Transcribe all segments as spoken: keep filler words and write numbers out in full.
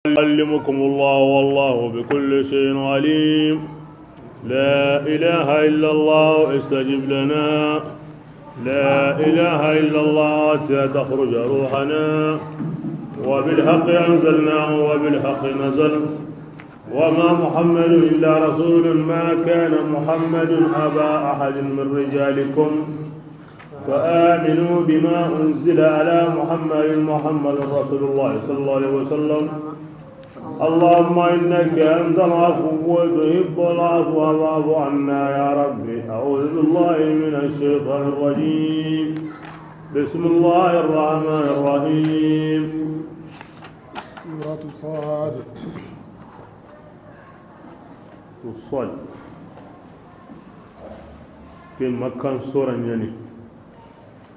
يعلمكم الله والله بكل شيء عليم. لا إله إلا الله استجب لنا. لا إله إلا الله حتى تخرج روحنا. وبالحق أنزلناه وبالحق نزل. وما محمد إلا رسول. ما كان محمد أبا أحد من رجالكم. فآمنوا بما أنزل على محمد. محمد رسول الله صلى الله عليه وسلم. اللهم إنك أنت العفو تحب العفو فاعف عنا يا رب. أعوذ بالله من الشيطان الرجيم. بسم الله الرحمن الرحيم. سورة صاد. Sad. Ke Makkan sora ɲa ni.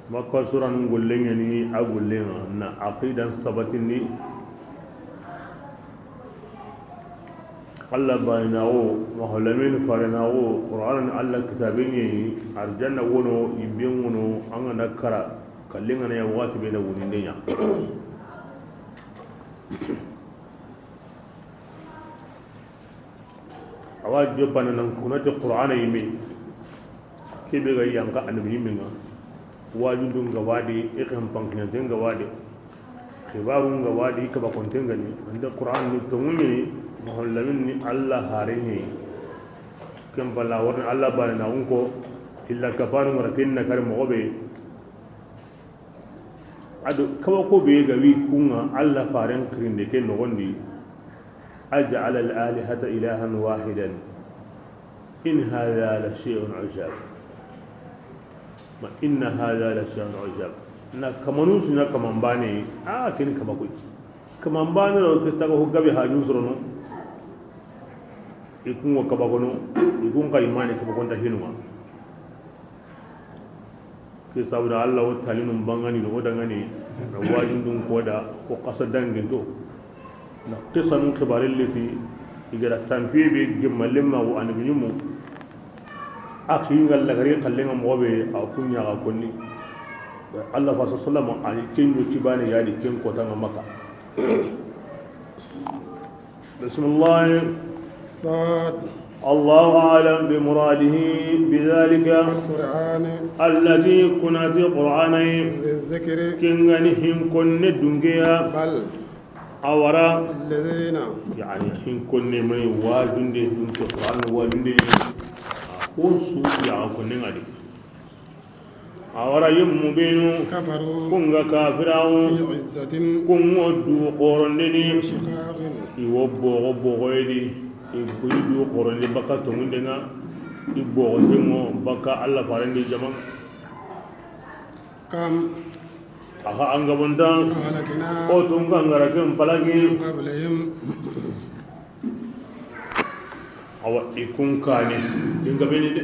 Makkan sora nun golle ɲa ni, a golle ŋa na aqidan sabatindi. Allah baanaaxu, Muhammadu Lamin farenaaxu, Qur'aana ni Allah kitaabe ɲa yi, arjanna wono, yinben wono, an ga na kara, kallen ga na ɲa waxati be na wuninde ɲa. Awa joppana nan kunati Qur'aana yinme. Kebe ga yanqa annabi yinme ŋa. Wajundun ga wadi, i xenpankinanten ga wadi. Xibaarun ga wadi, i kabakonten ga ni. Anta Qur'aana ni tonŋu ɲa ni, Muhammadu Lamin ni Allah haare ɲa yi. Ken balla warni Allah baanaaxun ko, illa kafaanu ŋa ra ken na kari moxo be. A do kabako be ga wi kun ŋa Allah faaren xirinde ke noxon di, أجعل الآلهة إلها واحدا إن هذا لشيء عجاب. Ma إن هذا لشيء عجاب. Na kamanun su ɲa kaman baane, a ken kabako yi. Kaman baane ro ke taga ho gabe hajun sorono. I kun ŋa kabakono, i kun xa i maane kabakonta hinu ŋa. Ke sabu da Allah wo talinun bangani no, o dangani na wajundun ko da, ko xasa danginto. Na qisanun xibaare leti, i ga da tanpiye be gemma lemma wo annabi ɲumu. A xi ŋa lagari xallen ŋa moxo be, a kun ɲa ga konni. Allah fa sallama a ni ken ɲo kibane ya di ken kota ŋa Makka. بسم الله. صاد. الله أعلم بمراده بذلك. القرآن. التي كنت القرآن. ذي الذكر. Ken ga ni hin konne dungeya. بل. A wara. الذين. Yani hin konne mani wajunde dunke Qur'aana wajunde. Ko su ya konne ŋa di. A wara yimmu benu. كفروا. Kun ga kafirawo. في عزة. Kun ŋa du xorondini. وشقاق. I wo bogo bogo yi di. I ku yi du xorondi baka tonŋunde ŋa. I bogo tengo baka Allah farendi jama. كم. Axa an gabonda. أهلكنا. O tun ga ŋa ra ken palagi. من قبلهم. Awa i kun kane, i n gabeni de.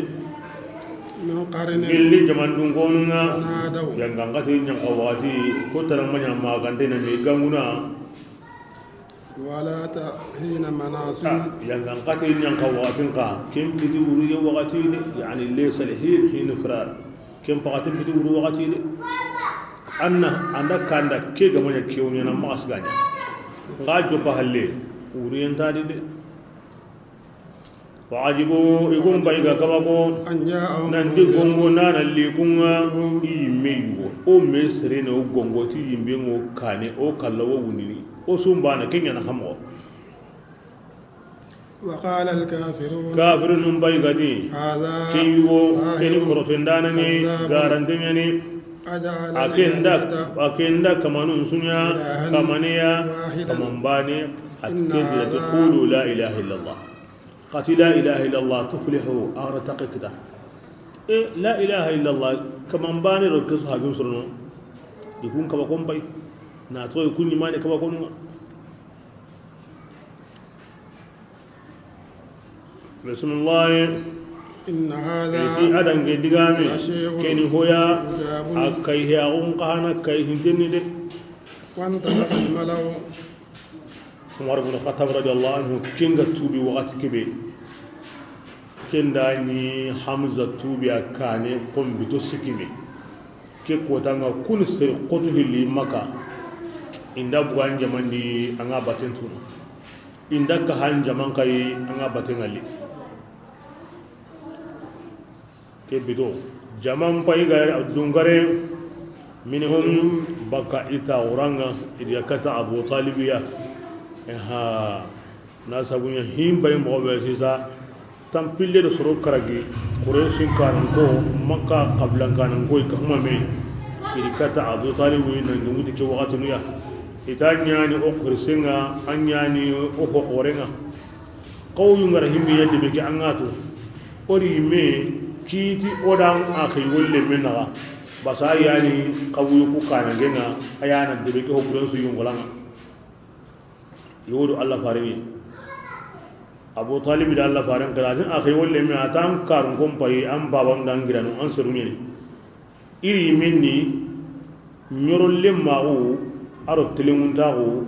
من قرن. Gelli jamandun konun ŋa. تنادوا. Yangan xati ɲanka waxati, ko tara ma ɲa ma gante na me ganguna. ولا حين مناص. Yangan xati ɲanka waxatin xa, ken piti wuru ye waxati de, yani laysa al-hin hin firar. Ken paxatin piti wuru waxati de. Anna, anda kanda ke ga ma ɲa ke wo ɲaana maxa siga ɲa. Xa joppa halle, wuru yen ta di de. وعجبوا, i gun bayi ga kaba ko, أن جاءهم, nanti gongo na na li kun ŋa, منذر, i yinme yugo. O me serene o gongo ti yinbe ŋo kane, o kalla wo wundini. O sumbana ke ɲaana xa moxo. وقال الكافرون. Kafirunun bayi ga ti, هذا, ken yugo, ساحر, keni korotendaana ni, كذاب, garante ɲa ni. أجعل, a ken da, الآلهة, a ken da kamanun su ɲa, إلها, kamaniya, واحدا, kaman baane, a ti, إن ken di ra ti, هذا, قولوا لا إله إلا الله. Xa ti لا إله إلا الله تفلحوا, a wara taxe kita. E, لا إله إلا الله, kaman baane ro ke su hajun sorono. I kun kaba kon bayi. Na to i kun ni mane kaba kon ŋa. Bismillah. إن هذا, i ti a dange digame, لشيء, keni hoya, عجاب, a kay he a gun xa na kay hintenni de. وانطلق الملأ. Umar ibn Khattab radiyallahu anhu, ken ga tuubi waxati kebe. Ken da ni Hamza tuubi a kane konbito sikime. Ke kota ŋa kun sere xotu hilli Makka. Inda bugan jamandi an ga baten tunu. Inda kahan jaman kayi an ga baten ŋalli. Ke bito jaman payi ga dungare. Minhum, baka ita uranga, idiya kata Abu Talibiya. Eha. Na sabunya himbayi moxo be sisa. Tampille do soro karagi Qurayshin kanan ko, Makka qablan kanan ko, i ka huma me. Idi kata Abu Talibi nan gemuti ke waxatinu ya. Ita ɲani o xirisenga, a ɲani o hoxorenga. Xawu yungara himbe ya debe ke an ga tu. Ori me kiti o dan a xi wolle menaga. Basa yani xawu ku kanangenga, ayana debe ke ho buren su yungolanga. Yodo Allah farini. Abu Talib da Allah farin qiratin a xi wolle me atan karun kon payi an baban dangiranu an serunyeni. Iri minni ɲorolle maxu aro telenguntaxu.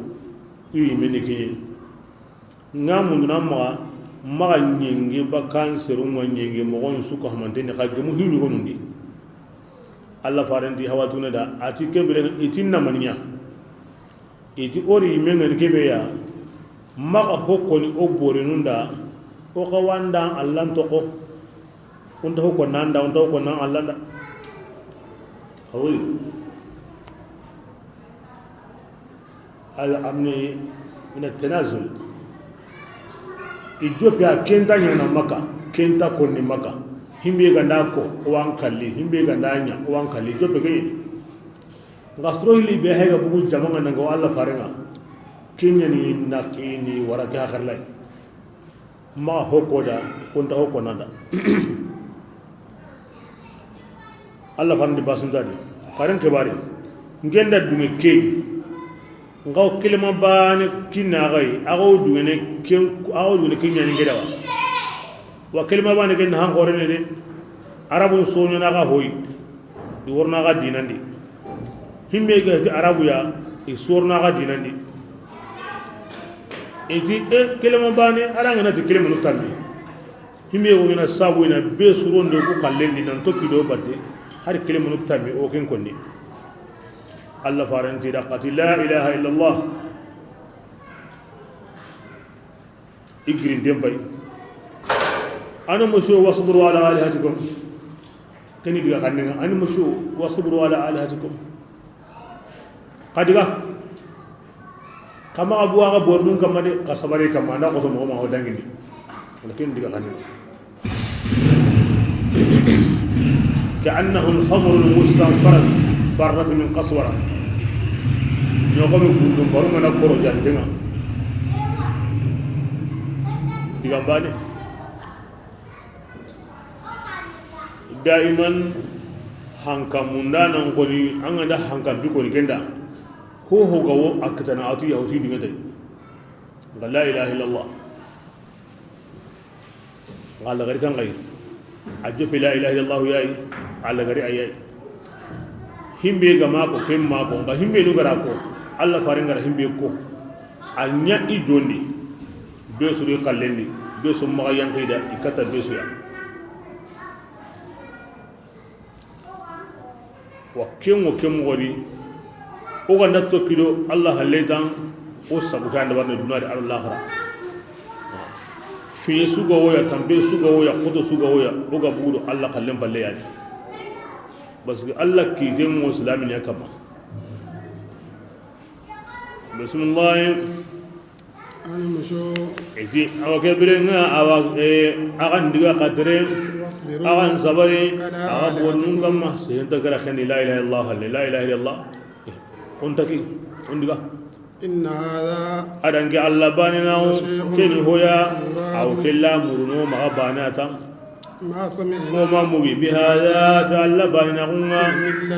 Iri minni kiɲe nga munduna maxa maxa ɲenge bakkan serunga ɲenge moxon suka humanteni xa gemu hiɲugonundi. Allah farenti hawatune da ati kebire iti namaniya. Iti ori mengani kebe ya. Maxa hokkoni o borenun da o xawandan allan toxo. Unta hokko nanda unta hokko nan allanda. Awi. Al amni min at-tanazul. I joppe a kenta ɲana Makka, kenta konni Makka. Himbe ganda ko o wan kalli, himbe ganda ɲa o wan kalli joppe ke. Nga soro hilli be hayga bugu jamanga nanga Allah farenga. Kinyani nakini wara ke hakarlay. Ma hokko da kunta hokko nanda. Allah fandi basintadi. Karen kebari. Ngenda dunge key. Ngaw kelema bane kinna gay. Agaw dungene ken agaw dungene kinyani ngedawa. Wa kelema bane ken han xorene de. Arabun soño na ga hoy. I worna ga dinandi. Himbe ga ti arabu ya i sorna ga dinandi. Iti e kelema bane arangana ti kelema no tammi. Himbe go ina sabu ina be surondo ku kallendi nan tokki do batte. Har kelema no tammi o ken konni. Allah faranti da qati la ilaha illallah. Igirin dempay. Ana mushu wasbiru ala alihatikum. Keni diga xanninga ani mushu wasbiru ala alihatikum. Xadiga. Kama abu aga bornun kama de kasabare kama anda ko to mo ma o dangini. Walakin diga xanninga. كأنهم حمر مستنفرة فرت من قسورة. Ɲoxomi gundun baru mana koro jandenga. Digambane. Daiman hanka mundanan koni an ga da hanka bi koni kenda. Ho ho gawo akitana atu yahuti dingata. Nga la ilaha illallah. Nga lagari kan gayi. A jope la ilaha illallah yayi. A lagari ayayi. Himbe ga mako ken mako nga himbe nu gara ko. Allah fare ngara himbe ko. A ɲa i jondi. Be suri kallendi. Be so maga yankida i kata be so ya. Wa ken wo ken moxo di. O ga nda tokki do Allah halle tan. O sabu ke anda warne duna di aro laxara. Fiye suga woya tambe suga woya koto suga woya. O ga bugu do Allah kallen balle yani. Parce que Allah kiten mo silamine kama. Bismillah. Ani muso. Iti awa ke birenga awa. Agan diga katre. Agan sabari. Awa bonun kama senta kara khani la ilaha illallah la ilaha illallah. Untaki. Undiga. Inna hadha. Adanke Allah bani na keni hoya. Aw kella muruno maga bana tam. Ko ma mugi bi hada ta Allah bani na kunga.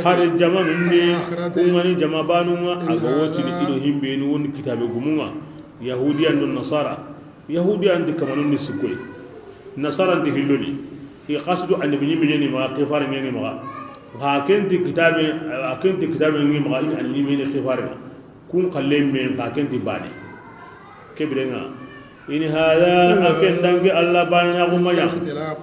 Hari jamanun ni kungani jama banunga aga wotini ido himbe ni woni kitabe gumunga. Yahudiyan do nasara. Yahudiyan ti kamanun ni sikoy. Nasaran ti hilloni. I qasdu annabi ni mini ma kifar ni ma. Ha kenti kitabe ha kenti kitabe ni ma ni annabi ni kifar. Kun kallen men ka kenti bani. Kebirenga. In hada, a ken dangi Allah baane na xumaya.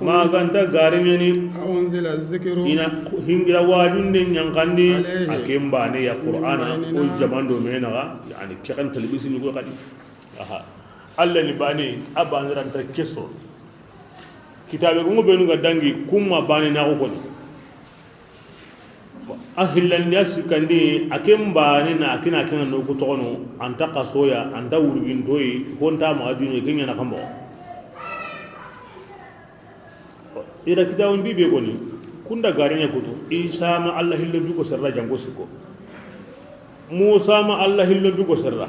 Ma ga nta gari ɲaani. أأنزل الذكر I na hingira wajunde ɲankandi. عليه A ken baane ya من Qur'ana, بيننا o jamando me naxa, yani, ke kan talbisi ni ko kadi. Aha. Allah ni baane, a baane ranta keso. Kitabe gungu benu ga dangi, kuma baane na ko koni. A hillandi, a sikkandi, a ken baane na, a ken na, a ken na noku toxono, a nta xasoya, a nta wurgintoyi, ho nta maxa duni, ken ɲaana xa moxo. I da kitaabu bi be koni, kunda gariɲa kutu, Isa ma Allah hillo bi ko serra janko siko. Musa ma Allah hillo bi ko serra.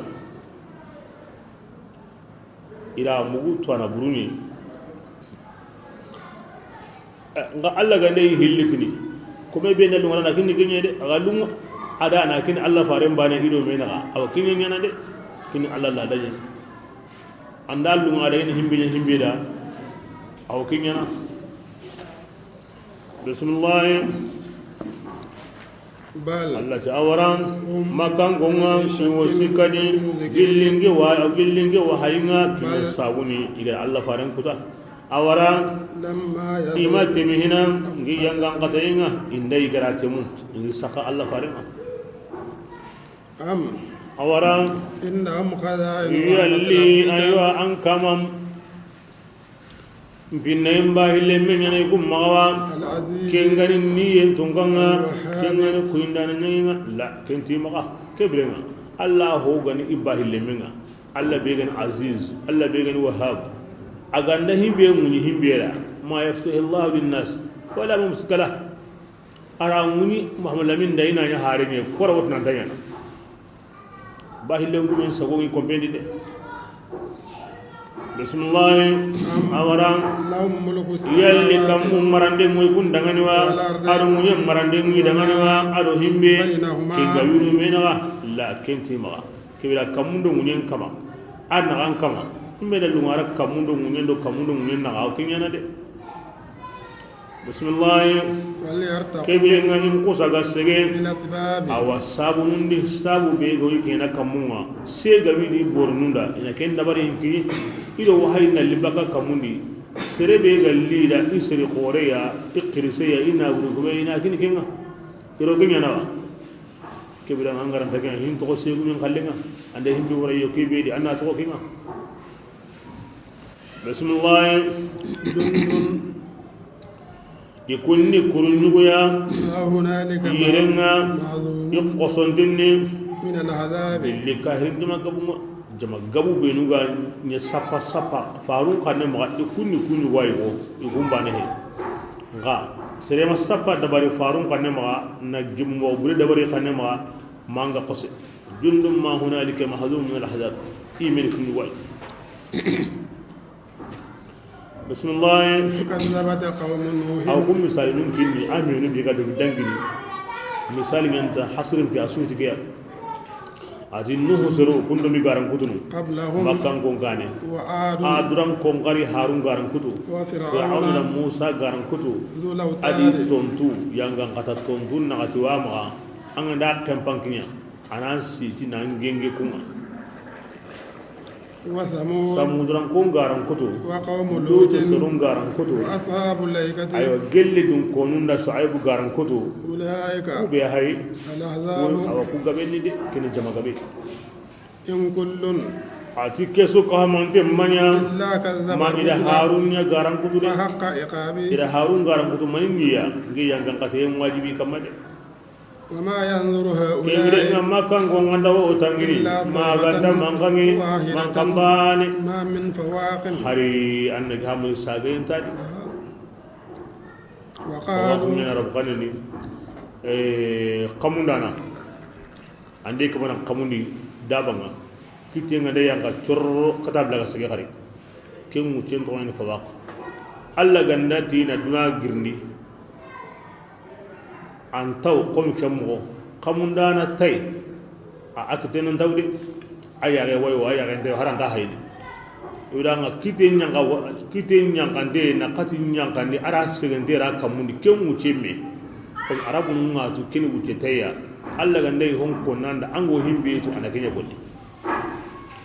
I da mugu tuwana buruni. Eh, nga Allah gande yi hillitini. Kome be na lunga na kinni kinye de, a ga lunga. A da na kinni Allah faren baane i do me naxa. Awa kinye ɲaana de. Kinni Allah la daɲe. Anda lunga da ina himbe ɲa himbe da. Awa kinye ɲaana. Bismillah. بل Allah ti a wara, هم Makkanko ŋa, في شك i wo sikkadi, من ذكري gillinge wa, gillinge wa hayinga, kime بل sabuni, i ga Allah faren kuta. A wara, لما يذوقوا i ma temi hina, ngi yangan katayenga, inda i ga ra temu, ngi saka Allah faren ŋa. أم A wara, عندهم خزائن رحمة yalli, ربك aywa, an kamam. Binnayin ba hille me ɲaana i kun maxa wa. العزيز Ken ga ni niyen tunkanŋa. الوهاب Ken ga ni kuyindana ɲaŋinŋa. La, ken ti maxa. Ke birenŋa, Allah ho ga ni i ba hille me ŋa. Allah be ga ni Aziz, Allah be ga ni Wahhab. A ga nda himbe ŋuɲi himbe ra. ما يفتح الله للناس فلا ممسك له. A ra ŋuɲi Muhammad Lamin da i na ɲa hare ɲe, kora wotna nta ɲaana. Ba hillen gumen sago ngi kompendi de. Bismillah. A wara, لهم ملك السماوات yalli kammu marande ŋoy kun dangani wa, والأرض a do ŋuɲe marande ŋoy dangani wa, a do himbe, بينهما kinga yuru me naxa, la ken ti maxa. Kebira kammu do ŋuɲen kama, a naxan kama, himbe da lunga ra kammu do ŋuɲen do kammu do ŋuɲen naxa, o kiɲana de. Bismillah. وليرتقوا Kebire nga in kusa ga sege. بالأسباب Awa sabu nundi, sabu be go i kena kammunga. Sega widi bornunda. Ina ken dabari inki. Ido wahayi na libaka kammundi. Sere be ga lida i sere xoreya, i xirise ya, i na wuri gube, ina kini kenga. Iro genya na wa. Kebira nga ngaranta kenga, hin toxo segu min xallenga. Ande hin bi wara yo kebe di, anna toxo kenga. Bismillah. جند I kunni kuruɲuguya. ما هنالك yirenga. مهزوم I xosontinni. من الأحزاب Billi kahirin jama gabunga. Jama gabu benu ga ɲa sappa sappa. Farun xanne maxa i kunni kuɲuguwa yi ko. I gumbane he. Nga serema sappa dabari farun xanne maxa, na gimmo bure dabari xanne maxa, manga xose. جند ما هنالك مهزوم من الأحزاب. I meni kuɲuguwa yi. Bismillah. كذبت قوم نوح Aw kun misali nun kinni, a menu bi ga do dangini. Misali ɲanta hasrin fi a suti ke ya. Ati Nuhu sero kundo mi garan kutunu. قبلهم Makkan kon kane. وعاد A duran kon gari Harun garan kutu. وفرعون Fir'auna Musa garan kutu. ذو الأوتاد Adi tontu, yangan kata tontu na gati wa maxa. An ga nda kempan kiɲa. Anan siti nan genge kunga. وثمود Samuduran kun garan kutu. وقوم Lutu لوط serun garan kutu. وأصحاب الأيكة Ayo gelli dun konun da Shuaibu garan kutu. أولئك Ku be hay. الأحزاب Awa ku gabe ni de, kini jama gabe. إن كل Ati kesu ka hamante manya. إلا كذب Ma ida الرسل Harun ya garan kutu de. فحق عقابي Ida Harun garan kutu mani ngiya. Ngiya ngan kate wajibi kamade. وما ينظر هؤلاء Kebire nga Makkan ko nganda wo tangiri. إلا Ma صيحة ganda mankangi, واحدة mankambane. ما من فواق Hari anna gamu sagayin tadi. وقالوا Wa min rabbani. Eh, kamundana. Ande kamana kamundi dabanga. Kite nga de yanga corro kata blaga sege hari. Ken ŋuccen toxoyani fawaq. Alla ganda ti na duna girindi. An taw komi ken moxo. Kamundana tay. A, a kitenen taw de. A yaxe wayo, a yaxente haranta hayni. Iwdanga kite ɲanka, kite ɲankante na kati ɲankandi, ara segente ra kamundi ken ŋucce me. Komi arabu ŋa tu keni wucce tayya. Alla ganda yi hon konnanda ango himbe tu ana kenya konni.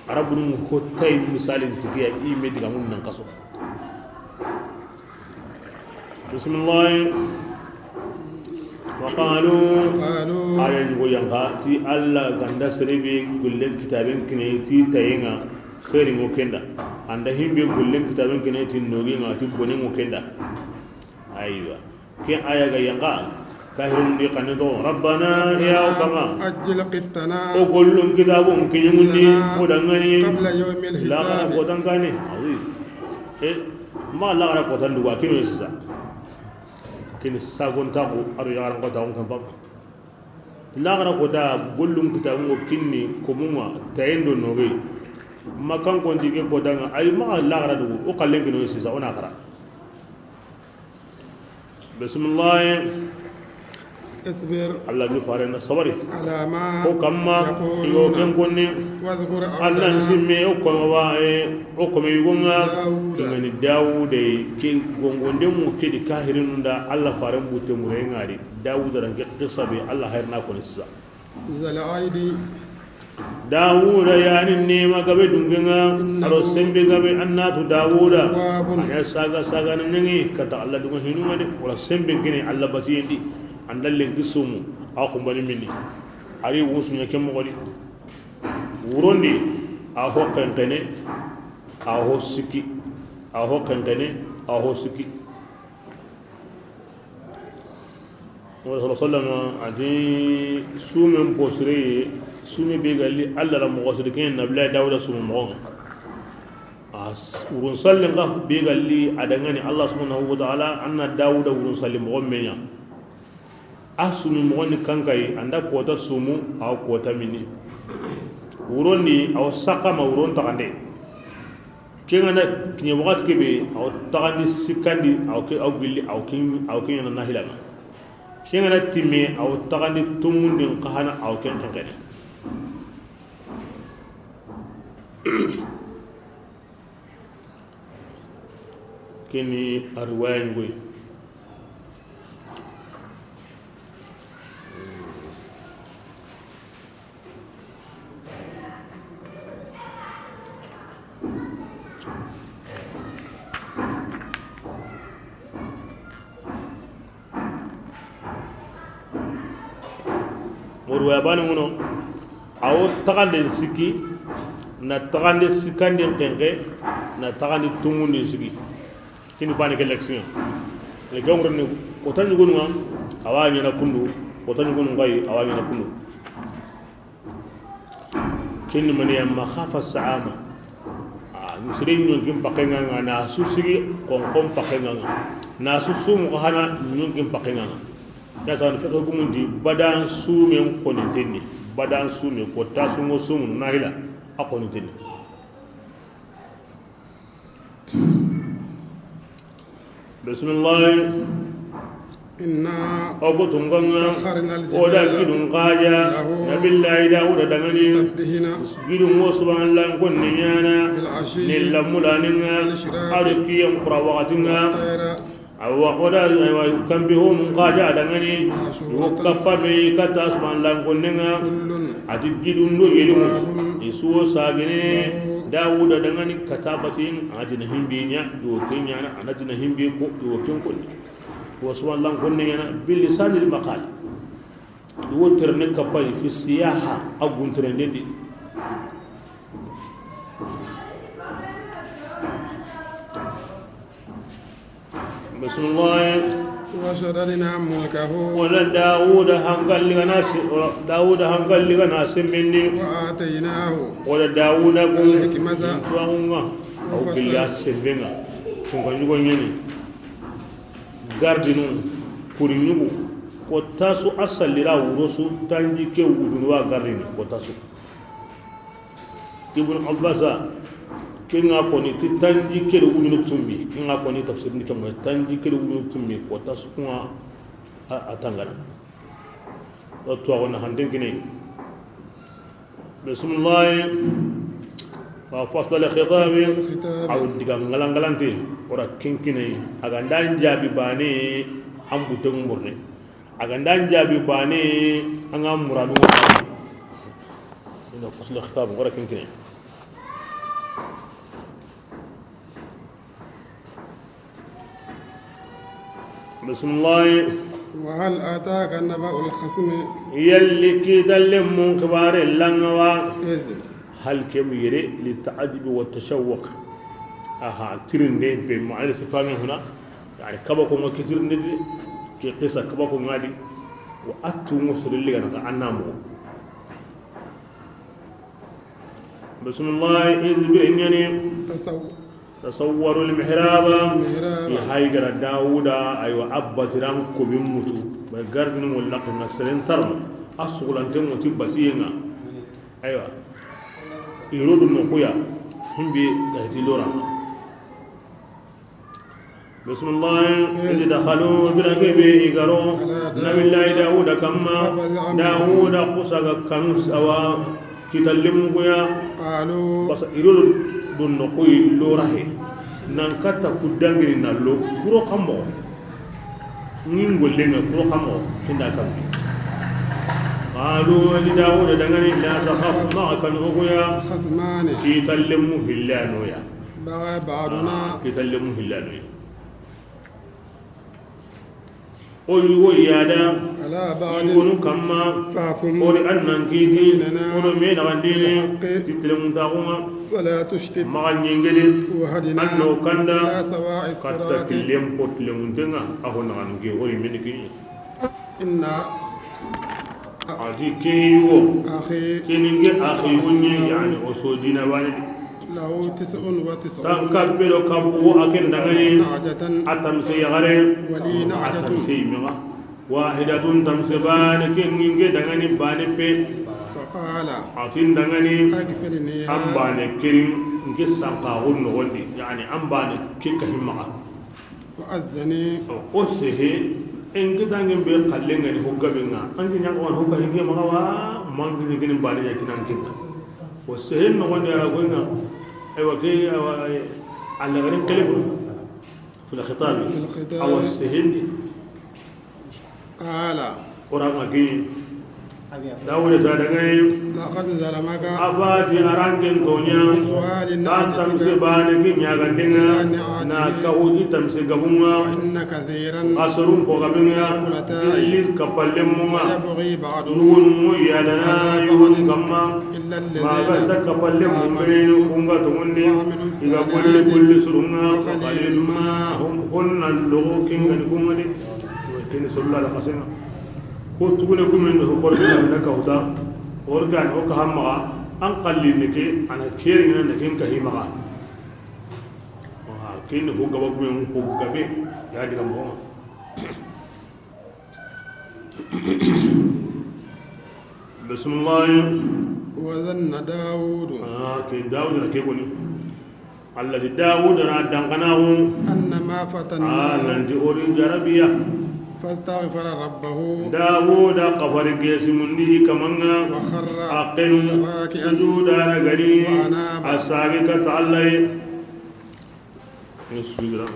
Arabunu ho tay misalin tigiya i me diga mun nan kaso. Bismillah. Wa qalu. Qalu. Aya ñugo yanka ti Allah ganda serebe gullen kitaben kine ti tayenga xeeri ngo kenda. Anda himbe gullen kitaben kine ti nogi nga ti bone ngo kenda. Aywa. Ke aya ga yanka, kahirun di xanne to, Rabbana, ya o kama. Ajjil qittana. O gollun kitabun kiñumundi, lana o dangani. Qabla yawmil hisab. Laxara kotan kane. Awi. E, ma laxara kotan duga, kino sisa. Kini sagon taxu, aro yaxaran kotan kan pam. Laxara kota, gollun kitabun kinni, komunga, tayendo noge. Makan konti ke kotanga, ay ma laxara dugu, o kallen kino sisa, o na xara. Bismillah. Isbir. Allah ti faren da sabari. Ala ma. Ko kamma. Yaquluna. Igo ken konni. Wadhkur. Annan abdana. Simme o ko wa e o ko me yugonga. Dawuda. Ngani Dawuda ke gongonde mu ke di kahirinun da Allah faren butte mure ngari. Dawuda ran ke qissa be Allah hayrna ko nissa. Zal aidi. Dawuda yani nema gabe dungenga. Innahu. Aro sembe gabe annatu Dawuda. Awwabun. Aya saga saga na ñangi kata Allah dunga hinunga de. Wala sembe gene Allah batiyendi. Andallen kisumu. A kumbani minni. Ari wusunya ke mogodi. Wurondi. A ho kenkene. A ho siki. A ho kenkene. A ho siki. Wala sallallahu alaihi wasallam ati sumen posire, sume be galli Allah la moxo siri ken Nabilayi Dawuda sume moxo. A wurun sallen ga be galli a dangani Allah subhanahu wa ta'ala anna Dawuda wurun salli moxo meña. A sumi moxo ni kankayi anda kota sumu a kota mini. Wurondi a sakama wuron taxande. Kengana kiɲe waxati kebe, aw taxandi sikkandi, aw ke, aw gilli, aw ke, aw ke ɲana nahilanga. Kengana timme, aw taxandi tumundin xahana, aw ken xenxene. Keni a riwaya ɲugoy. Moru ya bani ŋono, awo taxanden sikki, na taxande sikkanden xenxe, na taxandi tumundi sikki. Kini bani ke leksiŋa. Le gawrani kota ɲugonu ŋa, awa ɲana kundu, kota ɲugonu ŋa yi, awa ɲana kundu. Kini maniya ma xafa saama. A, sere ɲonkin paxenŋa ŋa, na su sigi, konkon paxenŋa ŋa. Na su sumu xana ɲonkin paxenŋa ŋa. Ya sa ni fexo gumunti, badan sumen xoni tenni. Badan sume, kota sungo sumunu, nahila, a xoni tenni. Bisimilahi. Inna. O ko tunga ŋa. Sakharna al-jibala. O da gidun xaja. Lahu. Nabillahi Dawuda dangani. Yusabbihna. Gidun wo subhanallah kon ni ɲana. Bil ashi. Ni lamulaninga. Wal ishraq. Ado kiyen kura wakatinga. Wat tayra. Awa o da, awa kambe honun xaja dangani. Mahshura. Yo kappa be kata subhanallah kon nenga. Kullun. Ati gidun do yelimu. Awwahun. Isuwo sagene. Lahu. Dawuda dangani kata batin. Ati na himbe ɲa. Yo kenyana. Ati na himbe ko. Yo ken konni. Wo subhanallah kon nenga. Bil lisanil maqal. Iwo terene kapay fi siyaha a gunterende di. Bismillah. Wa shadadna mulkahu. Wala Dawuda hankalli gana se, Dawuda hankalli gana sembendi. Wa ataynahu. Wala Dawuda kun. Al-hikmata. Tuwanŋa. Aw gilla sembenga. Tunga ɲugo ɲani. Gardinu, kuri ɲugu, ko tasu a sallira wuro su, tanji ke wudunu wa gardini, ko tasu. Ibn Abbas, ke nga koni ti tanji ke do wudunu tummi, ke nga koni tafsir ni ke mo, tanji ke do wudunu tummi, ko tasu kuma a, a tangana. O tuwaxu na hanten kine. Bisimilahi. Wa fasal khitabi. Aw diga ngalangalante. Wara kinkine. A ga nda jaabi bane, an bute murne. A ga nda jaabi bane, an ga muradu. Ina fasal khitab wara kinkine. Bisimilahi. وهل أتاك نبأ الخصم. Yalli kitallen mun xibaare la an ŋa wa? إذ. Hal ke mu yere li ta'ajjubi wa tashawwuq. Aha, tirinde be ma'ana sifami huna. Yani, kaba ko ŋa kitirinde di, ke qisa kaba ko ŋa di. Wa atu ŋo sirri li gana ka annamu. Bisimilahi, إذ be ɲani. تسو- Tasawwaru al-mihraba. Mihraba. I haygara Dawuda, aywa, a batiran ko bin mutu. Bay gardini wala ko na seren tarma. A sugulanten ŋo ti batiyen ŋa. Aywa. I ro du noxu ya. Himbe ga hiti lora. Bismillah. إذ دخلوا, bira ke be i ga ro Nabillahi Dawuda kamma. Dawuda kusa ga kanu sawa. Kitallimu kuya. قالوا. Basa i ro du noxu yi lora he. Nan katta ku dangiri na lo kuro kammo. Ŋin gollen ŋa kuro kammo kinda kambi. قالوا li Dawuda dangani, لا تخف, maxa kanu o kuya. خصمان. Kitallimu hillano ya. بغى بعضنا. Kitallimu hillano ya. O yugo yada. على بعض. Yugonu kamma. فاحكم. O ri an nan kiti. بيننا. O do me na gandini. بالحق. Ti telemuntaxu ŋa. ولا تشطط. Maxa ɲengede. واهدنا. An no kanda. إلى سواء الصراط. Katta killen po telemunten ŋa. A ho na ganu ke o ri meni kini. إن. A ti ke yugo. أخي. Ke ni n ke axi yugo ɲi, yani o so dina bani. له تسع وتسعون. Tan kappe do kabu a ken dangani. نعجة. A tamse yaxare. ولي نعجة. A tamse yimme ŋa. واحدة, tamse bane, ke ni n ke dangani bane pe. فقال. A ti n dangani. أكفلنيها. An bane keri n ke sankaxu noxon di, yani an bane ke kahi maxa. وأذني. O sehe, en ke tangen be xallen ŋa ni ho gabe ŋa, an ke ɲaxa wani ho kahi ke maxa wa, man ke ni bane ya kinan kinna. O sehe noxon di a ra goy ŋa, aywa ke, aywa, a lagarin kele ko, في الخطاب. في الخطاب. Awa sehendi. قال. Qur'an ŋa ke. Dawuda ta dangani. لقد ظلمك. A ba ti a ra n ke n toɲa. بسؤال نعجتك. Kan tamse bane ke ɲaganden ŋa. إلى نعجه. Na kahu i tamse gabun ŋa. وإن كثيرا. Asurun ko gaben ŋa. من الخلطاء. Illi kapallen mun ŋa. ليبغي بعضهم. Yugun mu yadana على بعض. Yugun kamma. إلا الذين. Ma ga ta kapallen mun. آمنوا. Bene kun ga tongonde. وعملوا الصالحات. I ga golle golle surun ŋa. وقليل ما هم. Hon nan logo ken ga ni kun ŋa de. Keni sallallahu alaihi wasallam. Ko tugune gumen do ko na ka huta. Organ o ka hamma an qalli ne ke ana keri na ken ka hima. Wa ken ko gaba gumen ko gabe ya diga mo. Bismillah. وظن داود. Ah, ke Dawud na ke ko ni. Alla ti Dawuda na dankanaxu. أنما فتناه. A nanti o ri jarabiya. فاستغفر ربه. Dawuda xafari gesi mundi i kamanŋa. وخر. A xenu. راكعا. Sujuda na gani. وأناب. A sage katta Alla yi. Ni sujudira.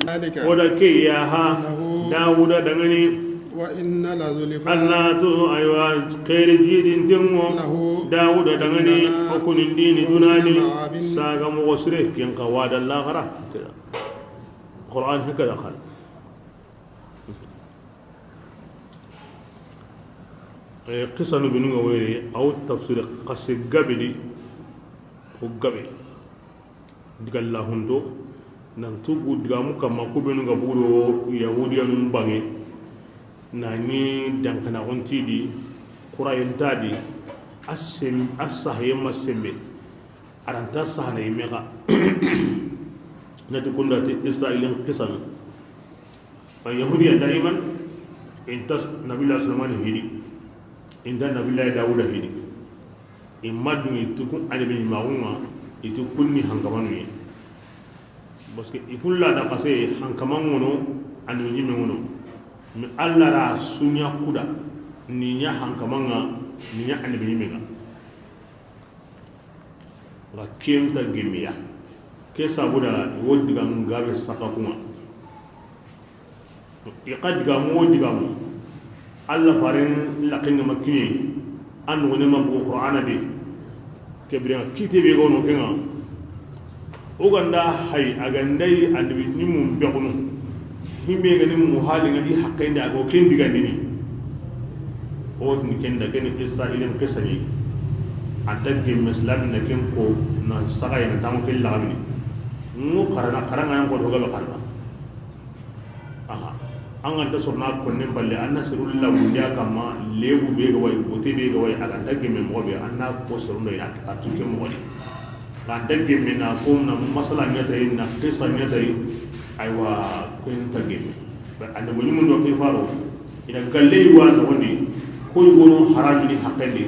ذلك. O da ke ya ha. له. Dawuda dangani. وإن لزلفى. Alla to, aywa, xeeri jidinten ŋo. له. Dawuda dangani, عندنا. O kunindini dunani. لحسن مآب. Saga moxo sire, ken xa wa da laxara. Qur'an haka da xal. Eh, qisanu binu ŋa were, aw tafsir xase gabe di, ko gabe. Diga lahunto, nan tugu digamu kamma, ku benu ga bugu do Yahudiyanun banŋe, na ni dankanaxun ti di, xurayen ta di, a sem-, a sahaye ma sembe, a ra nta sahana yimme xa. Nati kunda ti Israilin qisanu. Ba Yahudiya daiman, inta Nabillahi Sulaimani hidi, inta Nabillahi Dawuda hidi. I ma duŋe i ti kun annabi ɲimaxun ŋa, i ti kun ni hankamanu ye. Parce que i kun la da xase hankaman ŋono, annabi ɲime ŋono. Mais Alla ra suɲa kuda, ni ɲa hankaman ŋa, ni ɲa annabi ɲime ŋa. Nga ken ta gemiya. Ke sabuda i wo diga ngabe saka kuma. I xa digamu wo digamu, Alla faren laxen ŋa ma kiɲe, an noxone ma bugu Qur'ana di, ke biren ŋa kite be ga no ken ŋa, o ga nda hay, a ga nda yi annabi ɲimun bexunu, Himbe ga ni muhali ŋa i haqqen di, a ga wo ken digandini. O tini ken da, ken Israilin qissa ni. A ta gemme silamin na ken ko na saga yi na tanŋo ken laxamini. Ŋo xarana, xarana yan ko do ga be xarana. Aha. An ga nta sorona konnen balle, an na serun lamundiya kamma, lebu be ga wa yi, bote be ga wa yi, a ga nta gemme moxo be, an na ko serun do yi na a tu ke moxo di. Ga nta gemme na ko na masala ɲa ta yi, na qissa ɲa ta yi, aywa, ko nta gemme. Ba, an da mo ɲumun do ke faro, i na galle yi wa noxon di, ko yi wono haramini haqqen di.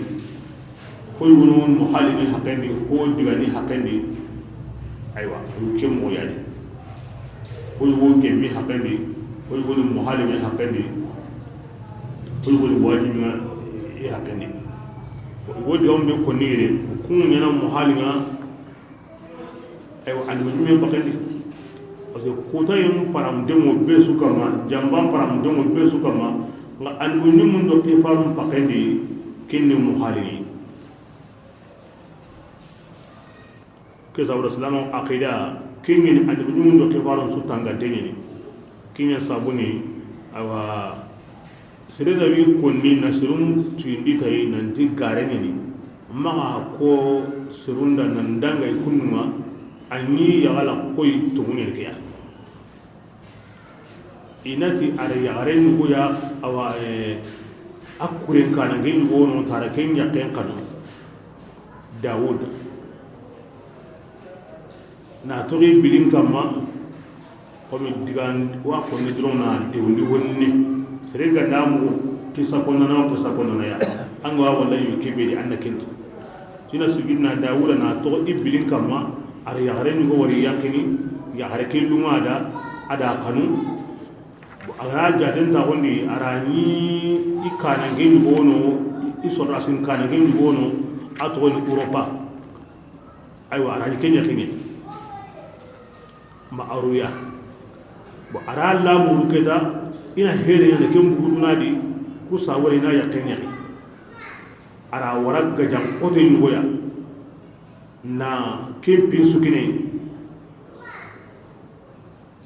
Ko yogonu muhali ni haqqen di, ko digani haqqen di. Aywa, yo ke moxo ya ni. Ko yogo gemme haqqen di, ko yogoni muhali ni haqqen di, ko yogoni wajibi ŋa i haqqen di. Wo digamu be konni yere, kun ɲaana muhali ŋa. Aywa, an da ɲumen paxen di. Parce que kutayen paramudenŋo be su kamma, janban paramudenŋo be su kamma, ŋa an da ɲumun do ke farum paxen di, kinni muhali ni. Ke sabura silamo aqida, kingini an da ɲumun do ke farum su tangante ni. Kiɲa sabuni, awa, sere da wi konni na serun tuyindi tayi nanti gare ɲeni. Maxa ko serun da nan danga i kunnu ŋa, a ɲi yaxala koyi toŋu ɲeni ke ya. I na ti a da yaxare ɲugo ya, awa, eh, a kuren kana ke ɲugo no, tara ke ɲaxen kanu. Dawud. Na toxi bilin kamma, komi digan wa konni doron na dewndi wonne. Sere ganda mugu, kisa konnana, kisa konnana ya. An ga wa walla yo kebe di an na kenti. Tina Sidina Dawuda na toxo i bilin kamma, a da yaxare ɲugo wari yankini, yaxare ke lunga da, a da kanu. Bon, a ga na jaten taxundi, a da ɲi i kananke ɲugono, i sordasin kananke ɲugono, a toxoni Europa. Aywa, a da ɲi ke ɲaxini. Ma aruya. Bon, a da lamuru keta, i na here ɲana ken buguduna di, ku sawore i na yaxe ɲaxi. A da wara gajan xote ɲugoya. Na ken pin sukine.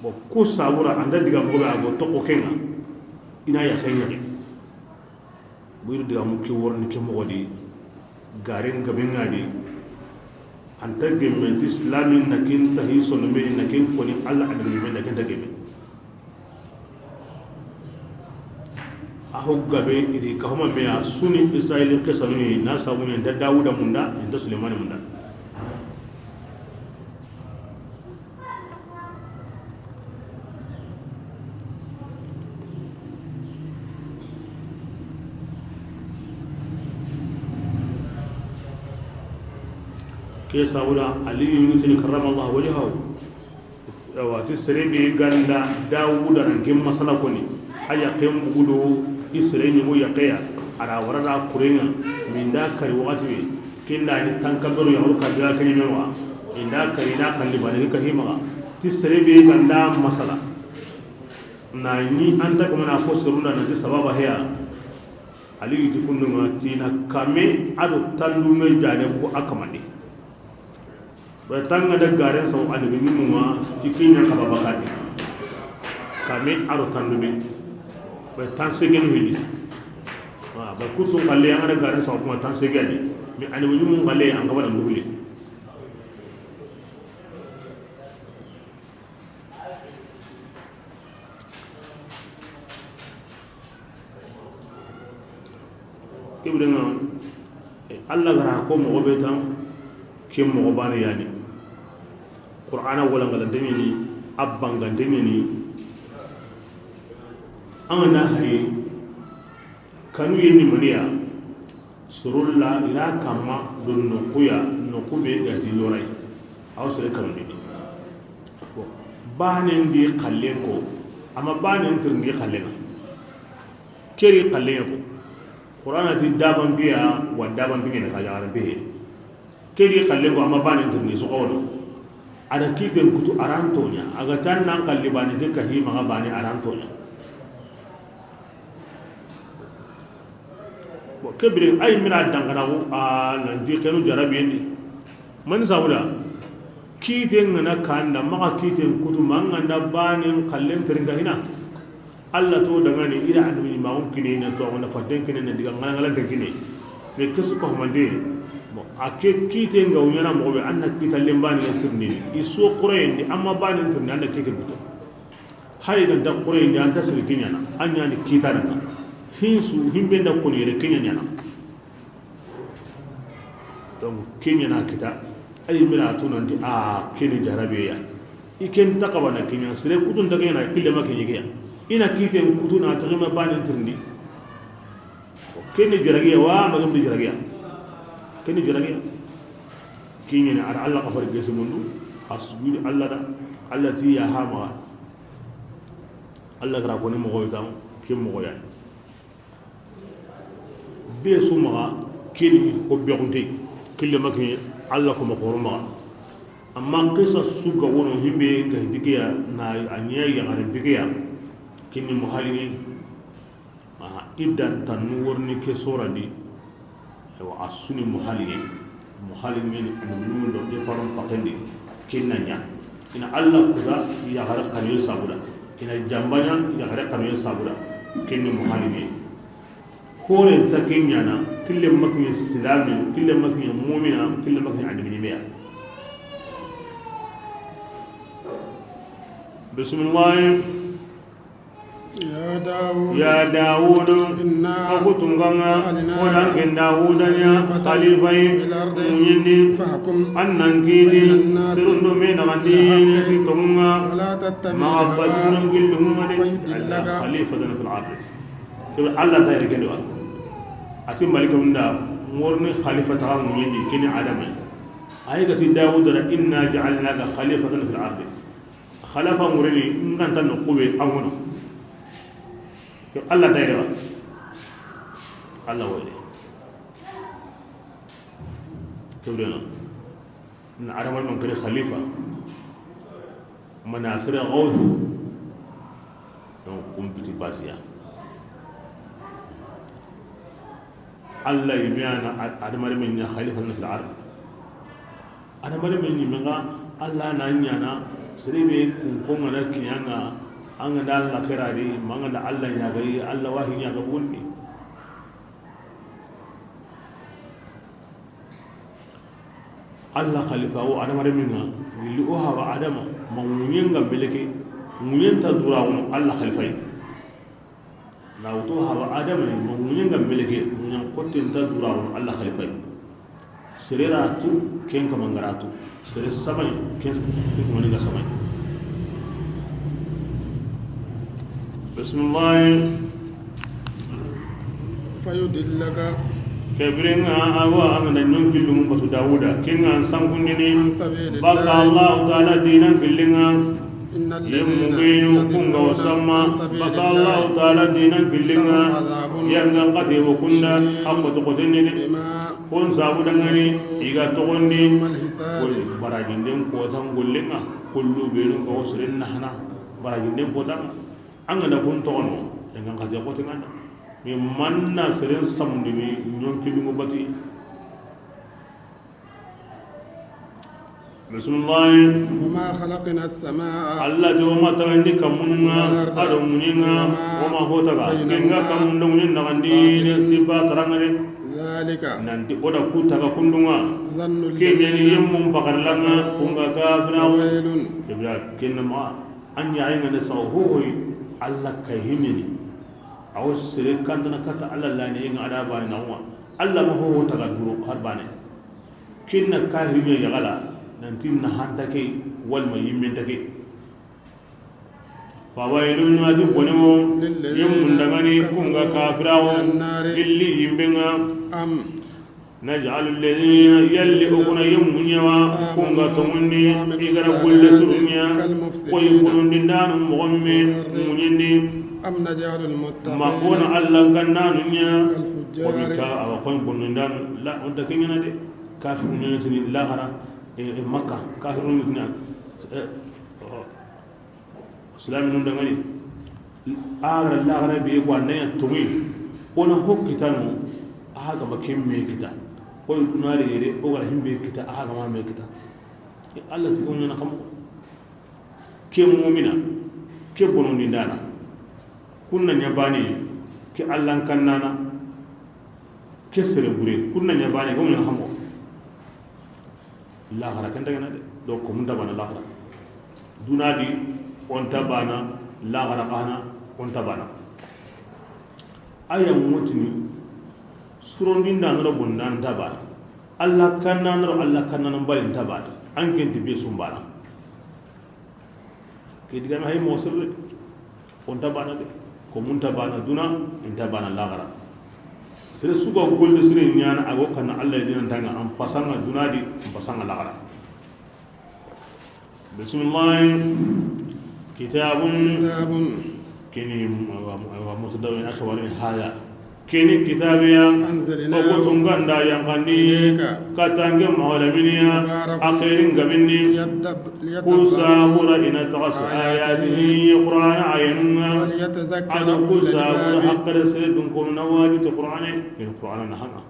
Bon, ku sabura an da diga moxo be a go toxo ke ŋa, i na yaxe ɲaxi. Buyir digamu ke worni ke moxo di, garen gabe ŋa di, an ta gemme ti silamin na ken tahi sono meni na ken koni Alla a da gemme na ken ta gemme. A ho gabe i di kahuma me a suni Israilin qissa ni na sabu ni nta Dawuda munda, nta Sulemani munda. Ke sawura Aliyu ni tini karrama Allah wajhahu. Awa, ti sere be ganda Dawuda nan ken masala koni. A yaxe n bugu do i sere ɲugo yaxe ya. A da wara da kuren ŋa, min da kari waxati be. Ken da ni tanka doro yaxaru kabila ke ɲime maxa. Inda kari na kalli bane ke kahi maxa. Ti sere be ganda masala. Na ni an ta kamana ko serun da na ti sababa heya. Aliyu ti kundu ŋa ti na kame a do tandume jane ko a kamandi. Ba tanga da garen saw a ni bi numu ŋa ti kinya kaba bakani. Kame a do tandume. Ba tan segenu hili. Wa, ba kutu kalle an ga da garen saw kuma tan segeni. Mi a ni bi numu kalle an ga bana nuguli. Ke biren ŋa, Alla ga ra ko moxo be tan, ke moxo bane ya ni. Qur'ana wala ngalante ni, a bangante ni. An ga na hari kanu ye ni maniya. Surulla ira kamma do nokuya, noku be ga ti loray. Aw sere kanu ni. Bon, banen di xallen ko, amma banen tirindi xallen ŋa. Keri xallen ko. Qur'ana ti daban biya wa daban biya ne ka jaxara be. Keri xallen ko, amma banen tirindi su xawno. A da kiten kutu arantonya, a ga tan nan xalli bane ke kahi maxa bane arantonya. Bon, ke biren ay mira dangana ko a nan di kenu jarabiyen di. Man sawula kiten ŋa na kanda maxa kiten kutu manganda banen xallen teringa hina. Alla to dangani, i da annabi ɲimaaxun kini, na to, a wona faten kini, na diga ŋalaŋalanten kini. Mais ke su ko mande, bon, a ke kiite nga wuɲana moxo be, an na kiita lenbane ya tirindini, i so xurayen di, amma banen tirindi, an na kiiten kutu. Hari ganta xurayen di, an ta siri ke ɲana, an ɲani kiita na. Hinsu, himbe nda koni yere ke ɲa ɲana. Donc, ke ɲana kita, ay mira tu nanti, a, ke ni jarabe ya. I ken ta xabana ke ɲa, sere kutun ta ke ɲa, kille ma ke ɲi ke ya. I na kiiten kutu na ta ma banen tirindi. Ke ni jaragiya wa, ma gam di jaragiya. Ke ni jaragiya. Ke ɲa ni ar Alla xafari gesi mundu, a sujudi Alla da, Alla ti ya hama. Alla gara ko ni moxo itam, ke moxo ya. Be su maxa, kini ko be xunte, kille ma kini, Alla ko ma xoro maxa. Amma qisa su ga wono himbe ga hidikiya na a ɲa yaxaren bikiya, kini muhalini. Aha, idan tannu worni ke sora di. Ewa, a su ni muhalini. Muhalini ni annabi Nuhu do ke faron pakendi, kinna ɲa. Ina Alla kuta yaxare xanuye sabuda. Ina jamba ɲa yaxare xanuye sabuda. Kinni muhalini. Hore ta ke ɲana, kille ma ke ɲi silami, kille ma ke ɲi mumina, kille ma ke ɲi annabi ɲime ya. Bismillah. يا داود Ya Dawudu, إنا o ku tunga nga, جعلناك o nan ken Dawuda ɲa, خليفة xalifa yi, في الأرض muɲindi, فاحكم an nan kiiti, بين الناس sirundu me naxandi, بالحق ti tonŋu nga, ولا تتبع maxa الهوى batunu gillu nga de, فيضلك. Xalifatan fil ardi. Kebe Alla ta yere kendi wa. A ti malika munda, morni xalifa ta muɲindi, kini Adama. Ay ga ti Dawuda da, inna ja'alnaka khalifatan fil ardi. Xalafa ŋureni nganta no kube angono. Ke Alla dayre wa. Alla wayde. Kewdena. Na Adama non kere xalifa. Mana kere gawsu. Donc, kumpiti basiya. Alla yimiyana Adama remen ɲa khalifatan fil ard. Adama remen ɲime nga Alla na ɲana sere be kun ko ngana kiɲa nga, an ga da Alla kerari, ma an ga da Alla ɲagayi, Alla wahi ɲaga bundi. Alla xalifa wo Adama remen ŋa, gilli o haaba Adama, ma ŋuɲen ga meleke, ŋuɲen ta dura wono Alla xalifa yi. Na wuto haaba Adama yi, ma ŋuɲen ga meleke, ŋuɲen xotten ta dura wono Alla xalifa yi. Sere ra tu, ken kama nga ra tu. Sere samay, ken, ken kama ni nga samay. Bismillah. فيضلك. Ke biren ŋa, awa, an ga na ɲonki lumu batu Dawuda, ken ŋa an sankundini. عن سبيل الله. Baka Allahu Taala dinan killen ŋa. إن الذين يضلون عن سبيل الله لهم عذاب شديد. Yemmu benu kun ga wa samma, baka Allahu Taala dinan killen ŋa. Yanga kate wo kunda, hakko to kotenni de. بما Kun sabu dangani, i ga toxondi, يوم الحساب. Ko barajinden kotan gollen ŋa, kullu benu ga wo seren na hana, barajinden kotan ŋa. An ga na kun toxono, en ga xaja kote ŋa da. Mi manna seren samundini, ɲonki lungu bati. Bismillah. وما خلقنا السماء Alla ti o ma tagandi kammun ŋa, والأرض a do ŋuɲen ŋa, وما o ma ho taga. بينهما Ken ga kammun do ŋuɲen naxandi, باطلا ti ba tara ŋa de. ذلك Nanti o da ku taga kundun ŋa. ظن Ke ɲa ni الذين yemmun pakarlan ŋa, كفروا kun ga kafira. فويل Ke bira ken ma, an ɲa ay ŋa ne saw ho hoy, Alla kay hinini. Aw sere kandana kata Alla la ni ŋa ada ba na wa. Alla ma ho ho taga duro har bane. Kinna kahiriɲe yaxala, nanti na hanta ke, walma yimmen ta ke. Fawailun, a ti bone wo, للذين yemmun dangani, kun ga كفروا kafirawo, من النار gilli yimben ŋa. أم نجعل الذين Yalli o kuna yemmun ɲa wa, kun ga tonŋundi, وعملوا i ga ra gulle الصالحات surun ɲa, كالمفسدين koy kunundindanu moxon me, في الأرض muɲindi. أم نجعل المتقين Ma kona Alla kannanu ɲa, كالفجار. Ko mi ka awa koy kunundindanu, la, o nta ke ɲaana de. Kafirun ɲa tini laxara, e, e, Makka, kafirun ɲa tini, e, o, Islaminun dangani. Axa ra laxara be ko an na ɲa tonŋi. O na ho kitanu, axa ga ma ken me kita. Koy duna de yere, o ga ra himbe kita, axa ga ma me kita. E, Alla ti ko ɲaana kam. Ke mumina, ke bonondindana. Kunna ɲa bane ke Allan kannana, ke sere bure, kunna ɲa bane ke mun ɲa xamo. Laxara ken ta gana de, donc ko mun ta bana laxara. Duna di, o nta bana, laxara xana, o nta bana. Aya ŋotini, surondinda noro bonda nta bana. Alla kanna noro Alla kanna nan bali nta bana. An kenti be sum bana. Ke diga me hay mo sirre. O nta bana de. Ko mun ta bana duna, i nta bana laxara. Sere suga golle sere ɲana ago kanna Alla dina tanga an pasanga duna di, an pasanga laxara. Bismillah. Kitabun. Kitabun. Kini wa, wa, wa mutadawin akhbarin hada. Kini kitabiya. أنزلناه. O ko tunganda yankandi. إليك. Katange mawlaminiya. مبارك. A khairin gabindi. ليدب-، ليدبروا. Ku sabura ina tagas آياته. Ayatihi Qur'an ayanunga. وليتذكر أولو الألباب. Ana ku sabura hakkare sere dun ko na wajiti Qur'ane. In Qur'an na hanga.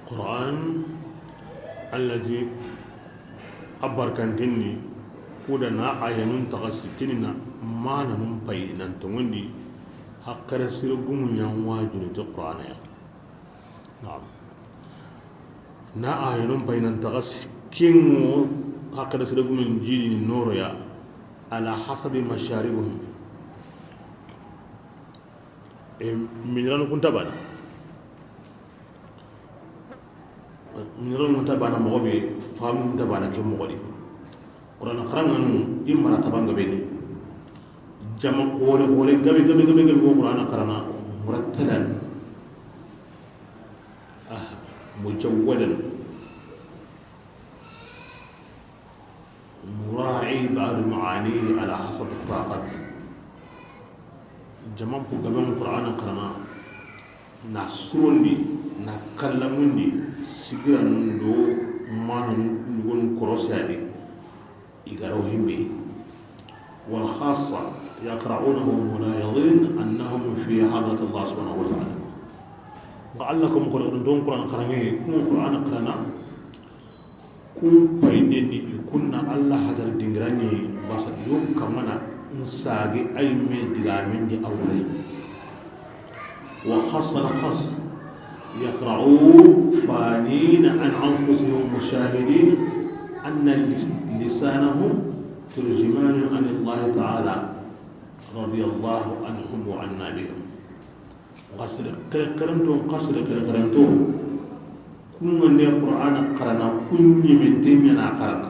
Qur'an allati a barkantinni kuda na ayanun taga sikkini na mananun pay nan tongondi hakkara sire gumu ɲan wajuni ti Qur'ana ya. Naam. Na ayanun pay nan taga sikkingo hakkara sire gumu jini noroya ala hasabi masharibuhum. E, miniranu kunta bana. Miniranu kunta bana mogo be, famu kunta bana ke mogo di. Qur'ana xaranganu i mara tabanga beni. Jama xore xore gabe gabe gabe gabe ko Qur'ana xarana murattalan. Ah, mujawwadan. Mura'i ba'd ma'anihi ala hasab taqat. Jaman pu gaben Qur'ana karana na surondi na kallamundi sigiranun do manun gon korosadi igaro himbe. Wal khassa yaqra'unahu mulayidin annahum fi hadrat Allah subhanahu wa ta'ala. Ga Allah kum Qur'an don Qur'an karane kum Qur'ana karana. Kun payindendi i kunna Allah hadar dingirani basa yo kamana nsagi ay me diga min di awre. Wa hasal khas yaqra'u fanina an anfusihim mushahidin anna lis-, lisanahum turjimanu an Allah ta'ala radiyallahu anhum wa anna bihim. Xa sere kere-, kerento, xa sere kere-, kerento. Kun ga nde Qur'ana karana, kun ɲimente ɲana karana.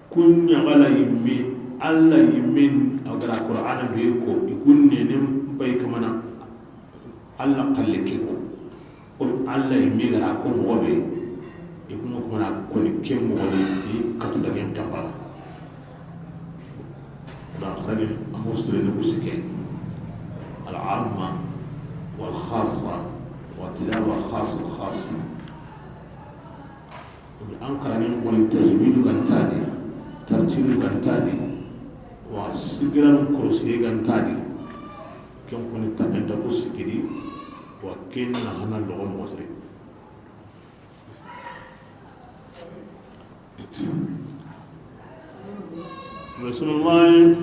Kun ɲagala yimme, Allah yimme, a gara Qur'ana be ko, i kun nenen bay kamana, Allah kalle ke ko. Ko Allah yimme gara ko mogo be, i kuma kuma na ko ni ke mogo ni ti katu dangen kambana. Da xarani a mustre ne usike. Al amma wal khassa wa tilawa khassa al khassa. An karani ko ni tajwidu gantadi, tartilu gantadi, wa sigiran kursi gantadi. Ken ko ni tabenta ko sikidi, wa ken na hana logo mosri. Bismillah.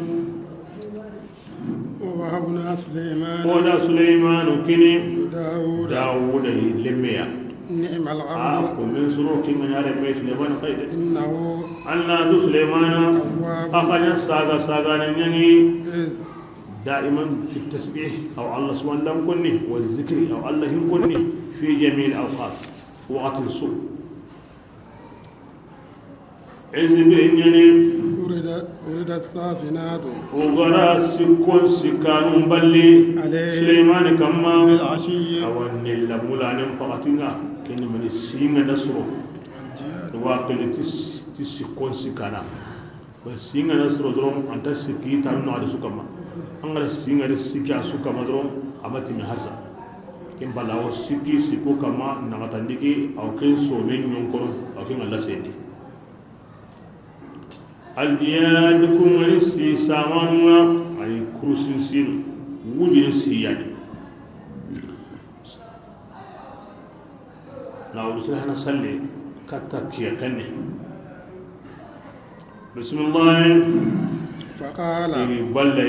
ووهبنا سليمان O da Sulaymanu kini داود Dawuda yi lemmeya. نعم A العبد ko men suro kin ga ɲare me Sulaymanu kayde. إنه Alla tu Sulaymana أواب a kanya saga saga na ɲangi. إذ Daiman fi tasbih aw Allah subhanahu konni wa zikri aw Allah hin konni fi jami'il awqat. Waqtin su. Izibiri ɲani. Urida, urida safinatu. O gara sikkon sikkanun balli. Ale. Suleymani kamma. Bil ashiyi. Awa nella mulanen pakatinga. Kenni mani singa na suro. Wa kele ti s-, ti sikkon sikkana. Ba singa na suro doron, anta sikki tanu na adi sukama. An gara singa de sikki a sukama doron, a ma timi harsa. Ken bala o sikki sikko kama na gatandiki, aw ken so men ɲonkono, aw ken Allah sendi. Al jiyad kun ngani si samanunga, ani kurusin sin, wujin siyani. Na wuri sila hana salle, katta kiye kenne. Bisimilahi. Faqala. Iri balle.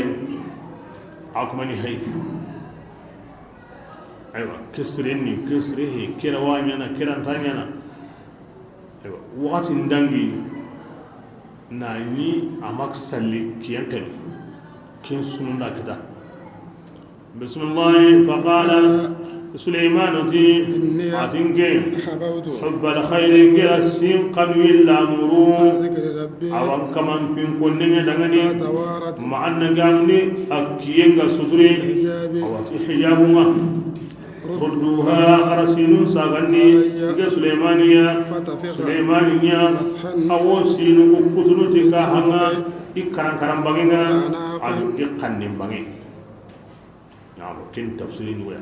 A kuma ni hay. Aywa, kisiren ni, kisire he, kira wa ɲana, kira nta ɲana. Aywa, waxati ndangi, na ɲi a ma salli kiyen kani. Ken sununda kita. Bisimilahi, faqala Suleymanu ti, inni, a ti nke, ahbabtu, hubbal khayri, nke ra sin xanu illa muru. An dhikri rabbi. Awan kaman pin ko nenge dangani. Tawarat. Ma anna gamni a kiyen ga suture. Hijabi. Awa ti hijabunga. Rudduha, a ra sinun sagandi. Alayya. Nke Suleymaniya. Fatafiqa. Suleymaniya. Mashan. Awo sinu kutunu ti ka hanga. I karan karan bangenga. Anaqan. Adu i xannin bange. Naam, ken tafsiri ni waya.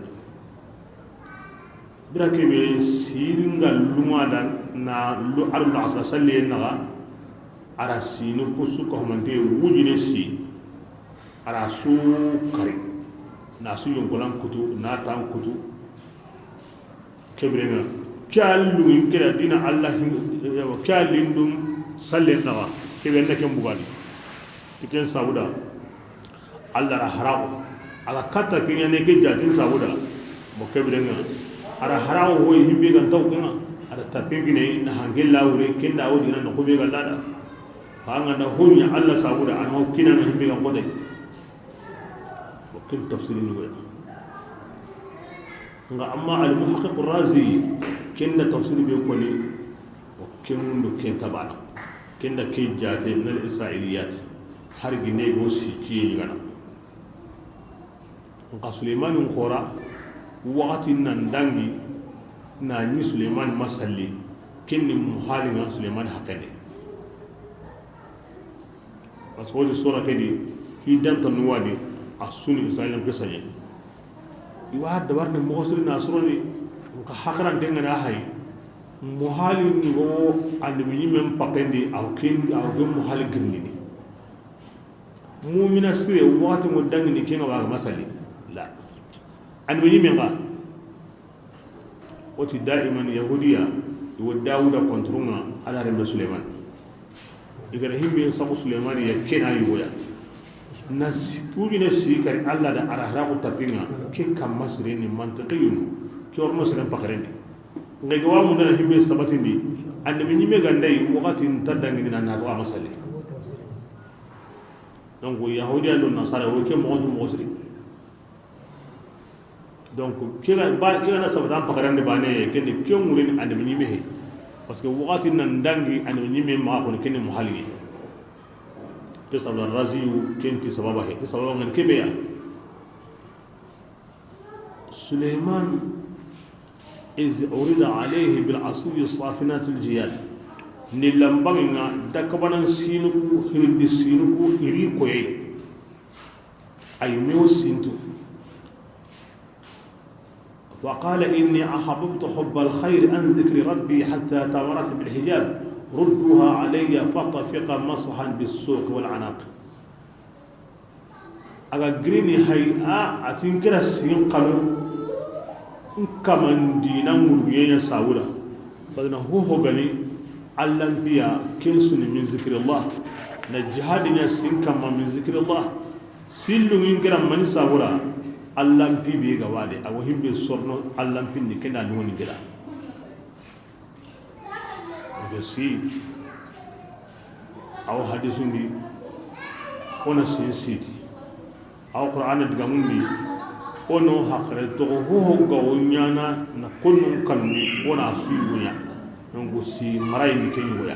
Bira kebe siringa lunga da na lu aru na asra salli naga. A ra sinu kusu ko mante wujine si. A ra su kari. Na su yonkolan kutu, na tan kutu. Kebirenga, ke a lungin kira dina Allah hin, yawa, ke a lindum sallen naga, kebe na ken bugani. Iken sabuda, Allah ra harago. Ala katta kenya ne ke jatin sabuda. Mo kebirenga, a ra harago ho himbe gan taw kenga. A ra tapin gine na hangella wure kenda o dina no ko be gallada. Hanga na honya Allah sabuda an ho kinanga himbe gan kote. Mo ken tafsirin ni goya. Nga amma al-Muhaqqiq Razi, ken da tafsiri be koni, o ken mundo ken tabana. Ken da ke jate min al-Israiliyat, har gine go si ciye ni gana. Nka Suleymani n xora, waxati nan dangi, na ɲi Suleymani ma salli, ken ni muhali nga Suleymani haqqende. Parce que wodi sora ke di, hi danta nuwadi, a suni Israilin ke saɲe. I wa dabar ni moxo siri na soro ni, nka haqarante nga na hay. Muhali ni go annabi ɲimen pakendi, aw ken, aw ken muhali girindini. Mumina sire, waxati mo dangini kenga waga masali. La. Annabi ɲimen ga. Woti daiman Yahudiya, i wo Dawuda konturunga, Ala remme Suleiman. I gara himbe sabu Suleiman ya kena yugoya. Na si-, kujine si kari Allah da a ra haraku tapinga, ke kamma sireni mantiqiyunu, ke orno siren pakarendi. Ngai gawa munda na himbe sabatindi, annabi ɲime gandai, wakati nta dangini na nato a masali. Donc, Yahudiya do Nasara, wo ke moxo ntu moxo siri. Donc, ke ga, ba, ke ga na sabata an pakarande bane, ken ni ke ŋuren annabi ɲime he. Parce que wakati nan dangi annabi ɲime ma ko ken ni muhali. Ke sabata Raziyu, ken ti sababa he. Ke sababa ngan ke be ya. Suleiman, iz urida alayhi bil aswi safinatul jiyad. Ni lambangi nga dakabanan sinuku, hirindi sinuku, iri koye. Ay mewo sintu. Wa qala inni ahbabtu hubbal khayri an dhikri rabbi hatta tawarat bil hijab. Rudduha alayya fatafiqa mashan bis suq wal anaq. A ga girini hay a, a ti n kira sin xanu, n kaman dina ŋuruyenya sawura. Parce que na hoho gani, Allan piya, ken suni min zikrillah. Na jihadi nya sin kamma min zikrillah. Sillu n kira mani sawura, Allan pi be ga wade, a wo himbe sorno Allan pindi kenda lungoni kira. Nde si, aw hadisundi, o na sin siti. Aw Qur'ana digamundi, o no hakare toxo hoho ga wo ɲana na konnun kanuni, o na suyi wo ɲa. Donc, si marayindi ke ɲugoya.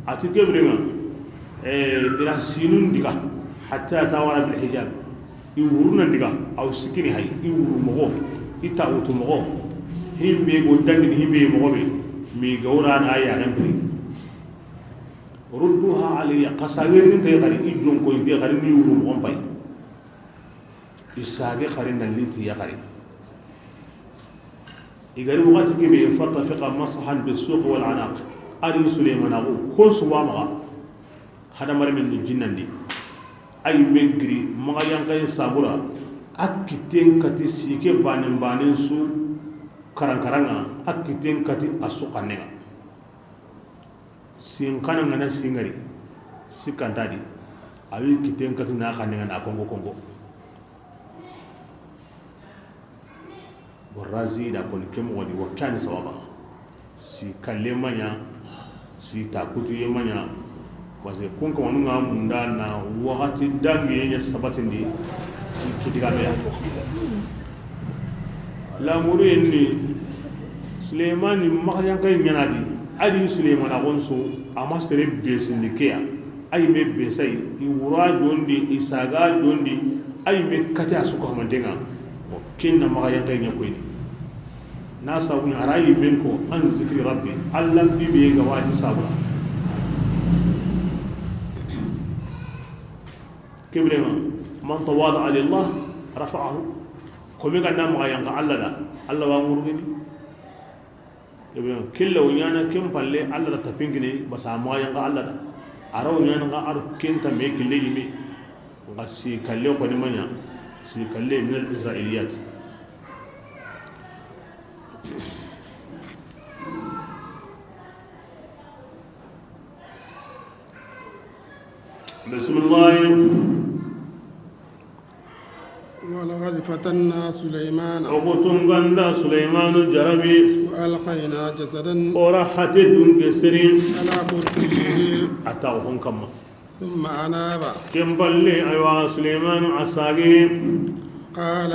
A ti ke birenŋa, eh, i ra sinun diga, hatta tawara bil hijab. I wuruna diga, aw sikini hay, i wuru moxo, i tawutu moxo. Himbe go dangini himbe moxo be, mi gawra na ya rempli. Rudduha alayya, xasawirin te xari, i jonko inte xari ni wuru moxo pay. I sage xari na liti ya xari. I gari wakati kebe, fatafiqa mashan bis suq wal anaq. Ari Suleymana ko, ko suwa maxa. Hadamare men ni jinnandi. Ay me giri, maxa yankaye sabura. A kiten kati sike banen banen su karankaranga. A kiten kati a su xannenga. Sin xana ŋana singari, sikkanta di, a wi kitten katu na xanne ŋana konko konko. Borrazi da koni ke moxo di, wa kani sababa. Si kalle maɲa, si takutuye maɲa. Parce que kun kamanu ŋa munda na waxati dangiye ɲa sabatindi ti kidigameya. Lamuru yen ni Suleymani maxa yankayi ɲana di, a di Suleymana xonso, a ma sere besindi keya. A yi me besayi, i wura jondi, i saga jondi, a yi me kati a suka xamantenga. Bon, ken na maxa yankayi ɲa koyni. Na sabu ɲa a ra yi men ko an zikri rabbi, Allah bibe ga wadi sabura. Kebirema, man tawada lillah rafa'ahu. Komi ga na maxa yanka Allah da, Allah wa ngurgini. Kebirema, killa wo ɲana ken palle Allah da tapinkini, basa maxa yanka Allah da. A ra wo ɲana ga ar ken ta me kille yime. Ga si kalle koni maɲa, si kalle min al israiliyat. بسم الله. ولقد فتنا سليمان. O ku tunganda Suleymanu jarabi. وألقينا جسدا. O ra hate dunke siri. على كرسيه. A ta hon kamma. ثم أناب. Ken palle, aywa, Suleymanu a sage. قال.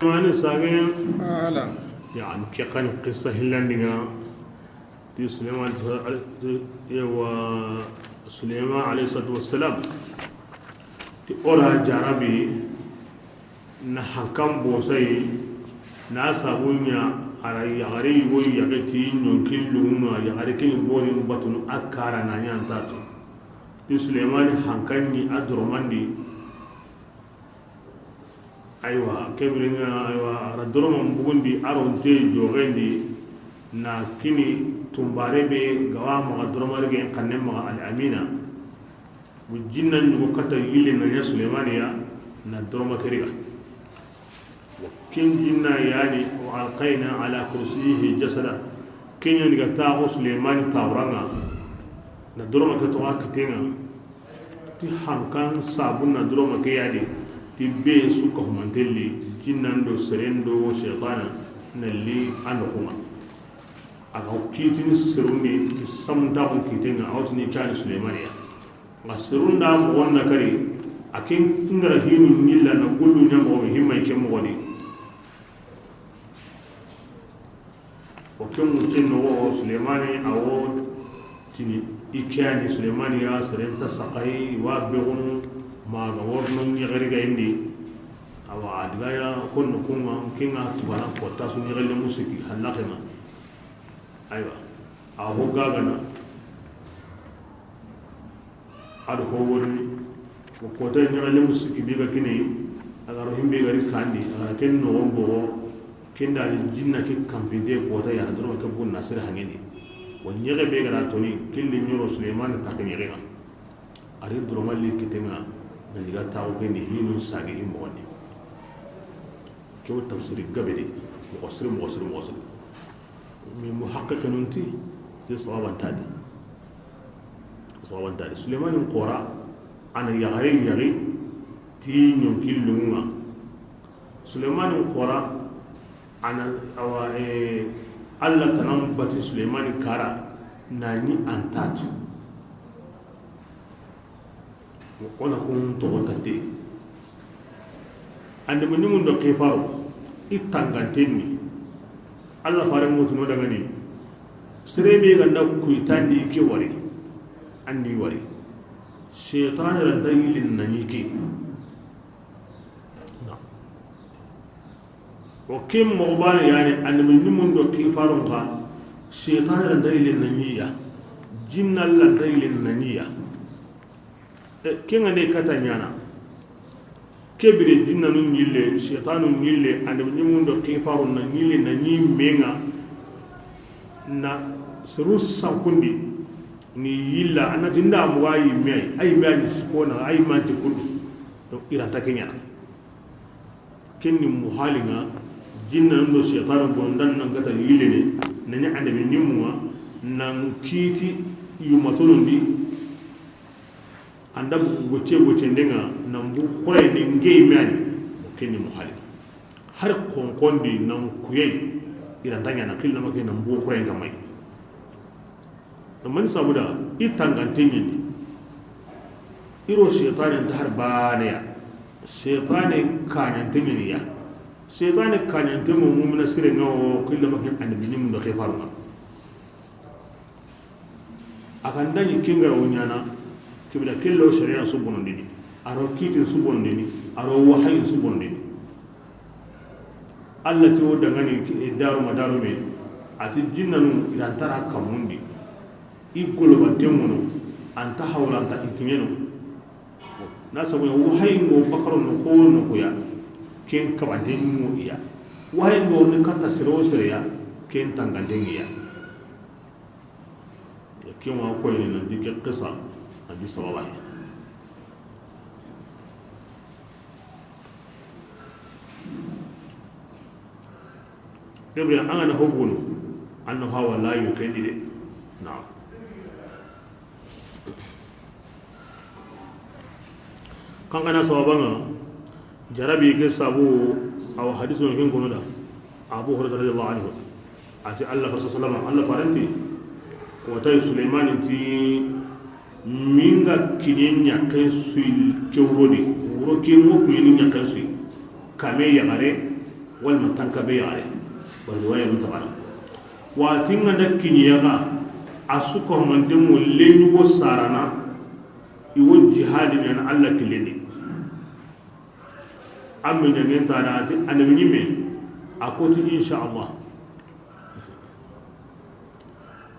Mani sage. Ala. Yani, ke kan qissa hillandinga. Ti Suleyman, ti, wa Suleyman alayhi salatu wassalam. Ti o ra jarabi na hankan bosayi, na sabu ɲa a ra yaxare yigo yaxe ti ɲonkin lunŋa, yaxare kini borin batunu a kara na ɲa ntatu. Ti Suleymani hankan ni a doromandi. Aywa, kebiringa, aywa, a ra doroman bugundi, a ronte joxendi, na kini tumbare be gawa maxa doromari ge xanne maxa al amina. Bu jinna ɲugo kata yille na ɲa Suleymani ya, na doroma keriga. Wa ken jinna yani, wa alqayna ala kursiyihi jasada. Ken ɲa ni ga taxo Suleymani tawranga, na doroma ke toxa kitenga. Ti hankan sabun na doroma ke yadi, ti be su ka humantelli, jinnan do seren do shaytana, na li a noxunga. A ga kitini serundi, ti samuntaxun kitenga, a wotini kani Suleymani ya. Nga serunda moxon na kari, a ken ngara hinu ɲilla na gullu ɲa moxo, himmay ke moxoni. O ken ŋucce noxo, Suleymani a wo tini i ke yani, Suleymani ya seren ta saxayi, wa bexunu ma ga worno ɲexeri ga indi. Awa, a diga ya konno kunga, kenga tugana kotta su ɲexelle musiki, hallakena. Aywa, a ho gagana. A do ho wori, ko kota ɲaxalemu sikki be ga kini, a ga ro himbe ga ri kandi, a ga ra ken noxon boxo, ken da ni jinna ke kampinte kota ya, doro ke bunna sere hangeni. Wa ɲexe be ga ra toni, killi ɲoro Suleymani ta ke ɲexe ga. A ri doro malli kitenga, na diga taxu ke ni hinu sage i moxoni. Ke wo tafsiri gabe de, moxo siri, moxo siri, moxo siri. Mi muhaqqiqinun ti, ti sawabantadi. Sawabantadi. Suleymani xora, a na yaxare yaxi, ti ɲonki lunŋa. Suleymani xora, a na, awa, eh, Allah tanan bati Suleymani kara, na ɲi antatu. O na kun toxo tatte. Annabi ɲumun do xifaro, i tanganten ni. Allah fare mutunu dangani. Sere be ga nda kuyitandi ke wari. Andi wari. Shaytan ra nda yilin na ɲi ke. Na. O ken moxo bane yani, annabi ɲumun do xifarun xa, shaytan ra nda yilin na ɲi ya. Jinna ra nda yilin na ɲi ya. E, kenga ne kata ɲana. Ke bire jinnanu ɲille, seytanu ɲille, annabi ɲimmun do xifarun na ɲille na ɲi menga na seru sankundi ni yilla, a na ti nda muga yimme ay, ay me ani sikona ay manti kudu. Donc i ra nta ke ɲana. Ken ni muhalinga, jinnanu do seytanu bonondan nan gata yillene, na ɲi annabi ɲimmunga, nan kiti yumatonondi, anda gocce gocce ndenga, nan bu xurayni ngey me ani. Ken ni muhali. Har konkondi nan kuyey, i ra nta ɲana xillama ke nan bu xurayen kamay. Mani sabuda, i tangante ɲini. I ro seytane nta har baneya. Seytane kaɲante ɲini ya. Seytane kaɲante mo mumina sire nga o xillama ke annabi ɲimmun do xifarunga. A kan daɲi kengara wo ɲana, kibila kello sharia su bonondini, a ro kitin su bonondini, a ro wahayin su bonondini. Allah ti wo dangani ki-, e, daru ma daru me, a ti jinnanu i ra nta ra kammundi, i golobanten ŋono, a nta hawla, a nta i kiɲeno. Na sabu ya, wahayin go bakaro no ko no ko ya, ken kabanten ɲi mo iya. Wahayin go ni katta sere wo sere ya, ken tanganten ɲi ya. Ken wa koyini nanti ke qisa, nanti sababa he. Kebe an ga na hobunu, an na hawa layu kendi de. Naam. Kan ga na sababanga, jarabi ke sabu, aw hadisu no hin kono da. Abu Hurairah radiyallahu anhu. A ti Allah fa sallama, Allah farenti. Ko tay Sulaiman ti minga kiɲe ɲaken suyi ke wuro di. Wuro ke mo kiɲe ɲaken suyi. Kame yaxare, wala ma tanka be yaxare. Wa riwaya mutabara. Wa tinga da kiɲe yaxa, a su ko mante mo lenyugo sarana, i wo jihadi ɲana Allah kilendi. An be ɲagen ta da ti annabi ɲimme, a ko ti insha Allah.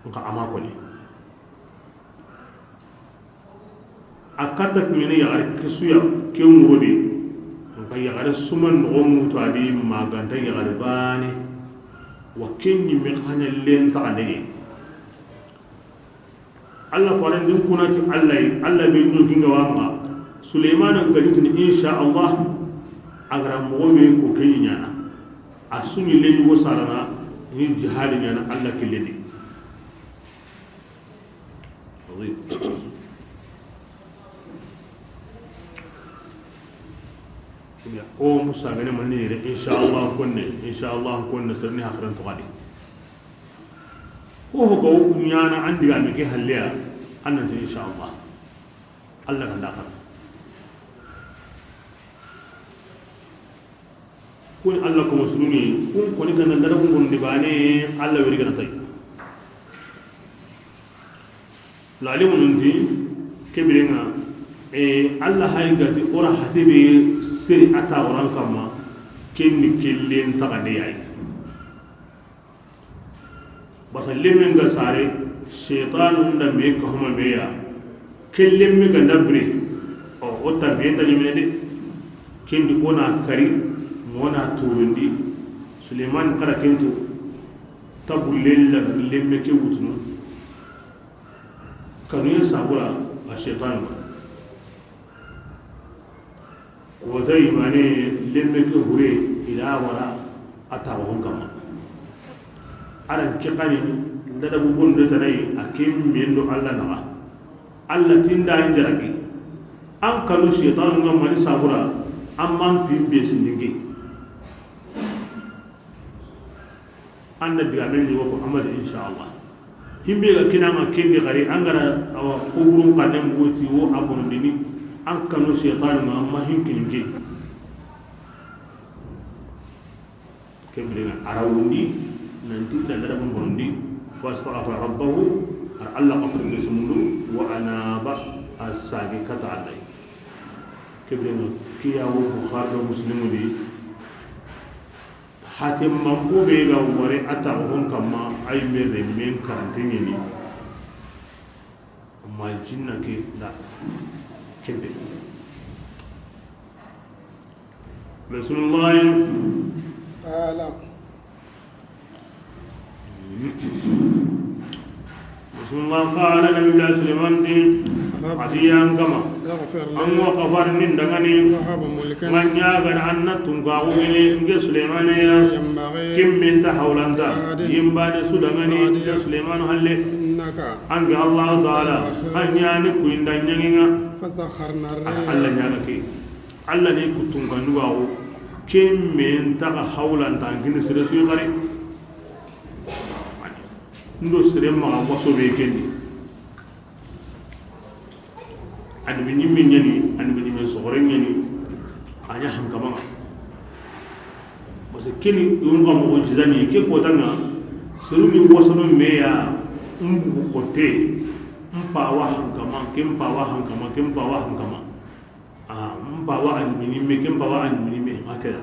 Nka a ma koni. A katta kiɲene yaxare kisuya ke ŋuro de. Nka yaxare suma noxo mutu a di maganta yaxare bane. Wa ke ɲimme xaɲa len taxandege. Allah faren din kunati Allah yi, Allah be ɲoginga wanga. Suleymana gajitini insha Allah. A gara moxo be ko ke ɲana. A suni lenyugo sarana ni jihadi ɲana Allah kilendi. Azim. O Musa gane manni yere, insha Allah konne, insha Allah konne, serni hakran to gadi. Ko ho ko ɲana andi ga me ke halleya, annati insha Allah. Allah kan da kan. Kun Allah ko musulmi, kun koni kan da kun di bane, Allah wiri kan tay. Lalimunun ti, ke birenga, e, Allah hay gati, ora hati be seri ata oran kamma, kenni killen taxande yayi. Basa lemmen ga sare, shaytanu nda me ka huma me ya, ke lemme ga nda bire, o, o tambiye nta ɲemene de, kendi o na kari, mo na turundi, Suleiman kara kento, tabu lella lemme ke wutunu. Kanuye sabura a shaytanu. Wota imane lemme ke hure ila wara a taxon kamma. Aran ke xani ladabu bonde tanayi a ke men do Allah naxa. Allah tinda an jaragi. An kanu shaytanu nga mani sabura an man pimbe sindinge. An na digamen ɲi wo ko Amadu, insha Allah. Himbe ga kinanga kendi xari, an gara awa kuburun xannen boti wo a bonondini, an kanu shaytanu ma, amma hin kinin ke. Kembirina a ra wundi, nanti da dara bonondi, fa astaghfara rabbahu, ar Allah xafari be sumundu, wa anaba, a sagi kata Allah. Kembirina kiyawo Bukhari do Muslimu di, Hate manko be ga wari a taxon kamma, ay me remmen karante ɲeni. Amma jinna ke da kebe. Bismillah. قال. Bismillah. Qala, Nabiyullahi Suleyman ti, رب a ti, ya n kama, اغفر لي an wa xafarin dangani, وهب لي ملكا n ga ɲaagana an na tunkaxu kini n ke Suleymane ya, لا ينبغي ken be nta hawlanta, لأحد yinbaane su dangani, من بعدي n ke Suleymanu halle. إنك An ke Allahu Taala, أنت الوهاب an ɲa ni kuyinda ɲaŋen ŋa. فسخرنا الريح Alla ɲa ga ke. Alla ni ku tunkanduwaxu, ken me nta xa hawlanta an kini sere su yi xari. Ndo sere maxa waso be ken di. Annabi ɲimme ɲa ni, annabi ɲimme soxore ɲa ni, a ɲa hankama ŋa. Parce que keni yunga moxo jizani ke kota ŋa, seru ni wasono me ya, n bugu xote, n pawa hankama, ken pawa hankama, ken pawa hankama. A, n pawa annabi ɲimme, ken pawa annabi ɲimme, a keda.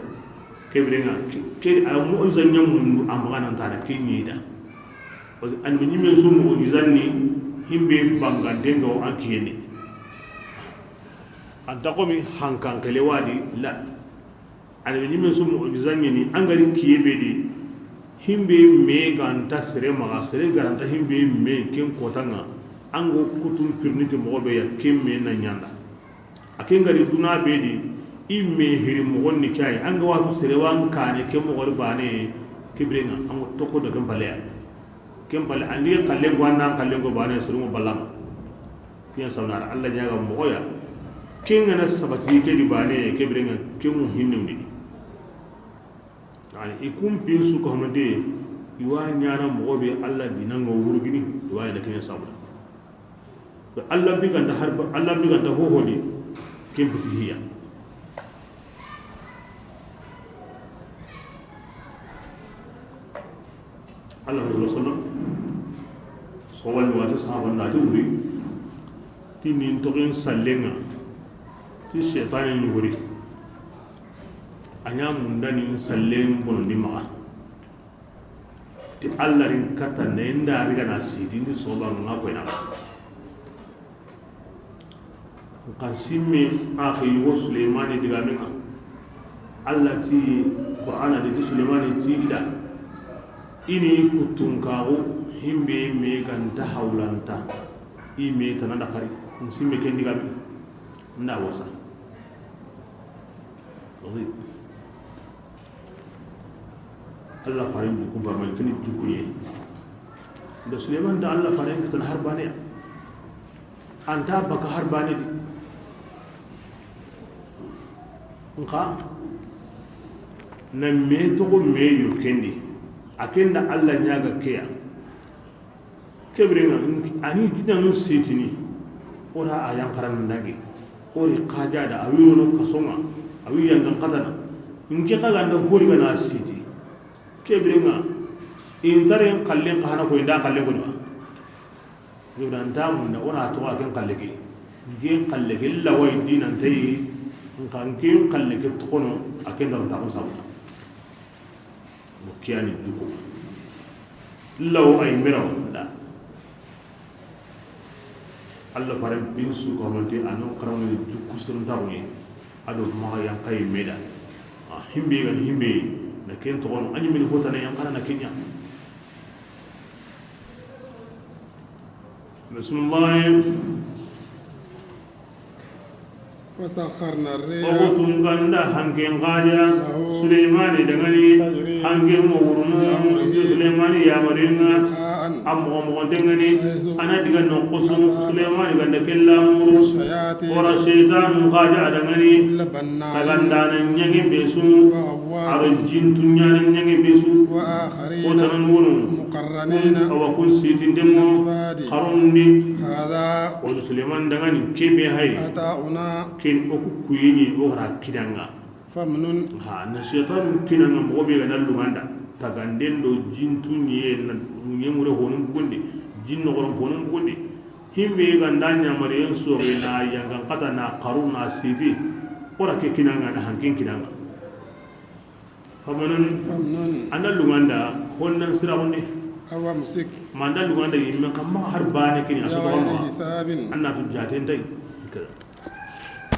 Ke biren ŋa, ke, ke, a mu'jiza ɲa mundu, a maxa nan tara ke ɲi da. Parce que annabi ɲimme su mu'jizan ni, himbe banganten ga wo an kiyene. An ta komi hankan kele wadi, la. Annabi ɲimme su mu'jizan ni, an ga ri kiye be di, himbe me ga nta sere maxa, sere ga ra nta himbe me ken kota ŋa, an go kutun pirniti moxo be ya, ken me na ɲanda. A ken ga ri duna be di, i me hiri moxon ni ke yi, an ga watu sere wa n kane ke moxo ri bane, ke biren ŋa, an go toko do ken pale ya. Ken pale, an di xalle go, an na xalle go bane, sere mo balama. Ken sabana, Alla ɲa ga moxo ya. Ken ga na sabati ke di bane, ke biren ŋa, ken mo hinne ndi. Yani, i kun pin su ko hamade, i wa ɲana moxo be Alla dinan ŋa wurugini, i wa ɲana ken sabana. Alla bi ganta harba, Alla bi ganta hohodi, ken piti hiya. Alla Rasul sallam, sowani wati sahaba nda ti wuri, ti nin toxin sallen ŋa, ti seytane ni wuri, a ɲa mundani sallen bonondi maxa. Ti Alla rin katta ne nda ri gana siti ndi soba nga koyna. Kan simme a xi yugo Suleymani digamen ŋa. Alla ti Qur'ana di ti Suleymani ti i da. I ni kuttunkaxu himbe me ganta hawlanta. I me tana da xari. N simme ken digamen. Nda wasa. Wadi. Alla faren jukku ba man kini jukku ye. Nda Suleymani da Alla faren kitan har bane ya. An ta baka har bane di. Nxa na me toxo me yo ken di. A ken da Alla ɲa ga ke ya. Ke biren ŋa, a ni jinanu sitini, o ra a yanxaran dangi, o ri xaja da, a wi wono kason ŋa, a wi yangan xatana, n ke xa ganda hori gana siti. Ke biren ŋa, i ntaren xallen xa hana ko i nda xallen ko ni wa. Ke biren ŋa nta munda, o na toxo a ken xalle ke, n ke xalle ke lawai dinan tayi, nxa n ke xalle ke toxono, a ken da nta ko sabu. Mo kiyani juko. Law ay miraw da. Alla faren bin su ko manti ano karawni juku sirun taxu ni. Ado maxa yankayi meda. A himbe gan himbe na ken toxono ani min hotana yankana na kenya. Bismillah. فسخرنا الريح Oku tunganda hanken xaja له Suleymani dangani تجري hanken mo wurunu بأمره ti Suleymani yamaringa رخاء a moxo moxo dangani حيث ana diga noxosu أصاب Suleymani ganda kella muru الشياطين ora shaytanu xaja dangani كل بناء tagandana ɲangi besu وغواص aro jintu ɲana ɲangi besu وآخرين o tanan wono مقرنين awa kun sitindemo في الأصفاد xarondi هذا Wala Suleymani dangani kebe hay. عطاؤنا Ken oku kuyini o ra kidanga. فامنن Ha, na shaytanu kinanga moxo be gana luganda. Taganden do jintu ɲiye na ɲemure honun bugundi. Jinno goron honun bugundi. Himbe ganda ɲamariyen sobe na yangan kata na xaru na siti. O ra ke kinanga na hanken kinanga. Famanun فامنن anda luganda honnan siraxundi. أو أمسك Ma anda luganda yimme kamma har bane kini a soto بغير kamma. حساب Anna tu jaten tay.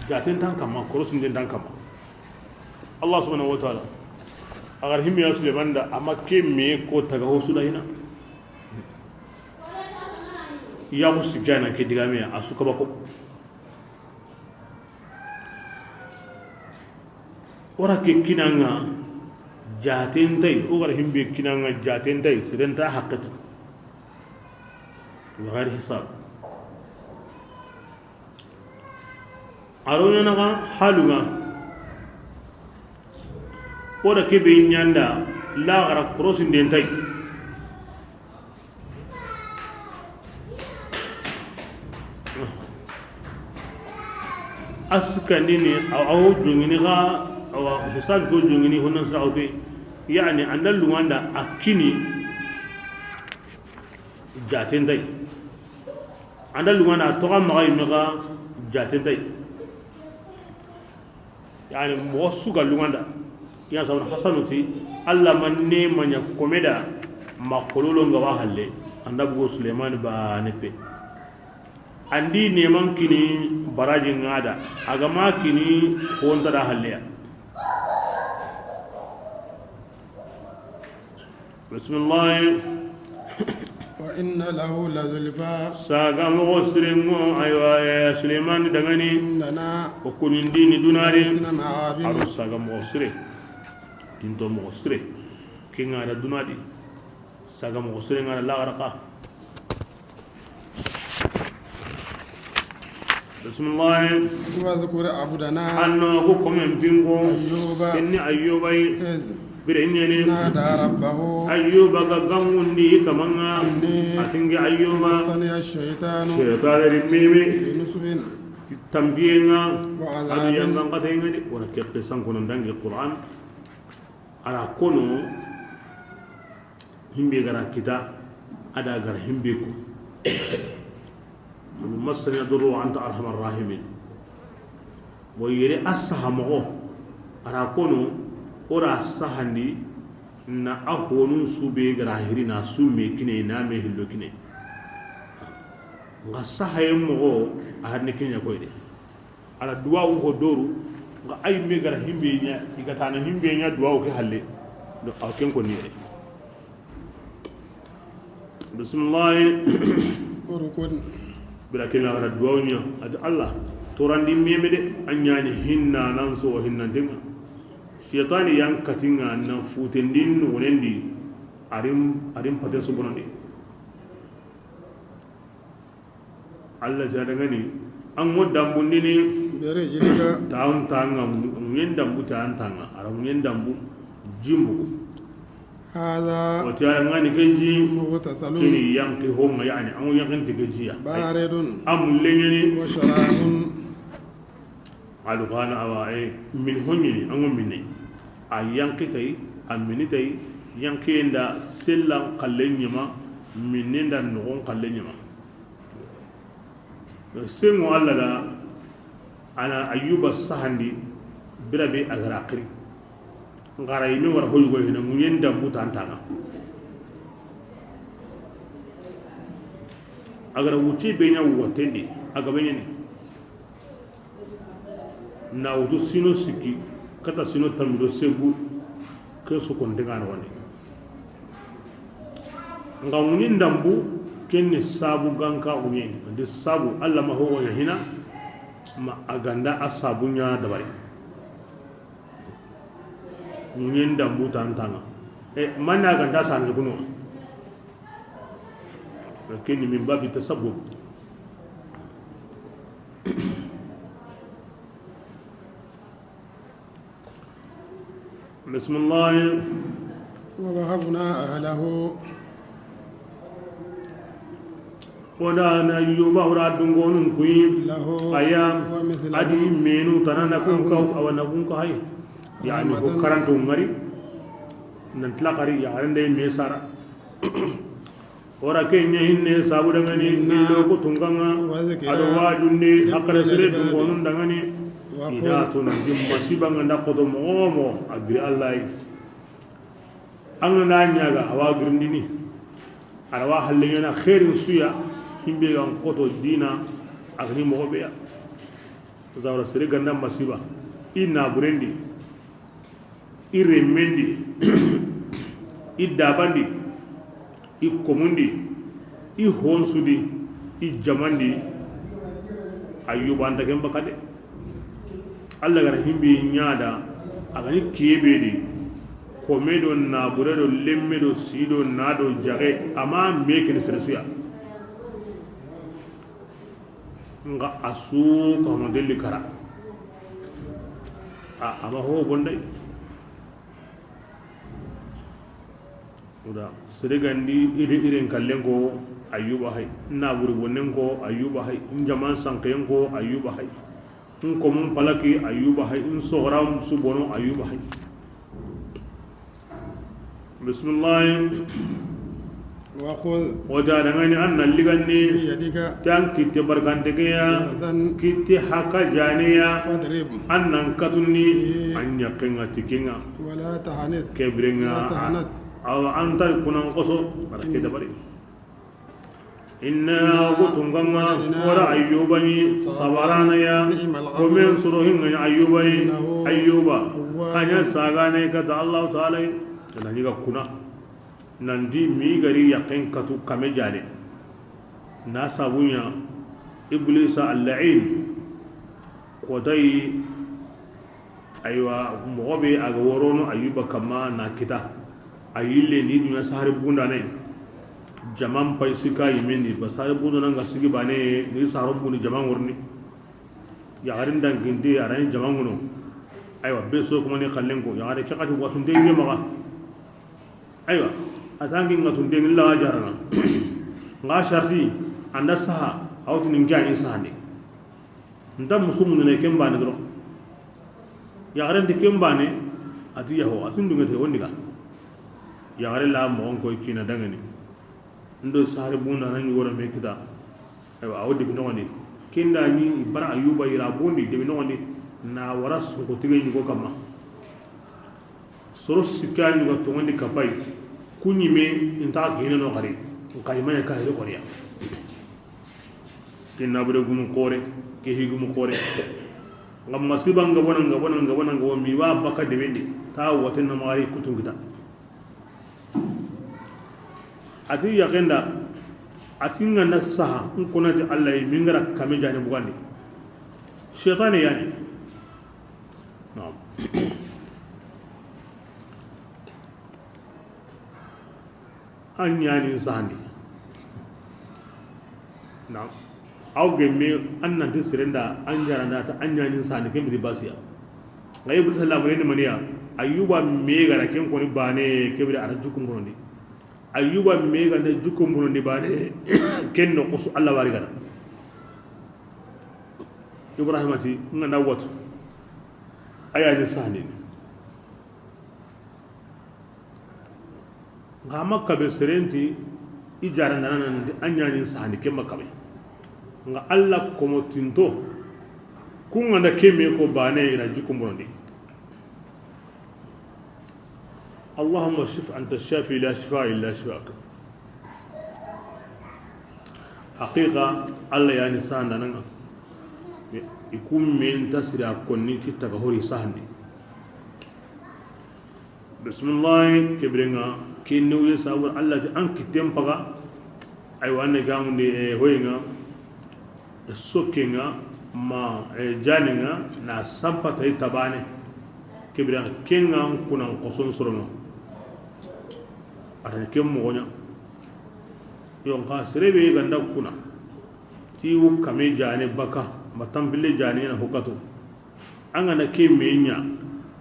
Jaten tan kamma, korosunden tan kamma. Allah subhanahu wa ta'ala, a ga ra himbe ya Suleymani da, a ma ke me ko taga ho su da hina. Ya ko sigana ke digame a su kaba ko. O ra ke kinanga jaten tay, o ga ra himbe kinanga jaten tay, seren ta haqqati. Wa ghairi hisab. A ro ɲaana ga halunga. O da ke be ɲanda laxara korosinden tay. A sikandini, a wo jongini ga, awa, hisabi ko jongini, honnan sira o ke. Yani, an da lunganda a kini jaten tay. An da lunganda a toxa maxa yimme ga jaten tay. Yani, moxo su ga lunganda. Ya sabana Hasanu ti, Allah ma ne ma ɲa kome da, ma kololo nga wa halle. An da bugo Suleymani ba ne pe. An di neman kini baraji nga da, a ga ma kini honta da halleya. Bismillahi. Wa inna lahu lazulfa. Saga moxo sirengo, aywa, ya Suleymani dangani. Indana. O kunindini dunadi. Husna ma'abin. A ro saga moxo sire. Tinto moxo sire. Ke nga da dunadi. Saga moxo sire nga da laxara xa. Bismillah. Wadhkur abdana. Anno ko komen bingo. Ayyuba. Inni Ayyuba yi. Iz. Bire nyene. Nada rabbahu. Ayyuba ga gangundi kamanga. Anni. Atingi Ayyuba. Massani ash-shaytanu. Shaytanu ri mimi. Binusbin. Tambiyenga. Wa adhabin. Adu yangan katenga di. Wala kette sankono dangi Qur'an. Ala kono. Himbe gara kita, a da gara himbe ko. Massani yadurru wa anta arhamar rahimin. Bo yere a saha moxo, a ra kono, o ra sahandi, na a honun su be gara hiri na su me kine, na me hillo kine. Nga sahayen moxo, a harni kine koy de. Ala duwawu ko doru, nga ay me gara himbe ɲa, i ga tana himbe ɲa duwawu ke halle. Do aw ken ko ni re. Bismillah. Urkun. Bira ke me gara duwawu ɲa, ad Allah. Torandi meme de, a ɲani hinna nan so hinna denga. Shaytani yan katinga na futendin wonendi. Arim, arim pate subonandi. Allah ti a dangani, an ŋo dambundini. Bere jirika. Tan tanga, ŋuyen dambu tan tanga, ara ŋuyen dambu jimbu. Hada. O ti a dangani kenji. Mughtasalun. Kini yanki honga yani, an ŋo yankin tege jiya. Baridun. Amu lenyani. Wa sharabun. Alugana awa, e, min honyini, an ŋo minne. A yanki tay, a mini tay, yanki nda sellan kallen ɲama, minne nda nogon kallen ɲama. Sengo Allah da, ana Ayyuba sahandi, birabe a gara kiri. Ngara yimi wara hoyugo hina, ŋuyen dambu tantanga. A gara wuce be ɲa watendi, a gabe ɲani. Na wutu sino sikki, kata sino tammi do segu, ke su konte ga noxondi. Nga ŋuni ndambu, ken ni sabu ganka ŋuɲeni. Andi sabu, Allah ma hogo ɲa hina, ma a ganda a sabu ɲa dabari. Ŋuɲen ndambu tantanga. E, manna ganda sanu kuno. Ken ni min babi tasabbub. Bismillah. Wa wahabna ahlahu. O da na Ayyuba o da dungonun kuyi. Lahu. Aya. Wa mithlahu. Adi menu tanana kun kaw, awa na kun kaw hay. Yani ko karanto ngari. Nan tlaqari ya arende me sara. Ora ke ɲa hinne sabu dangani. Minna. Ni lo ko tunganga. Wa zikra. Ado wajundi. Hakkare sere dungonun dangani. Wa ida to nan dim masiba nganda koto momo agri Allah. An na ɲaga awa girindini. Arawa halle ɲana khairin suya. Himbe gan koto dina. Agni mogo beya. Zawra sere ganda masiba. Ina burendi. I renmen di, i daban di, i komun di, i honsu di, i jaman di, Ayyuba nta ken baka de. Alla ga ra himbe ɲa da, a ga ni kebe di, kome do nabure do lemme do si do na do jaxe, a ma me ken sere su ya. Nga a su ka mo delli kara. A, a ma ho bonday. Uda sere gandi iri iren kallen ko Ayyuba hay, naburi bonnen ko Ayyuba hay, njaman sanken ko Ayyuba hay, n komun palaki Ayyuba hay, n soxoran su bono Ayyuba hay. Bismillah. وخذ Wata dangani an na ligandi بيدك tan kitte barkante ke ya, ضغثا kitte haka jane ya, فاضرب an nan katunni به an ɲakken ŋa tikin ŋa. ولا تحنث Kebiren ŋa ولا تحنث awa an tar kunan koso barke dabari. Inna ku tunga ŋa wara Ayyuba ni sabarana ya. Komen soro hinga ni Ayyuba ni. Ayyuba a ɲa sagane kata Allahu Taala yi. Kana ni ga kuna. Nanti mi gari yaken katu kame jane. Na sabunya Iblisa al-la'in. Kotayi. Aywa, moxo be a ga worono Ayyuba kamma na kita. A yille ni duna sahari bundane. Jaman pay sika yimendi ba sahari bundana nga sigi bane ni saharo bundi jaman worni. Yaxarin danginte a rani jaman ŋuno. Aywa, be so kuma ni xallen ko yaxare ke xati watunte nge maxa. Aywa, a tangi nga tunte ngi la jarana. Nga sharti anda saha awtini nge ani sahande. Nta musu mundu ne ken bane doro. Yaxaren ti ken bane. Ati yaho ati ndungete wondiga. Yaxare la moxon koy kina dangani. Ndo sahari bunda na ɲi woro me kita. Aywa, awo debi noxondi. Kenda ni bara Ayyuba yira bundi debi noxondi. Na wara sunko tige ɲi ko kamma. Soro sikka ɲuga toŋondi kapay. Ku ɲime inta xa hine no xari. Nka imanya ka hire xoriya. Ke nabure gumu xore, ke higumu xore. Nga masiba nga bona nga bona nga bona nga mi wa baka debendi. Ta waten na mari kutun kita. Ati yaxenda. Ati nganda saha nkunati Allah yi mingara kame jani bugandi. Shaytani yani. Naam. An ɲani sahandi. Naam. Aw gemme an nanti sirenda an jaranda ta an ɲani sahandi ke miri basiya. Nga Iblisa la mure ni maniya. Ayyuba me gara ken koni bane kebiri ara jukum bonondi. Ayyuba me ganda jukum bonondi bane ken no kusu Allah wari gana. Ibrahima ti nganda watu. Aya ni sahandi. Nga makka be serenti i jarandana nanti an ɲani sahandi ke makka be. Nga Allah komo tinto. Kunga nda ke me ko bane ira jukum bonondi. اللهم اشف أنت الشافي لا شفاء إلا شفاءك. Haqiqa Allah yani sahandana nga. I kumme nta sira konni ti taga hori sahandi. Bismillah, kebirenga kinni wuye sabu Allah ti an kitten paga. Aywa, an ne gamundi, eh, hoyinga, eh, sokkenga, ma, eh, janinga, na sampa tay tabane. Kebira kenga kunan koson sorono. Atani ken mogonya. Yo, nka serebe ganda kuna. Ti wu kame jane baka, ma tampille jane na hukato. An ga na ke me ɲa,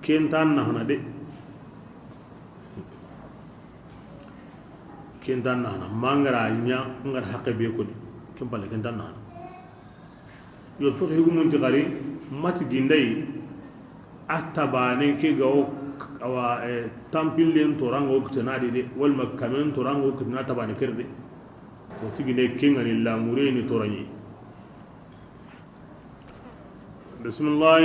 ken ta nahana de. Ken ta nahana, ma an ga ra ɲa, an ga ra haqqe be koni. Ken palle ken ta nahana. Yo, fiqhi gumun ti xari, mati gindayi, a tabane ke ga wo, awa, eh, tampillen toranga wo kitana de de, walma kamen toranga wo kitana tabane kere de. Wo ti gindayi ken ga ni lamure ni toraɲi. Bismillah.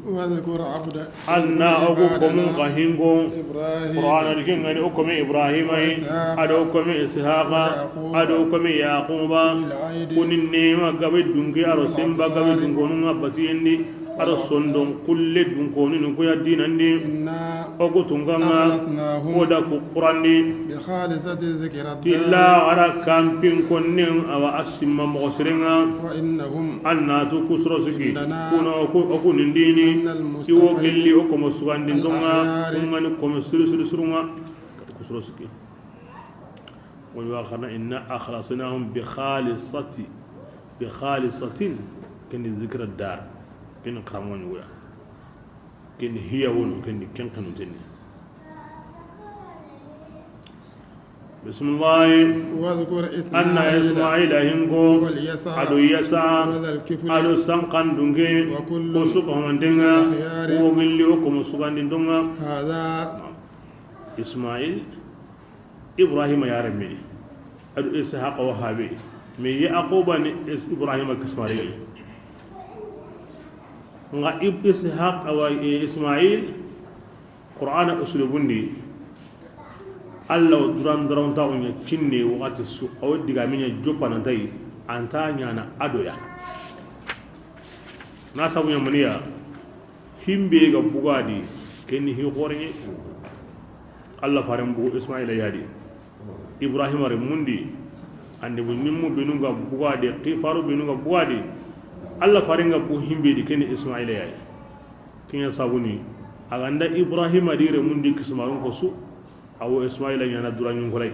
واذكر عبد Anna oku komun ka hingo. إبراهيم Qur'ana di ken ga ni o kome Ibrahima yi. وإسحاق Ado o kome Ishaqa. ويعقوب Ado o kome Yaquba. أولي الأيدي Kuni nema gabe dunki aro simba gabe والأبصار dunkonunga batiyendi. A do sondon kulle dunkoninu ku ya dinandi. إنا O ku tunka ŋa, أخلصناهم o da ku xurandi. بخالصة ذكر الدار. Ti laxara kanpin konnen, a wa a sinma moxo siren ŋa. وإنهم An na tu ku soro siki. عندنا Kuno ku, o ku nindini. لمن المصطفين I wo gelli o komo sugandinton ŋa. الأخيار. Ku ŋa ni komo siri siri sirun ŋa. Ku soro siki. Wo yi wa xana, إنا أخلصناهم بخالصة، بخالصة, ken ni ذكر الدار, ken ni xaranŋo ɲugoya, ken ni hiya wono, ken ni ken xanunten ni. Bisimilahi. واذكر An na إسماعيل Ismaila hinko, واليسع a do Yasa, وذا الكفل a do Sankandunke, وكل ko su ka homanten ŋa, من الأخيار wo gelli o komo sugandinton ŋa. هذا Ismail, Ibrahima ya renme ni, a do Ishaqa wa habe, mais Yaquba ni Is-, Ibrahima kismare. Nga Ib-, Ishaq awa, e, Ismail, Qur'ana uslubundi, Allah duran duran ta ɲa kinne waxati su, a wo digame ɲa joppa nan tayi, an ta ɲana a do ya. Na sabu ɲa maniya, Himbe ga bugadi, ken ni hi xoreɲe. Allah faren bugu Ismaila ya di. Ibrahima renmundi, annabi ɲimmu benu ga bugadi, xifaru benu ga bugadi. Allah faren ga bugu himbe di, ken ni Ismaila ya yi. Ken ɲa sabuni, a ga nda Ibrahima di renmundi kisimarun ko su, a wo Ismaila ɲana dura ɲunkolay.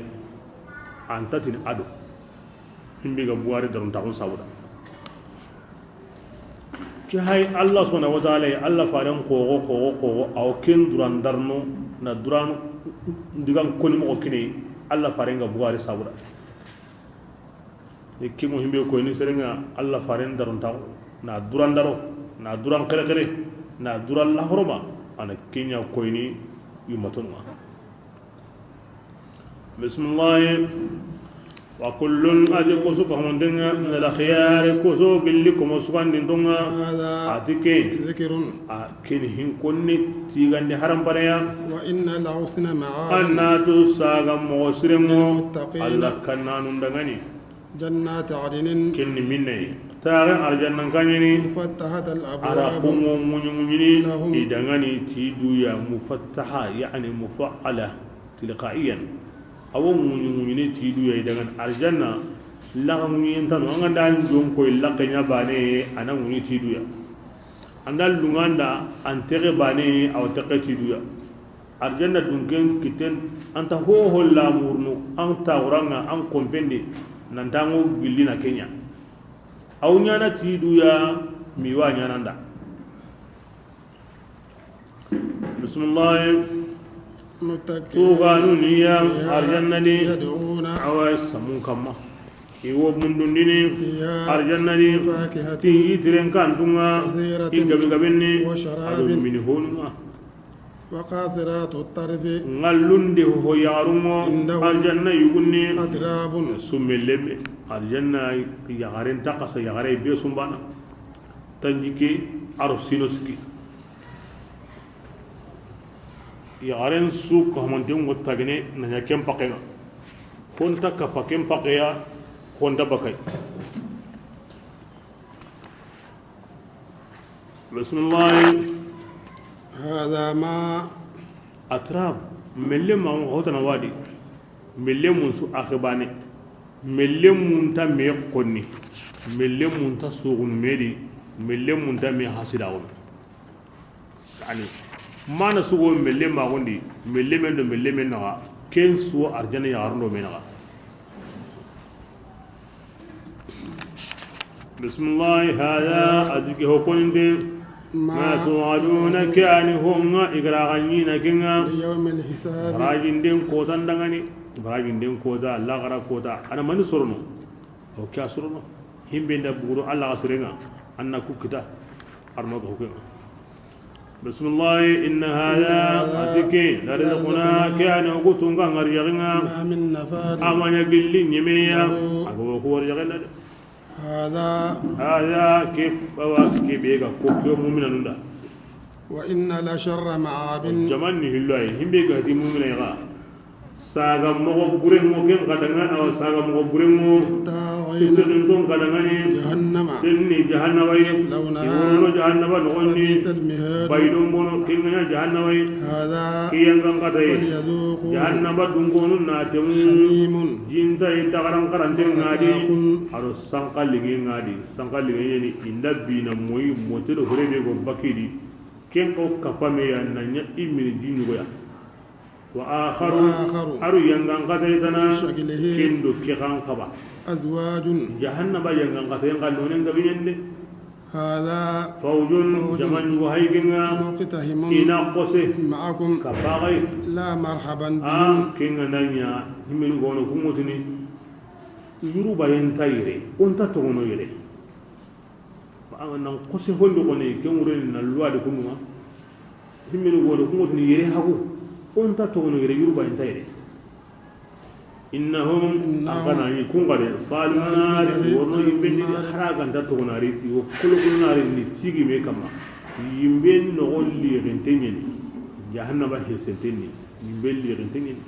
An ta tini a do. Himbe ga bugadi darun taxun sabuda. Ke hay Allah subhanahu wa ta'ala, Allah faren xoxo, xoxo, xoxo, a wo ken duran darno, na duran digan koni moxo kine, Allah faren ga bugari sabuda. E ke mo himbe koyni seren ŋa, Allah faren darun taxu, na duran daro, na duran xere xere, na duran lahoroma, a na ken ɲa koyni yumaton ŋa. Bisimilahi. Wa kullun, a ti ku su ka homanten ŋa, min al-akhyari, ku su gelli komo sugandinton ŋa. هذا A ti ke, ذكر a ken ni hin konne tigandi harampareya. وإن لحسن مآب An na tu saga moxo siren ŋo, للمتقين Allah kannanun danŋa ni. جنات عدن Ken ni minne. Taxe arjannan kaɲeni. مفتحة A ra الأبواب kumo muɲu muɲini لهم i danŋa ni ti duya, mufattaha, yani mufa'ala, tilqa'iyan. A wo muɲu muɲini ti duya i danŋa ni. Arjanna, laxa muɲiyen tanu, an ga nda an jon koy laxe ɲa bane, a na muɲi ti duya. An da lunganda, an texe bane, a wo texe ti duya. Arjanna dunken kitten, an ta hoho lamurnu, an ta wuranga, an kompendi, nan ta ngo gillina ken ɲa. Aw ɲana ti duya, mi wa ɲananda. Bismillah. متكئين Tuganu niya فيها arjanna di. يدعون Awa samun kamma. I wo mundundini فيها arjanna di. بفاكهة Ti i tiren kantunga. كثيرة I gabi gabinni. وشراب Ado mini honunga. وقاصرات الطرف Ngallunde ho yaxarungo عندهم arjanna yugunni. أتراب Summe lemme. Arjanna yaxaren ta xasa yaxare be sumbana. Tanjike aro sino siki. Yaxaren su ko hamanten go tagene na ɲa ken pakenga. Honta kappa ken pakeya, honta bakay. Bismillah. هذا ما Atrab, melle ma hotana wadi. Melle mun su axibane. Melle mun ta me konni. Melle mun ta sugunu medi. Melle mun ta me hasida wono. Yani, mana sugo melle maxundi, melle men do melle men naxa, ken suwo arjana yaxarundo me naxa. Bismillah, hada, a di ke ho koninde, ما ma tu'aduna, ke ani honga, i ga ra ga ɲina kenga, ليوم الحساب barajinden kota ndangani, barajinden kota, laxara kota, a na mani sorono. O ke a sorono. Himbe nda buguro Allah ga sirenga, a na ku kita, arno ga hukenga. Bismillah, inna hada, إن هذا a ti ke, la rizquna, لرزقنا ke ani o ku tunga ngari yaxinga. ما من نفاد A ma ɲa gilli ɲemeya, له a ga wo ku wari yaxenda de. هذا Hada, ke, bawa, ke be ga ko, ke mu'mina nunda. وإن لشر مآب Jaman ni hillo ay, himbe ga ti mu'mina ga. Saga moxo burenŋo ken xa daŋa, awa saga moxo burenŋo. Kisirinton xa daŋa ni. Jahannama. Ken ni jahannaba yi. Yaslawnaha. I wono jahannaba noxon di. Fabisal mihad. Baydon bono ken ŋa ɲa jahannaba yi. Hadha. Ke yangan xata yi. Falyadhuqu. Jahannaba dunkonu na temu. Hamimun. Jinta yi taxaran xaranten ŋa di. Wa ghasaqun. A do sanqalliŋen ŋa di. Sanqalliŋen ɲa ni i nda bina moyi mote do hore be go bakidi. Ken xo kapame ya na ɲa i mini ji ɲugo ya. Wa akharu, wa akharu, a ru yangan xata yi tana, min shaklihi, ken do ke xan xaba. Azwajun. Jahannaba yangan xata yi n xa nonen gabe ɲa ni de. Hadha. Fawjun, fawjun, jaman ɲugo hayi ken ŋa. Muqtahimun. I na xose. Ma'akum. Ka baxay. La marhaban bihim. A, ken ŋa na ɲa, himenu gono kungotini. Yurubayen ta yere, o nta togono yere. An nan xose hondi xoni, ken wureni na luwa de kunduŋa. Himmeni gode, kuŋotini yere hagu. O nta togono yere, yuruba inta yere. Innahum, innahum, an kana ni kun gade, salun nari, salun nari, wono yimben ni nari. Hara ganta togonari, yo kolokolonari ni tigi me kama. Yimben no golli genten ɲeni. Jahannaba hesenten ni. Yimben li genten ɲeni.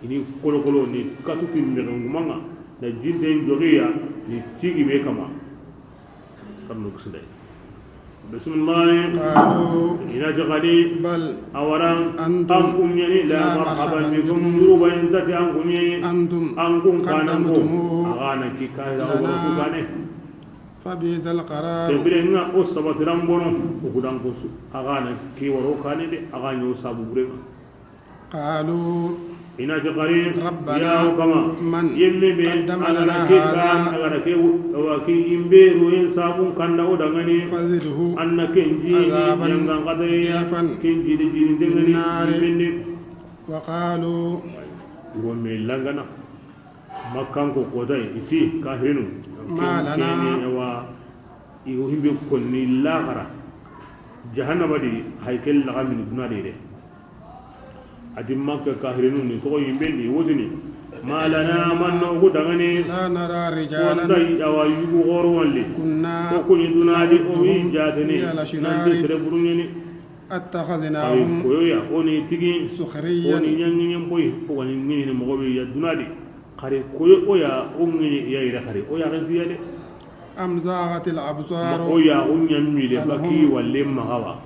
Ini kolokolo ni katuti mexen gumaŋa. Na jinten jogiya ni tigi me kama. Karnu kusunday. Bismillah. Qalu. Ina ti xadi. Bal. Awara. Antum. An kun ɲani la marhaban bikum. Yuruba inta ti an kun ɲe. Antum. An kun kanan ko. Qaddamtumuhu. Agana ki kahira lana. Ku kane. Fabisal qarar. Te bire nga o sabatiran bono. O kudan ko su. Agana ki waro kane de. Agana o sabu bure. Qalu. Ina ti xari, rabbana, ya o kama, man, yemme be, qaddama lana hadha, a ga na ke, wa ki yimbe ruyen sabun kanda o dangani, fazidhu, an na ken ji, adhaban, yangan xataya, dhifan, ken ji di jiri dengani, fin nari, yimbe ndi. Wa qalu. Ngo me langana. Makkanko kota i ti kahirinu. Ma lana. Ken, ken, wa, i go himbe konni laxara. Jahannaba di, hay kel laxa mini duna de de. A di Makka kahirinu ni toxo yimbe ndi wotini. Ma lana, man no go dangani. La nara rijalan. Wanda awa yugu goro walli. Kunna. Ko kuni duna di o wi jatene. Na'udduhum min al-ashrar. Nan di sere burunyeni. Attakhadhnahum. Ay, koyo ya, o ni tigi. Sukhriyan. O ni ɲangi ɲen boy, o wani ŋini moxo be ya duna di. Xare koyo o ya, o ŋini ya ire xare, o ya ganti ya de. Am zaghatil absar. Ma o ya, o ɲammi le, anhum, baki walle maxawa.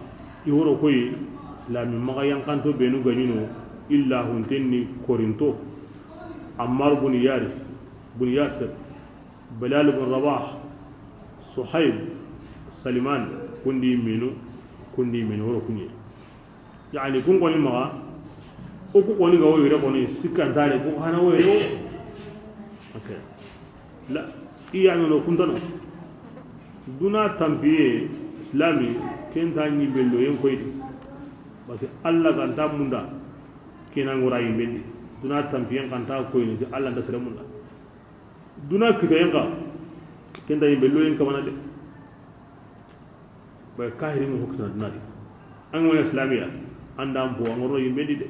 I woro koyi, islami maxa yankanto benu gaɲino, illa huntenni korinto. Ammar bun Yaris, bun Yasir. Bilal bin Rabah, Suhaib, Saliman, kundi minu, kundi minu woro kunye. Yani kun koni maxa, o ku koni ga wo yere koni sikkantare, ku xana wo yere wo. Ok. La, i ya nono kuntano. Duna tampiye, islami, kenta ɲi bello yen koydi. Parce que Allah ganta munda, kena ngora yimbendi. Duna tampiyen kanta koyni, Allah nda sere munda. Duna kitayen xa, kenta yimbe loyen kamana de. Bay kahiri mo hokta duna de. An wona islamiya, anda an bo an ro yimbe di de.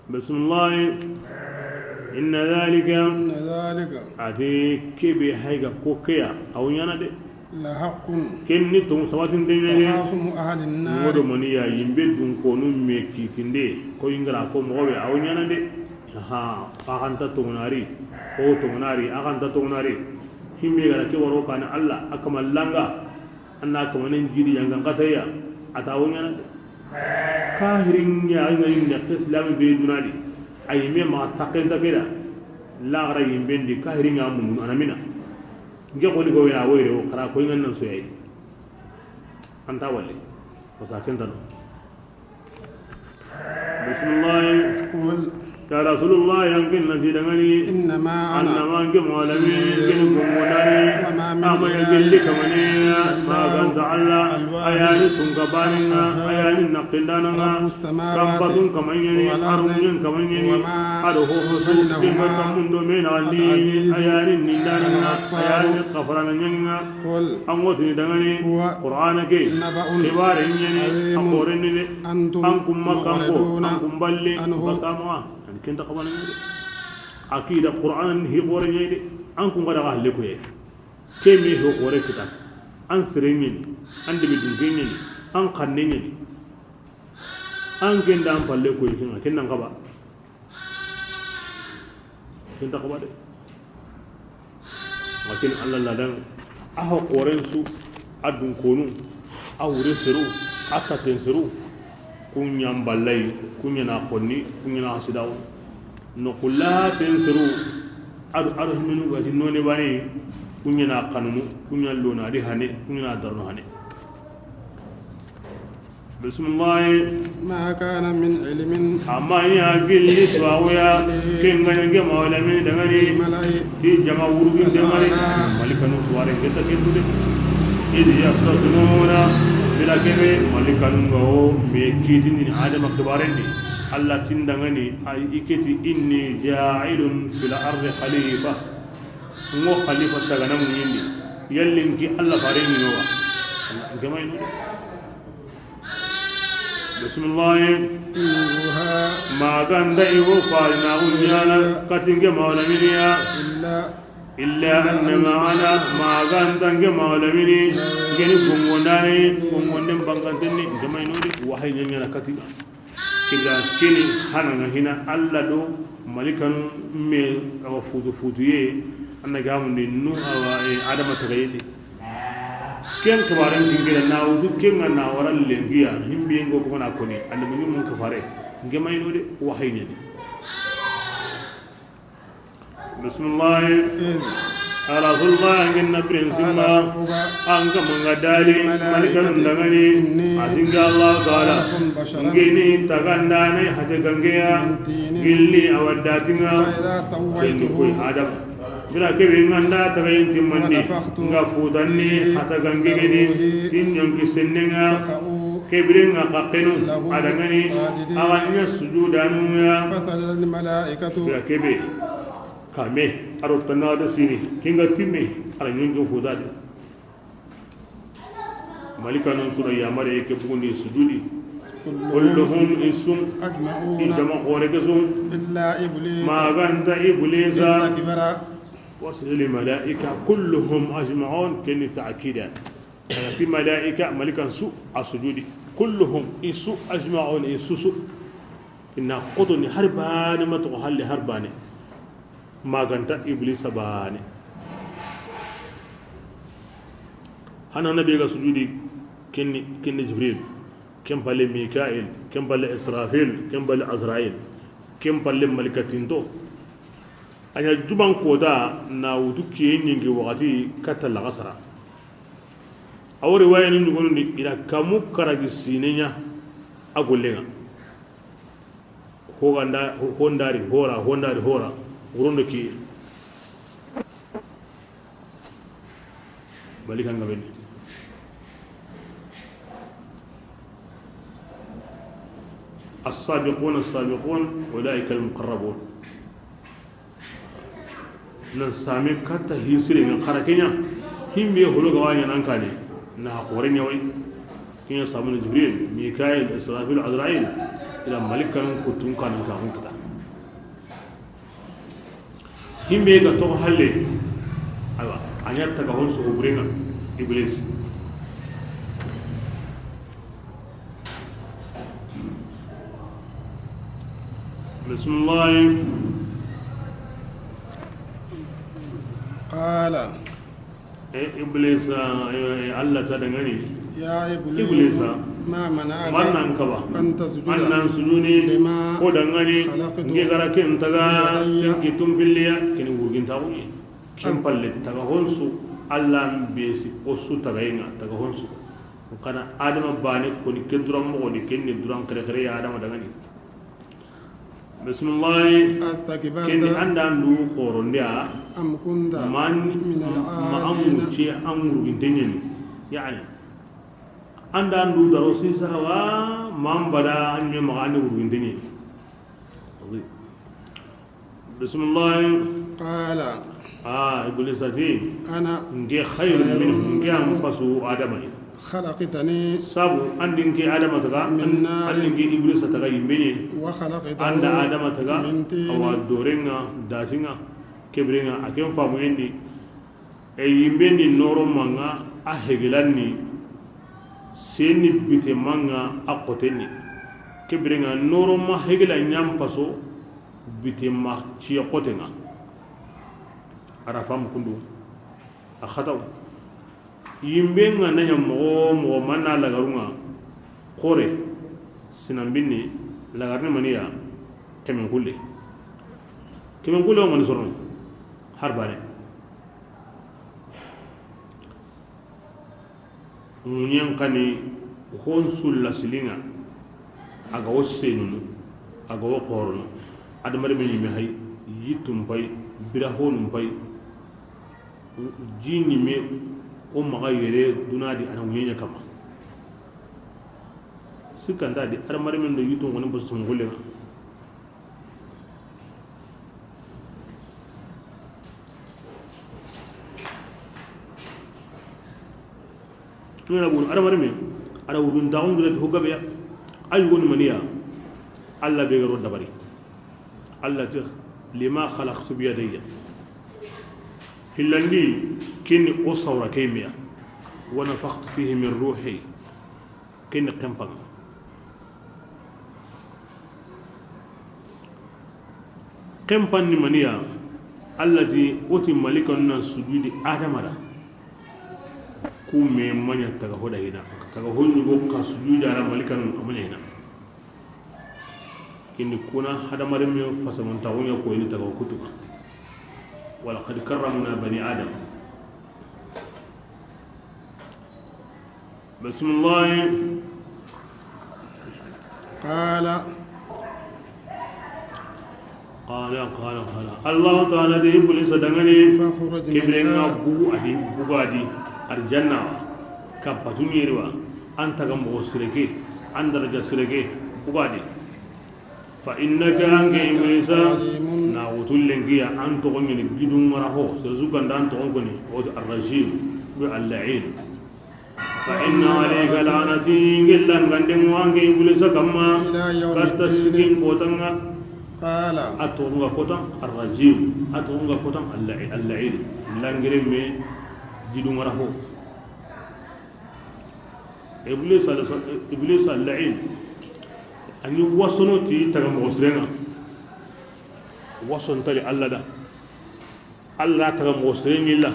Bismillah. Inna dhalika. Inna dhalika. Ati kebe hayga ko keya, aw ɲana de. La haqqun. Ken ni tongu sabatinde ɲani. Takhasumu ahlin nar. Ngodo maniya yimbe dun konu me kitinde. Ko ingara ko moxo be aw ɲana de. Ha, axanta tongunari. O tongunari, axanta tongunari. Himbe gara ke waro kana Allah, akama langa. Anna kamanen jidi yangan kataya, ata wo ɲana de. Kahirin ya ŋa yinne ke islami be dunadi. Ay me ma takken takeda. La gara yimbendi kahirin ya mun anamina. Nge ko ni ko ya woyre o kara ko ngan nan soyay. Anta walle. Ko sa kentano. Bismillah. Qul. Ya Rasulullah, yankin nan ti dangani. Innama ana. Annama nge malami, nge ni gongonani. Wa ma min ilahin. Ama ya gelli kamani. Ma ganta Allah. Ayani tunga baninga. Ayani naqindananga. Rabbus samawati. Kambatun kamanyani. Wal ardi. Arunyen kamanyani. Wa ma. Ado ho ho su. Bainahuma. Dinga kamundo menani. Al aziz. Ayani nindananga. Al ghaffar. Ayani kafarana nyanga. Qul. An wotini dangani. Huwa. Qur'ana ke. Naba'un. Xibare nyani. Azimun. A xorenni de. Antum. An kun Makkanko. Mu'riduna. An kun balle. Anhu. Bakama. An kenta xabana nyani de. Akida Qur'an ni hi xore nyani de. An kun gada halle ko ye. Ke me ho xore kita. An sere ɲeni, an debe dunke ɲeni, an xanne ɲeni. An ken da an palle koyi ken ŋa, ken nan xaba. Ken ta xaba de. Lakin Allah ladan, a ho xoren su, a dunkonu, a wure seru, a taten seru, kun ɲa n ballay, kun ɲa na xonni, kun ɲa na hasidawo. No kula ten seru, ado, ado himenu gati none bani, kun ɲa na xanunu, kun ɲa lona di hane, kun ɲa na darno hane. Bisimilahi. Ma kana min ilmin. Amma ya gilli tuwaxuya, ken ga ɲa n ke mawlamini dangani, ti jama wurugin dangani, malikanu tuwaren ke ta ke tude. Idi yaftasimuna, bila kebe, malikanu ga wo, me kitini Adama kibarendi. Allah tin dangani, ay iketi inni ja'ilun fil ardi khalifa. Ngo khalifa tagana muɲindi. Yallinki Allah fare ni wa. Nke may no. Bisimilahi. Maganda i wo farinaxu ɲana katinke mawlaminiya. Illa annama ana maganda nke mawlamini. Ngeni gongondane, gongonden bankantenni, nke may no de, wahayi ɲaɲana katinga. Kida kini hana nga hina Allah do malikanu me awa futu futu ye, anna gamundi nu awa, e, Adama tagayindi. Ken kibaren tingira na wudu ken nga na wara lengiya, himbi ngo ko na koni, anda muni mun kafare. Nge mayno de, wahayi ɲani. Bisimilahi. Ala sulma ngin na prinsimba. An ka manga dali malikan dangani. Atinga Allah taala. Ngini tagandane hata gangeya. Gilli awadatinga. Kendi koy Adam. Bila kebe nganda tagayin timmandi. Nga futanni hata gangegeni. Tinyon ki sennenga. Kebirenga kakenu adangani. Aganya sujudanu ya. Bila kebe. Kame, aro tana da sini, kinga timme, ala nyonjo fodade. Malikanun sura yamare ke bugundi sujudi. Kulluhum insum, ijama khore kesum. Illa Iblis. Maganta Iblisa. Istakbara. Wasjud lil malaika kulluhum ajma'un, keni ta'kida. Fi malaika, malikan su, asujudi. Kulluhum, insu, ajma'un, insu su. Inna qutuni harbani matuqu halli harbani. Maganta Iblisa bane. Hana nabi ga sujudi kenni, kenni Jibril, ken palle Mikail, ken palle Israfil, ken palle Azrail, ken palle malikatinto. Anya juban kota na wutu kiyen nyingi wakati kata lagasara. Awo riwaya ni nugonundi ila kamu karagi sinenya a gollenga. Hoganda, hondari hora, hondari hora, wurondo ki. Malika nga beni. السابقون السابقون أولئك المقربون. Nan same katta hisire nga xara kenya. Himbe holo ga wanya nan kane. Na ha xore nya way. Kenya samuna Jibril, Mikail, Israfil, Azrail. Ila malikan kutun kan ka hun kita. Himbe ga to halle. Aywa, anya taga hon so burenga Iblis. Bismillah. Qala. E Iblisa, e, e, Allah ta dangani. Ya Iblis, Iblisa, ma mana'aka, man nan kaba, an tasjuda, an nan sujuni, lima, ko dangani, khalaqtu, nge gara ken taga, biyadayya, tinki tumbilliya, keni wurgin taxuni. Ken palle taga honsu, Allah mbesi osu tagayinga, taga honsu. Kana Adama bane koni ke duran moxo di, ken ni duran xere xere ya Adama dangani. Bismillah. Astakbarta. Kendi anda ndu xoronde a. Am kunta man, min al-alin. Ma an mucce an wurginte ɲeni. Yani. Anda ndu daro sisa wa man bada an ɲe maxa an wurginte ɲeni. Bismillah. Qala. Ah, Iblisa ti. Ana. Nge khayrun minhu, nge an pasu Adama yi. Khalaqtani. Sabu, an di nke Adama taga, min nar, an di nke Iblisa taga yimbe ɲe. Wa khalaqtahu, an da Adama taga, min tin, awa dorenga, dasinga, kebirenga, a ken famu yendi. E yimbe ni noro manga, A hegelanni seni bite manga a xotenni. Ke birenga noro ma hegela ɲan paso bite ma ciye xotenga. A ra fam kundu a xataw. Yimbe nga naɲa moxo moxo manna lagarunga xore sinambinni lagarni maniya kemen kulle. Kemen kulle o mani sorono har bane. Ŋuɲen xani hon sulla silinga. A ga wo senunu, a ga wo xorono. Adamari me ɲime hay, yittum pay, bira honum pay. Ji ɲime o maxa yere dunadi a na ŋuɲeɲa kama. Sikkanta di adamari men do yittum xoni bosu tun xullenga. Ngana bun adamari me, a da wudun taxun gida to gabe ya. Ay woni maniya. Allah be garo dabari. Allah ti: "Lima khalaqtu bi yadayya." Hillandi kinni o sawra ke miya. "Wa nafakhtu fihi min ruhi." Kinni kempanga. Kempan ni maniya, Allah ti woti malikanu na sujudi Adama da. Ku me maɲa taga hoda hina. Taga hon yugo ka sujudi ala malikanu a maɲa hina. Indi kuna hadamaren me fasamun taxuɲa ko ini taga kutuba. Wa laqad karramna bani Adam. Bismillah. Qala. Qala, qala, qala. Allahu Ta'ala de Iblisa dangani. Fakhruj minha. Kibrenga bugu adi, bugu adi. Arjanna. Ka batu ɲeriwa. An taga moxo sireke. An daraja sireke. Bugu adi. Fa innaka, anke Iblisa, na wutullen kiya, an toxo ɲini gidun ŋara ho, sere su ganda an toxon koni, woti arrajim, be al-la'in. Fa inna alayka la'nati, ngella nganden wa anke Iblisa kamma, ila yawmi katta ddin. Sigin kotanga. Qala. A toxonga kotan arrajim, a toxonga kotan al-la'in, al-la'in. Langire me gidun ŋara ho. Iblis al-, Iblis al-la'in. Ani wasono ti taga moxo sirenga. Wason tali Allah da. Allah taga moxo sirengi la.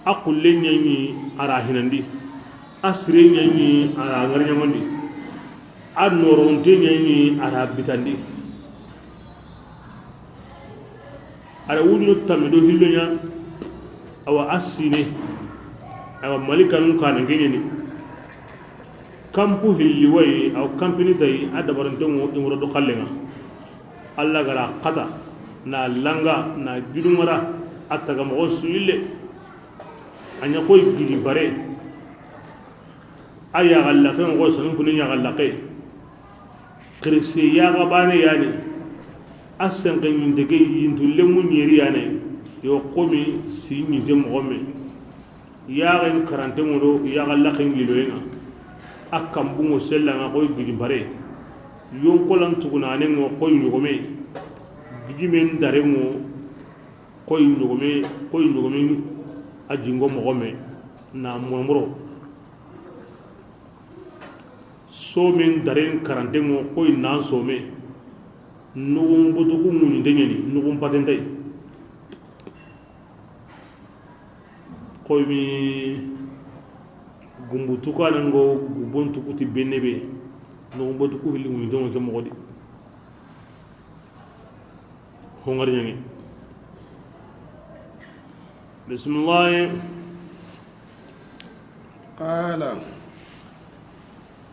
A xulle ɲaɲi a ra hinandi. A sire ɲaɲi a ra ŋarɲamandi. A noronte ɲaɲi a ra bitandi. A da wujunu tammi do hillo ɲa, awa a sine, awa malikanun kanan keɲeni. Kampu hilli wayi, awa kampini tayi, a dabarantenŋo i ŋoro do xallenŋa. Allah gara xata, na langa, na gidun ŋara, a taga moxo suyille. A ɲa koy gidi bare. A yaxallaxe moxo sanun kuni yaxallaxe. Xirise yaxa bane yani. A senxe ɲinte ke yintu lemu ɲeri yani. Yo xomi si ɲinte moxo me. Yaxen karante ŋo do yaxallaxen giloyenga. A kanbunŋo sellanga xoy gidi bare. Yonkolan tugunanenŋo xoy ɲogome. Gidimen darenŋo xoy ɲogome, xoy ɲogome a jingo moxo me. Na moromoro. Somen daren karantenŋo xoy nan some. Nuxun botuku ŋuɲinte ɲeni, nuxun patentay. Xoy mi gumbu tukanango, gubon tukuti benne be. Nuxun botuku hilli ŋuɲintenŋo ke moxo di. Hongari ɲangi. Bismillah. Qala.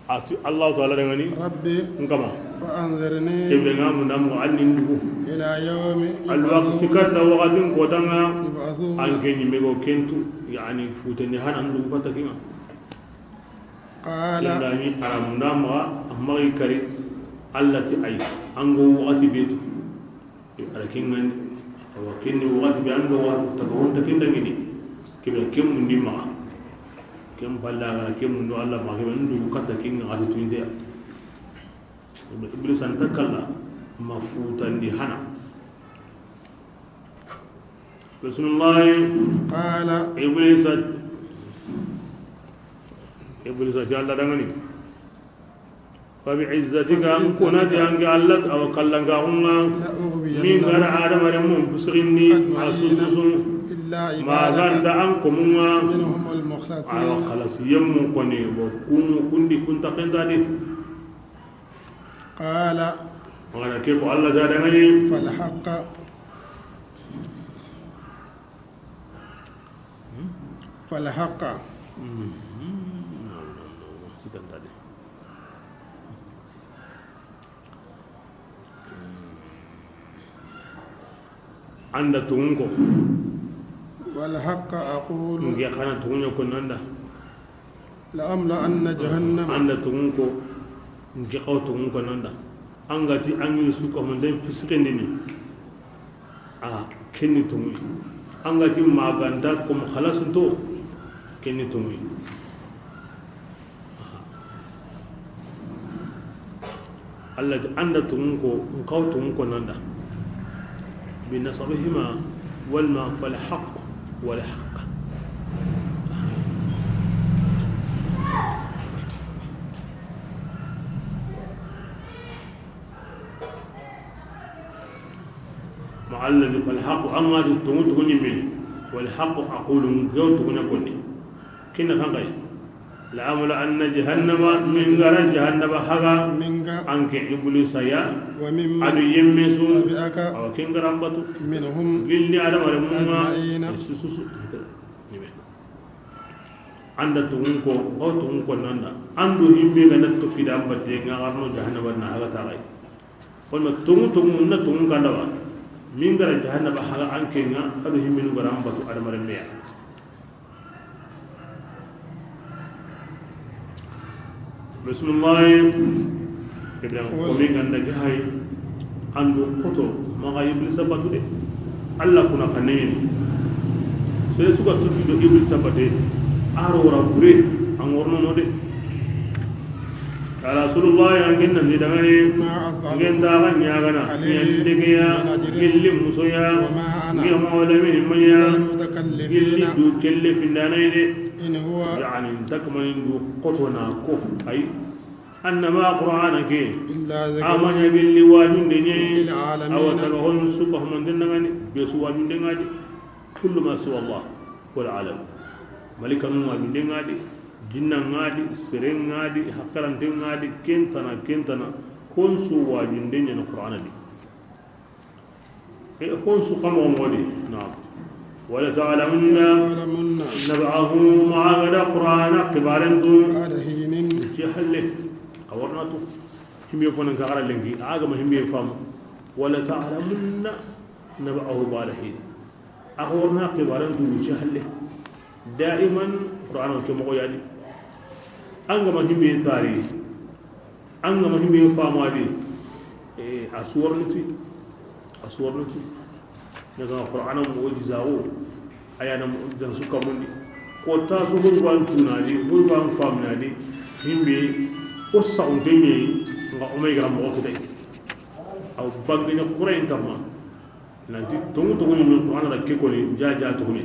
A ti Allahu Ta'ala dangani. Rabbi. Nkama. Fa anzirni. Kebe nga munda mo anni ndugu. Ila yawmi. Alwaqti yub'athun. Katta waqatin kotanga. Yub'athun. Anke ɲimme go kentu. Yani futeni hana ndugu katta kinga. Qala. Kenda ni a ra munda maxa, a maxa i kari, Allah ti ay, an go waxati be tu. A ra ken ŋa ni, awa ken ni waxati be an ga wa taga honta ken dangini. Kebe ken mundi maxa. Ken balla ga ra ken mundu Allah maxa, kebe ndu katta ken ŋa waxati tuinde ya. Iblis an takalla, ma futandi hana. Bismillah. Qala. Iblisa. Iblisa ti Alla danŋa ni. Fa bi izzatika, n ko na ti an ke Alla, awa kallankaxun ŋa, لأغوينهم min ga ra adamarenmun fisikindi, أجمعين a sususu. إلا ma عبادك ga nta an komun ŋa, منهم المخلصين awa xalasiyenmun koni, wa kun, kundi kun taxenta de. قال Magana ke ko Alla ta danŋa ni. فالحق. فالحق. An da tunŋun ko. والحق أقول. N ke xa na tunŋun ɲa ko an da. لأملأن جهنم. An da tunŋun ko, n ke xa wa tunŋun ko an da. An ga ti an ŋi su ko manden fisikindini. A, ken ni tunŋu yi. An ga ti ma ga nta ko xalasinto, ken ni tunŋu yi. Alla ti an da tunŋun ko, n xa wa tunŋun ko an da. بنصبهما والماء فالحق والحق. Ma Alla ni فالحق, an ga ti tunŋu, tunŋu ɲi me. والحق أقول, n ke wa tunŋu ɲa konni. Ken ni xa ŋa yi. لأملأن جهنم, min ga ra jahannaba haga, Minka. An ke Iblisa ya, Wa mimman a do yinme su, tabi'aka, awa ken ga ra an batu. Minhum, gilli adamarenmun ŋa, ajma'ina. I su susu. An da tunŋun ko, n xa wa tunŋun ko an da. An do yinme ga na toxo i da an batte, n ga xarno jahannaba na haga taxay. Kono tunŋu, tunŋu, na tunŋun ko an da wa. Min ga ra jahannaba haga an ke ŋa, a do yinmenu ga ra an batu adamarenme ya. Bismillahi. Ibrahim, ko min ga na ke hay, an do xoto, maxa Iblisa batu de. Alla kuna xa ne ni. Sere su ga tuti do Iblisa bate, a ro wara bure, an worno no de. Ya Rasulullah, an ken na ni dangani, Ma as'alukum n ken ta ga ɲaagana, alayhi ɲan dege ya, min ajrin, gilli muso ya, wa ma ana, n ke ma wala mini maya, minal mutakallifin, gilli du kelle findana de. In huwa, yani, n ta kamani du xoto na ko, ay. Annama Qur'ana ke, illa dhikrun, a ma ɲa gilli wajunde ɲa, lil alamin, awa taga hon su ko hon dangani, be su wajunde ŋa di. Kullu ma siwa Allah wal alam. Malikanu wajunde ŋa di, jinna ŋa di, sere ŋa di, hakarante ŋa di, kentana, kentana, hon su wajunde ɲa Qur'ana di. E, hon su xa moxo moxo di, naam. Wala ta'lamunna, ta'lamunna, naba'ahu, ma ga da Qur'ana xibaren tu. Ba'da hinin. Ci halle. A wa ri na tu. Himbe fo nan ka xara lenki, a ga ma himbe faamu. Wala ta'lamunna naba'ahu ba'da hin. A xa wa ri na xibaren tu ci halle. Daiman Qur'ana ke moxo ya di. An ga ma himbe tari, an ga ma himbe faamu a di, e, a su wa ri na tu, a su wa ri na tu. Na ga Qur'ana mu'jiza wo, a ya na mu'jiza su kamundi. Ko ta su hon ban tunadi, hon ban faamunadi, himbe ko saxunte ɲa yi, n ga o me ga ra moxo kitay. Aw bangene Qur'an kamma. Nanti tongu tongu ni Qur'ana da ke koni, ja ja tongu ni.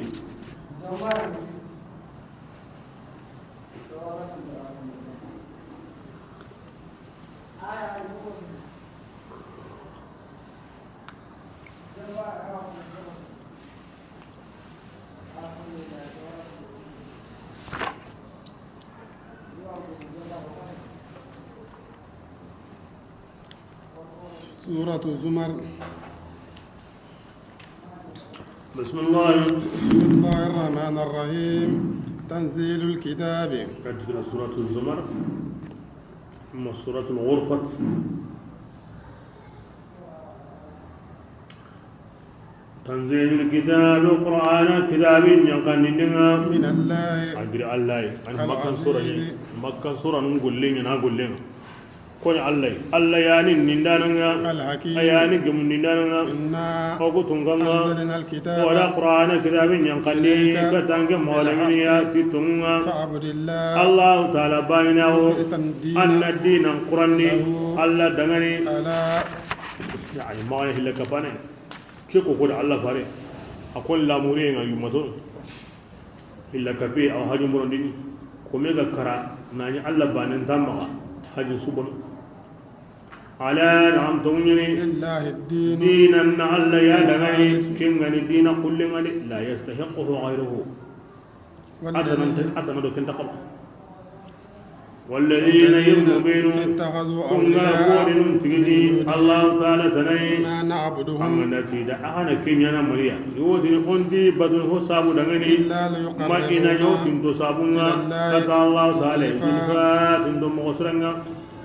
Suratu Zumar. بسم الله. بسم الله الرحمن الرحيم. تنزيل الكتاب. Ka tigi na Suratu Zumar, ma Suratu Ghurfat. تنزيل الكتاب, Qur'ana kitabi ɲankandindenga. من الله. A giri Allah yi. An Makkan sura ni. العزيز. Makkan sura nun gollen ɲa na gollen. Koni Allah yi. Allah yani nindananga. الحكيم. A yani gemundindananga. إنا, o ku tunganga. أنزلنا الكتاب. Wala Qur'ana kitabi ɲankandi. إليك. Ka tanke mawlaminiya. بالحق. Ti tunga. فاعبد الله. Allah ta'ala bayinawo. مخلصا دينه. Anna dinan Qur'anni. له. Allah dangani. ألا. Yani, maxa hilla kapane. Ke ko ko da Allah fare. A kon lamure nga yumato. Illa kape aw haju morondini. Ko me ga kara. Na ɲi Alla baanen ta maxa, hajin su bono. Ala, na an toŋu ɲini. Lillahi ddinu. Diinan na Alla ya dangani, ken ga ni diina kullen ŋa ni, la yastahiqquhu ghayruhu. Walladhina, a tana do ken ta xaba. Walladhina, yemmu benu, ittakhadhu, kun ga awliya, borinun tigi di, min dunihi, Allahu Taala tana yi. Ma na'buduhum. An ga na ti da, a xa na ke ɲaana mani ya. I wo tini o nti i batunu ho sabu dangani. Illa liyuqarribuna, ma i na ɲa o tinto sabun ŋa, ila Allahi, kata Allahu Taala, zulfa, zulfa, tinto moxo siren ŋa.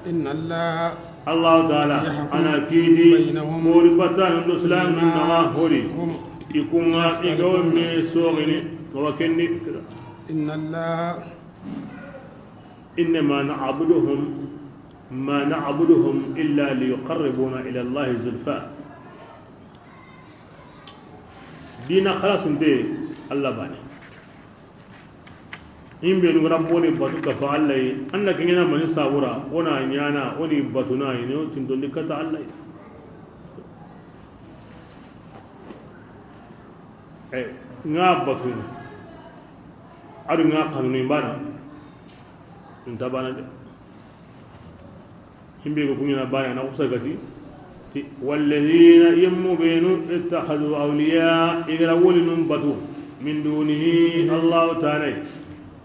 Inna Allaha, Allahu Taala, yahkumu, a na kiiti, baynahum, mori batanu do silamin, fima, naxa hori, hum, i kun ŋa, i ga wo me soxini, wa kendi. Inna Allaha, innama na'buduhum, ma na'buduhum illa liyuqarribuna ila Allahi zulfa. Diina xalasunte Alla baane. Himbe nu ga ra boni batu kafa Alla yi, an na ke ɲaana mani sabu ra, o na ɲaana, o ni batuna yi, o ni o tintondi kata Alla yi. Eh, ŋa batunu, a do ŋa xanunu, i n baana, i nta baana de. Himbe ga ku ɲaana baane, a na xusa gati ti, walladhina, yemmu benu, ittakhadhu awliya, i ga ra wolinun batu, min dunihi, Allahu Taala yi.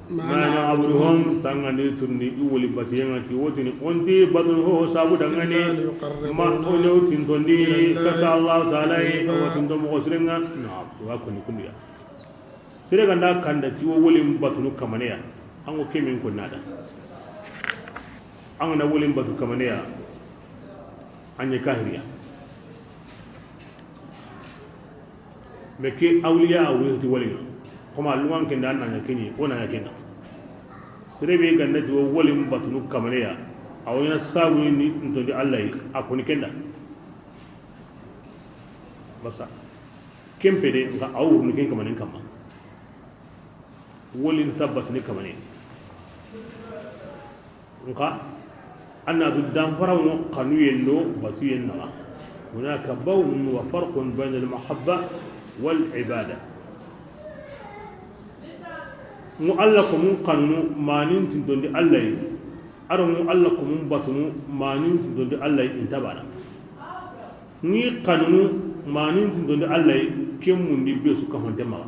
Ma na'buduhum, tangandi turni i woli batiyen ŋa ti, wo tini o nti i batunu ho sabu dangani, illa liyuqarribuna, ma o ɲa o tintondi, ila Allahi, kata Allahu Taala yi, zulfa, o wa tinto moxo siren ŋa. Naam, wa koni kundu ya. Sere ga nda kanda ti wo wolin batunu kamane ya, an ŋa ke min ko na da. An ga na wolin batu kamane ya, an ɲi kahiri ya. Mais ke awliya a wuyi ti wolin ŋa. Koma lungan kenda an na ɲa ke ɲi, o na ɲa ke ŋa. Sere be ga nda ti wo wolin batunu kamane ya, a wo ɲaana sabu ni n tondi Alla yi, a koni kenda. Basa. Ken pede, nxa a wo wurunu ken kamanen kamma. Wolin ta batini kamane. Nxa, an na du danfaraŋo xanuyen do batuyen naxa. Hunaka bawnun wa farqun bayna al-mahabba wal ibada. Ŋo Alla ko mun xanunu, manin tintondi Alla yi. A do ŋo Alla ko mun batunu, manin tintondi Alla yi, i nta baana. Ŋi xanunu, manin tintondi Alla yi, ken mundi be su kafonte maxa.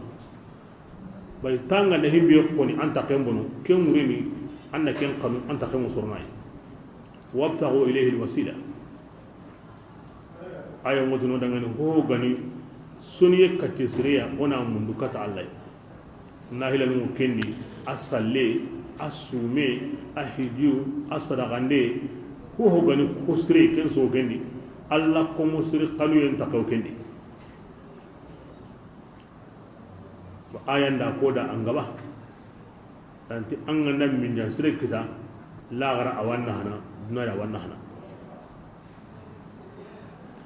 Bari tanga na himbe xoni an ta ken bono, ken ŋureni, an na ken xanu, an ta ken sorona yi. Wabtaghu ilayhi al-wasila. Aya ŋotino dangani ho gani soniye katte sireya, o na mundu kata Alla yi. Na hilanu kendi, a salle, a sume, a hiju, a sadaqande, ho ho gani ko sire ken so kendi, Alla ko mo sire xanuyen ta xaw kendi. Ayan da ko da an gaba. Tanti an ga na minjan sire kita, laxara a wa na hana, duna ya wa na hana.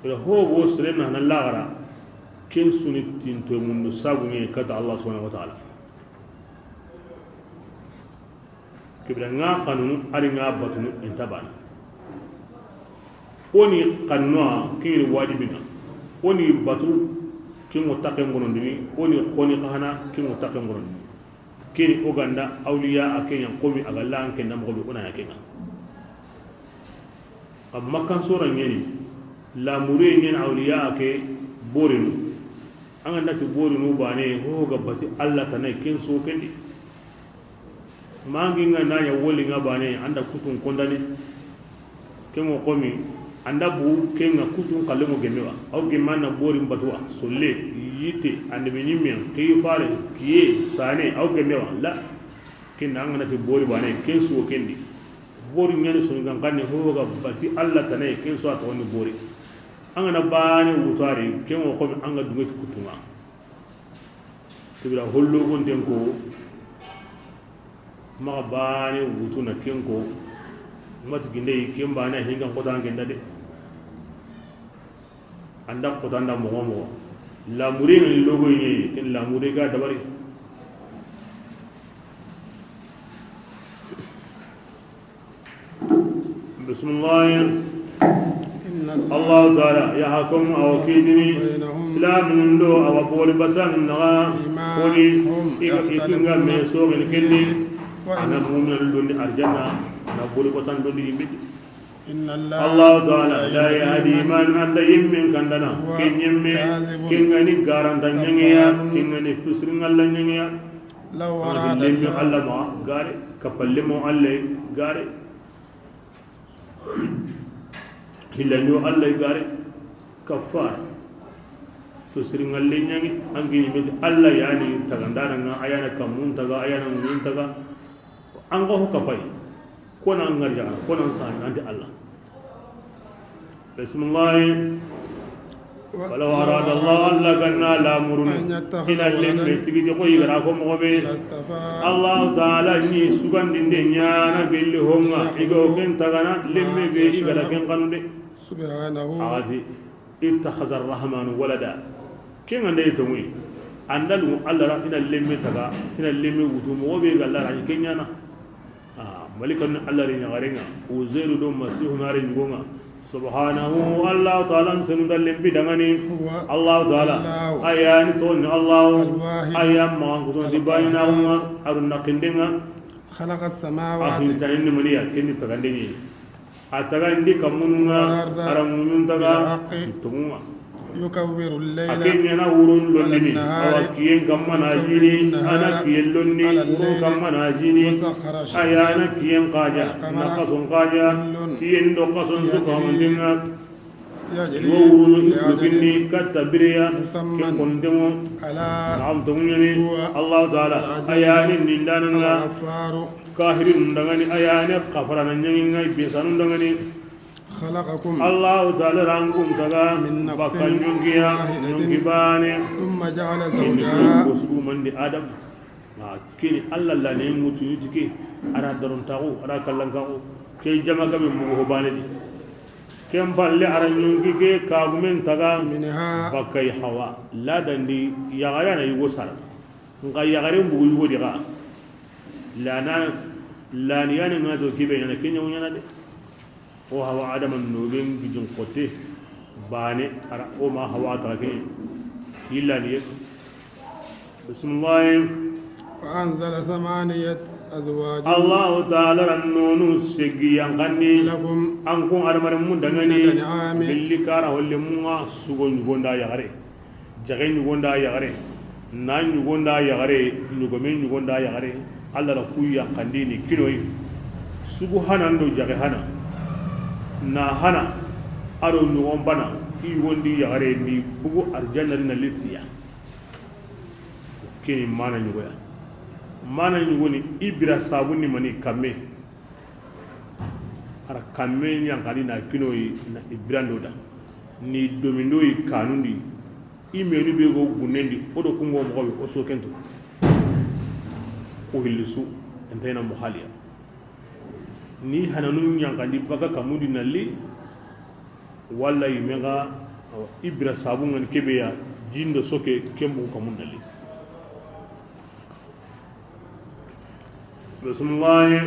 Ila ho go sire na hana laxara, ken su ni tinto mundu sabu ni kata Allah subhanahu wa ta'ala. Kibira ŋa xanunu, a ri ŋa batunu, i nta baana. O ni xanunu, ken ni wajibi ŋa. O ni batu, ken ŋo taxe ŋonondini, o ni xoni xa hana, ken ŋo taxe ŋonondini. Ken ni o ga nda awliya a ke ɲa, komi a ga la an ke na moxo be, o na ɲa ken ŋa. Amma kan sora ɲeni, lamure ɲeni awliya a ke borinu. An ga nda ti borinu baane, ho ga bati Allah tana yi, ken so kendi. Mangi ŋa na ɲa woli ŋa baane, an da kutun kondani. Ken ŋo komi, an da bu ken ŋa kutun xalle ŋo gemme wa. Aw gemme an na borin batu wa, solle, yitte, an da be ɲimmen, xifare, kiye, sane, aw gemme wa. La, ken da an ga na ti bori baane, ken so kendi. Bori ɲani soni gan kanne ho ga bati Allah tana yi, ken so a toxo ni bori. An ga na baane wutu a ri, ken ŋo komi an ga dunŋe ti kutun ŋa. Kibira hollo gonten ko, maxa baane wutu na ken ko, mati gindey, ken baane hingan xota an ke nda de. An da xota an da moxo moxo. Lamure ni logo yi, ken lamure ga dabari. Bismillah. Inna Allahu ta'ala yahkumu, a wa kiitini, baynahum, silaamun do a wa bori batanu naxa, fima, koni, hum, i ga, i kun ga me, yakhtalifuna, soxini kendi. A na mu'minun londi arjanna, a na boli kotan londi yimbe. إن الله Allahu taala لا يهدي من, a nta yimmen kandana, هو ken yemme, كاذب ken ga ni garanta ɲangeya, كفار ken ga ni fisirin Alla ɲangeya. لو أراد الله Alla ma gare, kapallemo Alla gare. Hillanjo Alla gare, kaffar. To siringalle ɲangi, an gini meti Alla yani tagandana nga, a yana kamun taga, a yana mumin taga. An ga ho kapay. Kona ngarja, kona sa nanti Alla. Bismillah. ولو أراد الله, Alla ga na lamurunu, أن يتخذ ina lemme ولدا tigi je ko i ga ra ko moxo be. لاصطفى Allahu taala ni sugandinde ɲana gelli honga, i ga o ken tagana, lemme be i ga ra ken xanu de. سبحانه. A ga ti, اتخذ الرحمن ولدا. Ken ga nda i tonŋu yi. An da lugu Alla ra ina lemme taga, ina lemme wutu, moxo be ga Alla ra ni ken ɲana. Ah, malikanu Alla ri ɲaxarenga, Uzairu do Masihu na ri ɲugonga. Subhanahu, Allahu taala n senu da lempi dangani. هو Allahu taala, الله a yani toni Allahu, الواحد a ya maxan kuto di القهار bayina uma, aru nakindenga. خلق السماوات A hintanin ni maniya, ken ni tagandengi. A tagandi kamununga, والأرض ara muɲun taga, بالحق tonŋunga. يكور الليل A ke ɲana wurun lonnini, على النهار awa kiyen kamma na ويكور jini, النهار ana kiyen lonni, على wurun الليل kamma na jini, وسخر الشمس a yana kiyen kaja, والقمر na kason kaja, كل kiyen do kason su يجري kamantenga, يجري iwo wurunu لأجل ifukinni katta bireya, مسمى ken kontengo, ألا na am tonguɲani, هو Allahu taala, العزيز a yani nindananga, الغفار kahirin dangani, a yani kafarana ɲanginga, i besanu dangani. خلقكم Allahu taala ra an kun taga من نفس bakka ɲonkiya, واحدة ɲonki bane. ثم جعل Ken ni زوجها ko sugu mandi Adam. A kini Alla la ne mutu yitike, ara daron taxu, ara kallan kaxu. Ke jama gabe mugo ho bane di. Ken palle ara ɲonki ke kagumen taga منها bakka i Hawa. La dandi yaxare na yugo sara. Nka yaxaren bugu yugo di ga. Lana, lani yani nga to kibe yana kenya ɲana de. O Hawa Adama no ben gijin kote. Bane, ara o ma Hawa ta ke. Illa ni. Bismillah. وأنزل ثمانية أزواج Allahu taala ra nonu segi yankanni. لكم An kun adamaren mun dangani. من الأنعام Billi kara holle munga sugo ɲugonda yaxare. Jaxe ɲugonda yaxare, na ɲugonda yaxare, ɲugome ɲugonda yaxare, Alla ra ku yankandini kinoyi. Sugu hana ndo jaxe hana, na hana, aro ɲugon bana, i yugondi yaxare ni bugu arjanna na litiya. Kini mana ɲugoya. Mana ɲugoni i bira sabuni mani kamme. Ara kamme ɲankani na kinoyi na i birando da. Ni domindo yi kanundi. I menu be go gunendi, o do kungo moxo be, o so kento. Ko hillisu, entayna mo haliya. Ni hananu ɲankandi baga kamundi nalli, walla i mega, awa, i bira sabu ngani kebe ya, jindo soke, kembu kamundi nalli. Bismillah.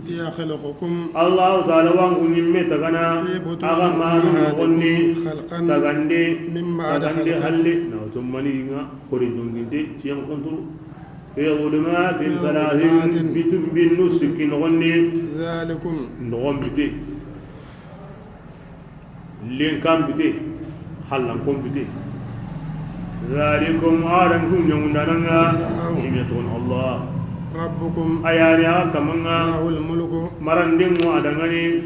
يخلقكم Allahu taala wa an kun ɲimme tagana, في بطون a ga manu noxondi, أمهاتكم خلقا tagandi, من بعد tagandi خلق halle, na wato mani nga, kore jonginde, ciyan konturu. في ظلمات في ثلاث ظلمات bitum binnu sikki noxondi. ذلكم Noxon bite. Lenkan bite, hallankon bite. Zalikum, aran kun ɲamundananga, الله i me ton Allah. ربكم A yani a kamanga, له الملك marandin mu adangani.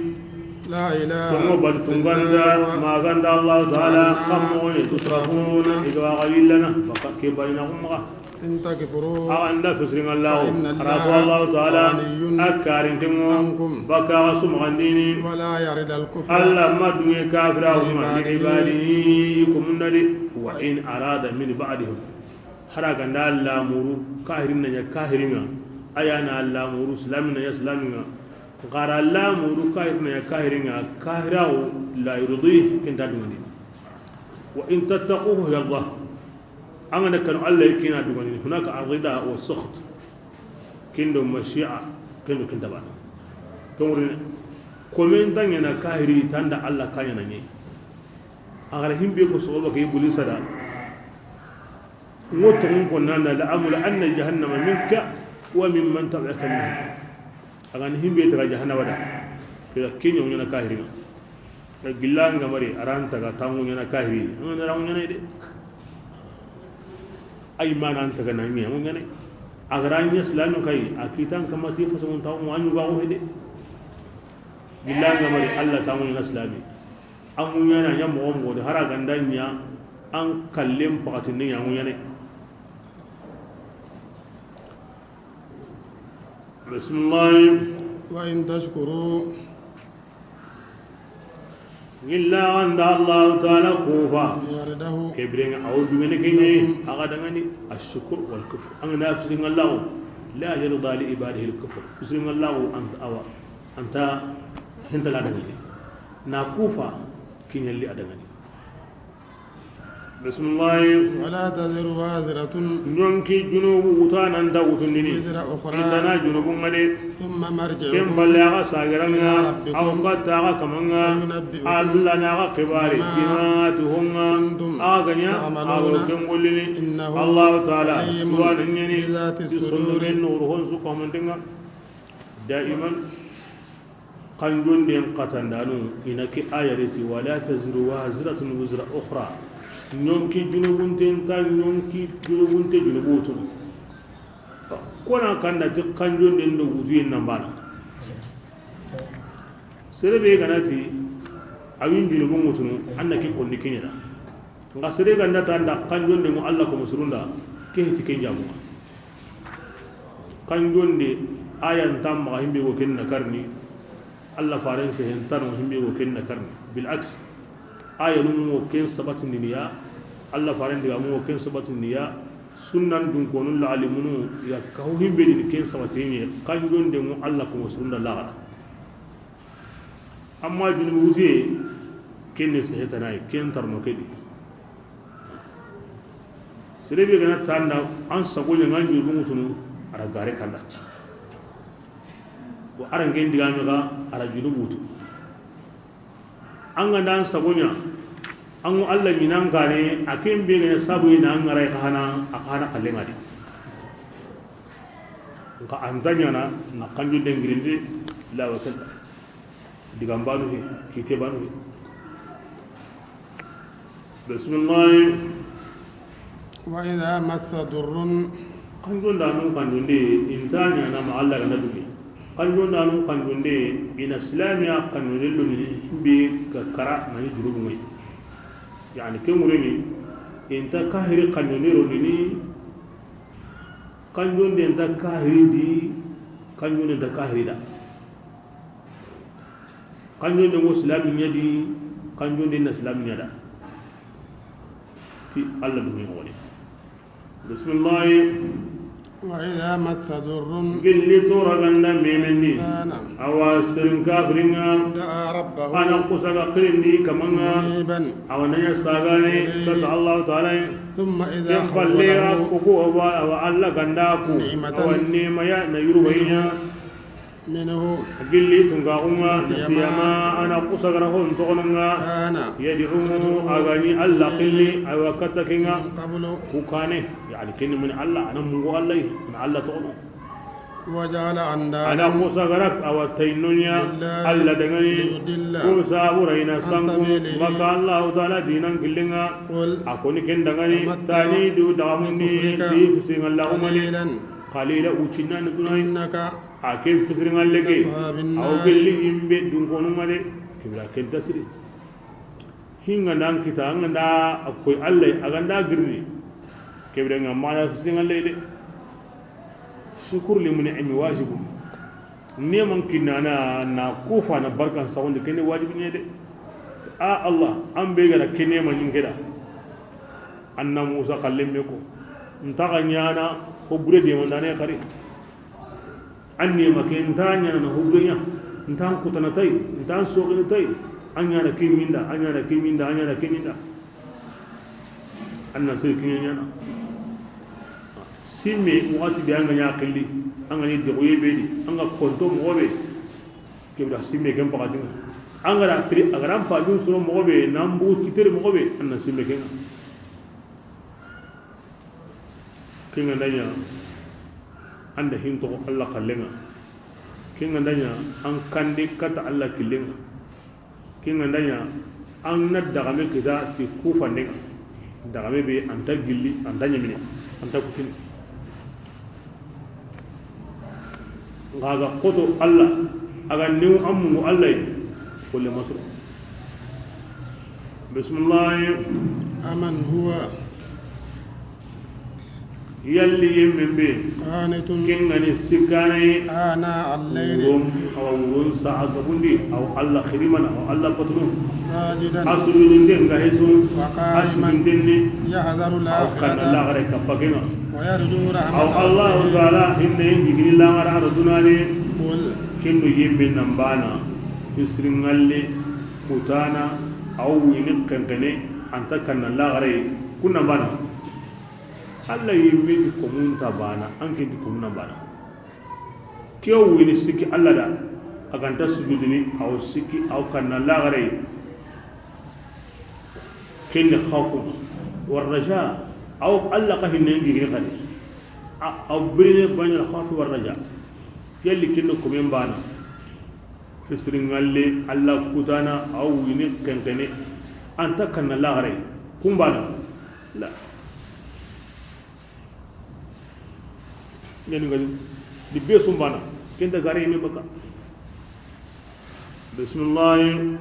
لا إله Tongo bal إلا tunganda, هو maganda Allah taala, على ما kammo ne tusrafuna, تصرفون i ga wa yillana, baka ke balina kuma. إن تكفروا Axa nda fisirin Allah, فإن الله ara to Allah taala, غني a karintengo, عنكم baka a su magandini. ولا يرضى الكفر Allah ma dunge kafira huma, لعباده li ibadihi, i kumunda de. وإن أراد من بعدهم Hara ganda lamuru kahirin na ɲa kahiringa, a yana lamuru islamin na ɲa islaminga. Gara lamuru kahirin na ɲa kahiringa, kahirawo la yurdi, kenta dungani. وإن تتقوا يرضه An ga na kanu Allah yi, kina dugani, hunaka arida wa sukht. Kindo mashi'a, kindo kinta bana. Kongri, komen tangena kahiri tanda Allah kanya na nyi. Agara himbe ko soba ke ibulisa da. Ngoto ko nanda la amula anna jahannama minka وممن تبعك منهم. A ga na himbe taga jahannaba da, ke da ke ɲa ŋuɲana kahiri ŋa. Gilla nga mari a ra nta ga tangu ɲana kahiri, an ga na ra ŋuɲana de. Ay mana nta ga na ɲa ŋuɲana. A ga ra ɲa silami kai, a kitan kamati faso mun tawo an ɲuga ko hede. Gilla nga mari Allah tangu ɲana silami. An ŋuɲana ɲa moxo moxo de, hara ganda ɲa an kallen pakati ne ɲa ŋuɲana. Bismillah. وإن تشكروا. Gilla ganda Allah taala kufa. يرضه. Ke biren ŋa awo dungene ke ɲa, a ga dangani الشكر والكفر. An ga na fisirin Allah, لا يرضى لعباده الكفر. Fisirin Allah an ta awa, an ta hinta la dangani. Na kufa kiɲalli a dangani. Bismillah. ولا تزر وازرة. Ɲonki junubu wutu nan ta wutundini. وزر أخرى. I tana junubu ŋa de. ثم مرجعكم. Ken balle a ga sagiran ŋa. إلى ربكم. Aw ga ta a ga kaman ŋa. فينبئكم. Allah na a ga xibari. بما. Bima tuhunga. كنتم. A ga ɲa. تعملون. A ga ken gollini. إنه. Allah taala. عليم. Tuwaana ɲa ni. بذات الصدور. Ti sondomen no ruhon su ko mantenga. Daiman. Kanjonden katandanu, i na ke aya reti, ولا تزر وازرة وزر أخرى. Ɲonki junubunte nta ɲonki junubunte junubu wutu. Ko na kanda ti kanjonden do wutuyen nan bana. Sere be ga na ti, a wi n junubun wutunu, an na ke konni ke ɲa da. Nxa sere ganda ta nda kanjonde ŋo Allah ko musurunda, ke hiti ken jamu. Kanjonde aya nta maxa himbe go ken na karni, Allah faren se hen tano himbe go ken na karni. Bil aks, aya nu mo ken sabatindini ya, Allah faren diga mo ken sabatindini ya, sunnan dun konun la alimunu ya ka ho himbe ni ken sabatini kanjonde ŋo Allah ko musurunda lagara. Amma junubu wutiye, ken ni sehetanaye, ken tarno ke di. Sere be ga na ta nda an sago ɲa ŋa junubu wutunu, a ra gare kanda. Wa a ra ŋen digame ga, a ra junubu wutu. An ga nda an sago ɲa, an ŋo Allah ɲinan gane, a ken be ga na sabu ɲa an ŋa ray xana, a xana xalle ŋa di. Nxa an ta ɲana na kanjonde ŋirindi, la wa kenta. Digan banu he, kite banu he. Bismillah. وإذا مس ضر. Kanjondanun kanjonde, i nta ɲana ma Allah ga na dugi. Kanjondanun kanjonde, i na silamiya kanjonde loni be ga kara na ni jurubu ŋa yi. Yani, ke ŋureni, i nta kahiri kanjonde loni ni, kanjonde nta kahiri di, kanjonde nta kahiri da. Kanjonde ŋo silami ɲa di, kanjonde na silami ɲa da. Ti Allah dumi ŋo ni. Bismillah. وإذا مس ضر. Gilli tora ganda memendi. الإنسان. Awa sirin kafiringa. دعا ربه. Ana kusaga kirindi kamanga. منيبا. Awa nanya sagane. إليه. Kata Allah taala. ثم إذا. Ken falle خوله. Kuku awa, awa Allah ganda ku. نعمة. Awa nema ya na yurubainya. منه. Gilli tungaxunga, سيما. Siyama, ana kusagara hon toxononga. كان. Yad'u, a ga ni Allah xilli, awa katta kenga. من قبل. Ku kane, yani, keni mani Allah, ana mungu Allah yi, ana Allah toxono. وجعل أندادا. Ana kusagara, awa taynonya, لله. Allah dangani. ليضل. Ko sabura ina عن sangu, سبيله. Maka Allah taala dinan killinga. قل. A koni ken dangani, تمتع. Tani du dagamundi, بكفرك. Ti fisinga lagumani. قليلا. Qalila ucinani kunai. إنك. A ken fisiringalle ke, من أصحاب النار. Awo gelli yimbe dunkonunga de, kibira ken tasiri. Hinga ndan kita, anga nda a koy Allah, a ga nda girni. Kibira nga mana fisiringalle de. Shukur li mun'imi wajibu. Neman kinana na kufa na barkan sawundi kene wajibi ne de. A Allah, an be gara kene ma nyingeda. Anna Musa kallem me ko. Nta ga nyana ko bure de mandane xari. An ne ma ke nta ɲana na hubbe ɲa, nta an kutana tay, nta an soxini tay, an ɲana ke minda, an ɲana ke minda, an ɲana ke minda. An na sir kiɲa ɲana. Simme, waxati be an ga ɲa xilli, an ga ni dexoye be di, an ga konto moxo be, ke bira simme ken paxatinga. An ga ra pri, a ga ra pajun soro moxo be, nan bu kitere moxo be, an na simme kenga. Kenga nanya. An da hin toxo Alla xallen ŋa. Ken ga nda ɲa an kandi kata Alla killen ŋa. Ken ga nda ɲa an na daxame kita ti ku fanden ŋa. Daxame be an ta gilli, an ta ɲamini, an ta kutini. Nga ga xoto Alla, a ga newu an mungu Alla yi, wala masro. Bismillah. أمن هو Yalli yemmen be, قانت ken ga ni sikkanaye, آناء الليل wuron, awa wuron saxa gabundi, awa Alla xirimana, awa Alla batunu. ساجدا A sujudunde nga hesu, a وقائما siginten ni, يحذر awa kanna الآخرة laxare kappa ken ŋa. ويرجو رحمة Awa Allahu ربه. Taala hinne yigini laxara a ra dunane. قل Kendo yemme nan bana, fisiringalle, kutana, awa wini xenxene, an ta kanna laxare, kun nan bana. Alla yinme ti komun ta bana, an ken ti komun na bana. Ke wo wini sikki Alla da, a ga nta sujudini, awa sikki, awa kanna laxare. Ken ni xawfu wa raja, awa Alla xa hinne gigini xadi. A, awa birine bayna al xawfi wa raja. Yalli ken ni komen bana. Fisiringalle, Alla kutana, awa wini xenxene. An ta kanna laxare. Kun bana. La. Ɲani gani. Di be sumbana. Ken ta gare yime baka. Bismillah.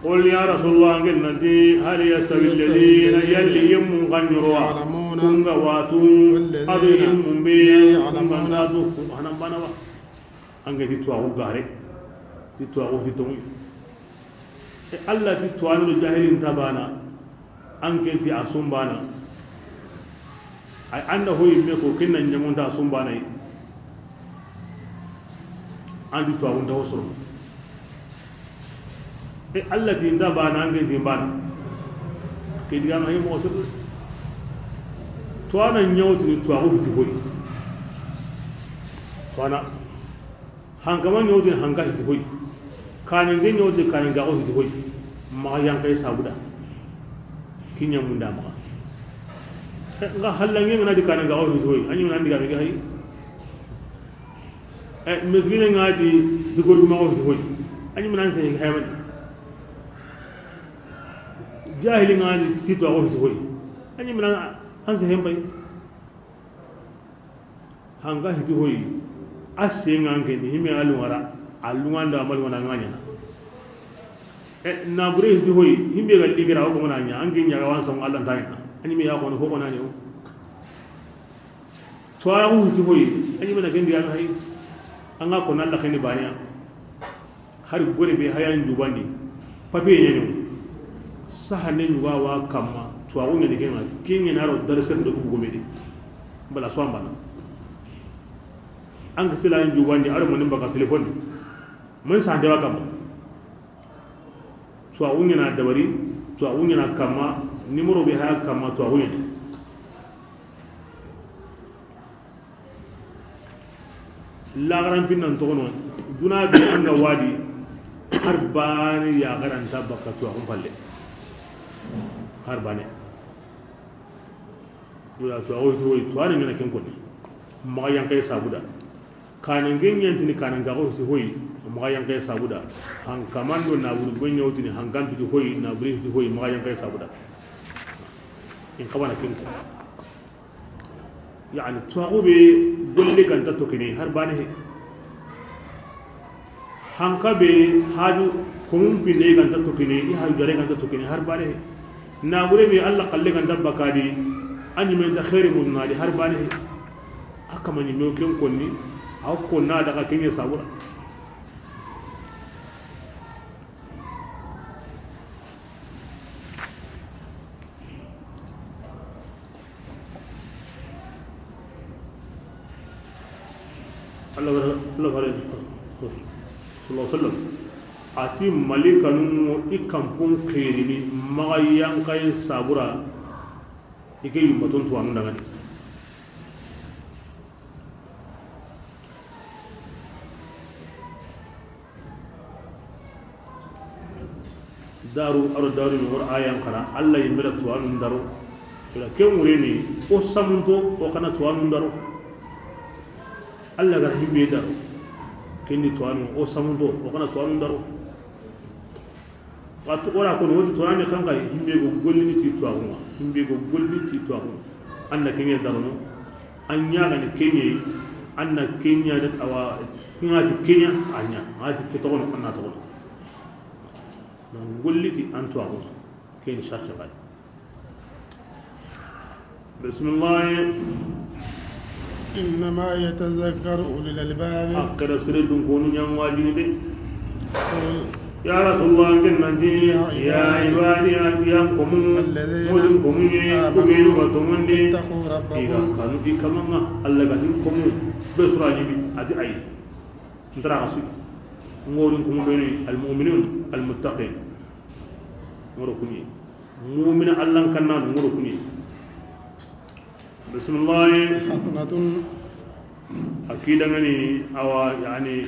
قل يا رسول الله, ngel nanti, هل يستوي الذين, yalli yemmun ga ɲoro wa, يعلمون kun ga watu, والذين ado yemmun be, لا يعلمون kun ga nda tu, kun hanan bana wa. An ga ti tuwaxu gare, ti tuwaxu ti tongi. E Alla ti tuwanu do jahilin ta bana, an ken ti a sumbana. Ay an da hoyi me ko ken na ɲamunta a sumbana yi. An ti tuwaxu nta wo soro. E Alla ti nta bana, an ken ti bana. Ke diga ma yi mo soro. Tuwana ɲawtini tuwaxu hiti hoyi. Tuwana. Hankama ɲawtini hanka hiti hoyi. Kananke ɲawtini kanangaxo hiti hoyi. Maxa yankaye sabuda. Kiɲa munda maxa. E, nga hallange ngana di kanangaxo hiti hoyi. A ɲi mena ndiga mege hayi. E, miskine nga ti higorgumaxo hiti hoyi. A ɲi mena an se hayamani. Jahili nga ti tuwaxo hiti hoyi. A ɲi mena an se hembay. Hanga hiti hoyi, a senga an kendi, hime a lungara, a lunganda, a ma lungana nga ɲana. E, nabure hiti hoyi, himbe ga ligira, o ko mana ɲa, an ke ɲa ga wan san Allah ntanya. Ani me ya ko no ko na ni o. To ya hiti hoyi, ani mana kendi an hay. An ga ko na Allah kendi baniya. Hari gore be hayan jubandi. Papiye ɲani o. Sahane ɲuga wa kamma. Tuwaxu ɲani kenga. Kenga na ro darsen do bugu medi. Bala so ambana. An ga tila an jubandi, aro mani baka téléphone. Man sahande wa kamma. Tuwaxu ɲana dabari. Tuwaxu ɲana kamma. Numéro be haya kamma. Tuwaxu ɲani. Lagaran pinnan toxono, duna be an ga wadi, har bane ya garanta baka tuwaxun palle. Har bane. Wala tuwaxu hiti hoyi, tuwaxu ɲana ken koni. Maxa yankaye sabuda. Kanen ke ɲantini kanen gaxo hiti hoyi, maxa yankaye sabuda. Hankamando naburu be ɲawtini, hankan piti hoyi, naburu hiti hoyi, maxa yankaye sabuda. In xabana ken ko. Yani, tuwaxu be golle ganta tokene har bane he. Hanka be haju komun pinde ganta tokene, i haju jare ganta tokene har bane he. Nabure be Allah kalle ganta bakadi, a ɲimen ta xeeri munadi har bane he. A kama ɲime ken konni, a konna daga kenye sabura. Allah, Allah fare, sallallahu alaihi wasallam. A ti malikanun i kampun xirini maxa yankayen sabura, i ke yummaton tuwanu dangani. Daru, aro daru ni wor ayan xara, Allah yimbira tuwanun daro. Ila ke mureni, o samunto, o kana tuwanun daro. Alla ga ra himbe daro, ken ni tuwaanu, o samunto, o xa na tuwaanu daro. Waxati o ra ko no, o ti tuwaanu kan kay, himbe go gollini ti tuwaanu, himbe go gollini ti tuwaanu. An na ken ɲa darono, an ɲa ga ni ken ɲa, an na ken ɲa de, awa, ken ŋa ti ken ɲa, an ɲa, ŋa ti ke toxono, an na toxono. Donc, golliti an tuwaxu, ken sarti bay. Bismillah. إنما يتذكر أولو الألباب. A xa da sere dunkonu ɲa wajini de. قل Ya Rasulullah, ken nan ti, يا ya عبادي ibadi, an komu, الذين modin komu ye, آمنوا ku be ga tongondi, اتقوا i ga ربكم kanu i Kama ŋa, Alla ga ti komu, be sura ɲi bi, a ti ayi. Ntara xasu. Ngorin kuma beni almu'minun almuttaqin. Ngoro kuni. Mu'mina Allan kanna ngoro kuni. Bismillah. حسنة. Akida ngani awa, yani,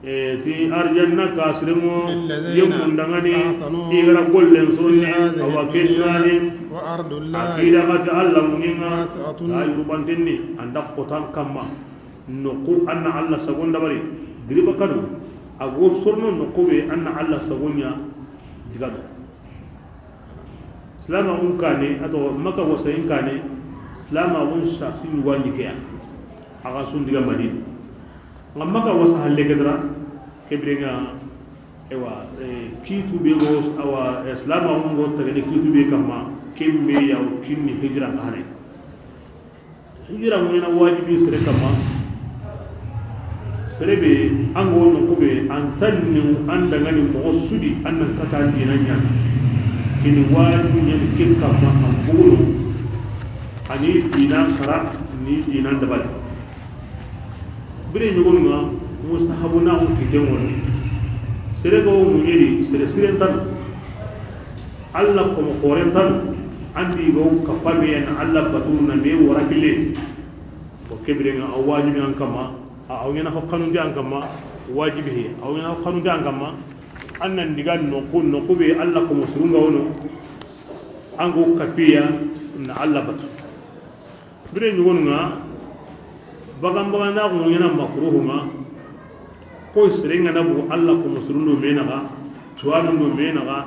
e, ti arjanna kasrimo للذين yemundangani أحسنوا i ga ra gollen sonni في هذه awa الدنيا kennani. وأرض الله Akida gati Alla muninga واسعة ta yurubantenni anda kotan kamma. Noqu an na Alla sagon dabari, giriba kanu, a go sorno noqu be an na Alla sagon ɲa diga do. Silamaxun kane, a to Maka wasayin kane, silamaxun sarsi ɲi wani ke ya. A ga sun diga Madina. Nga Maka wasa halle ke dara, ke birenga, ewa, e, kitu be go, awa, e, silamaxun go tagene kitu be kamma, ken be ya o kinni hijira kane. Hijira ŋo ɲaana wajibi sere kamma. Sere be, an go noqu be, an tanni, an dangani moxo su di, an nan kata an diina ɲaana. Kini wajibi ɲaani ken kamma, an buguno, a ni diina xara, ni diina dabari. Bire ɲogonu ŋa, mustahabu na ko kite ŋoni. Sere go muɲeri, sere siren tan. Alla komo xoren tanu, an di go kappa me ya na Alla batu na me wara kille. O ke birenga a wajibi an kamma, a, a wa ɲaana ho xanunte an kamma, wajibi he, a wa ɲaana ho xanunte an kamma, an nan diga noqu, noqu be Alla komo surunga wono, an go kappiya na Alla batu. Bire ɲogonu ŋa, bagan bagan da ko ɲaana makruhu ŋa, ko sere nga na bu Alla komo surun do me naxa, tuwaanun do me naxa,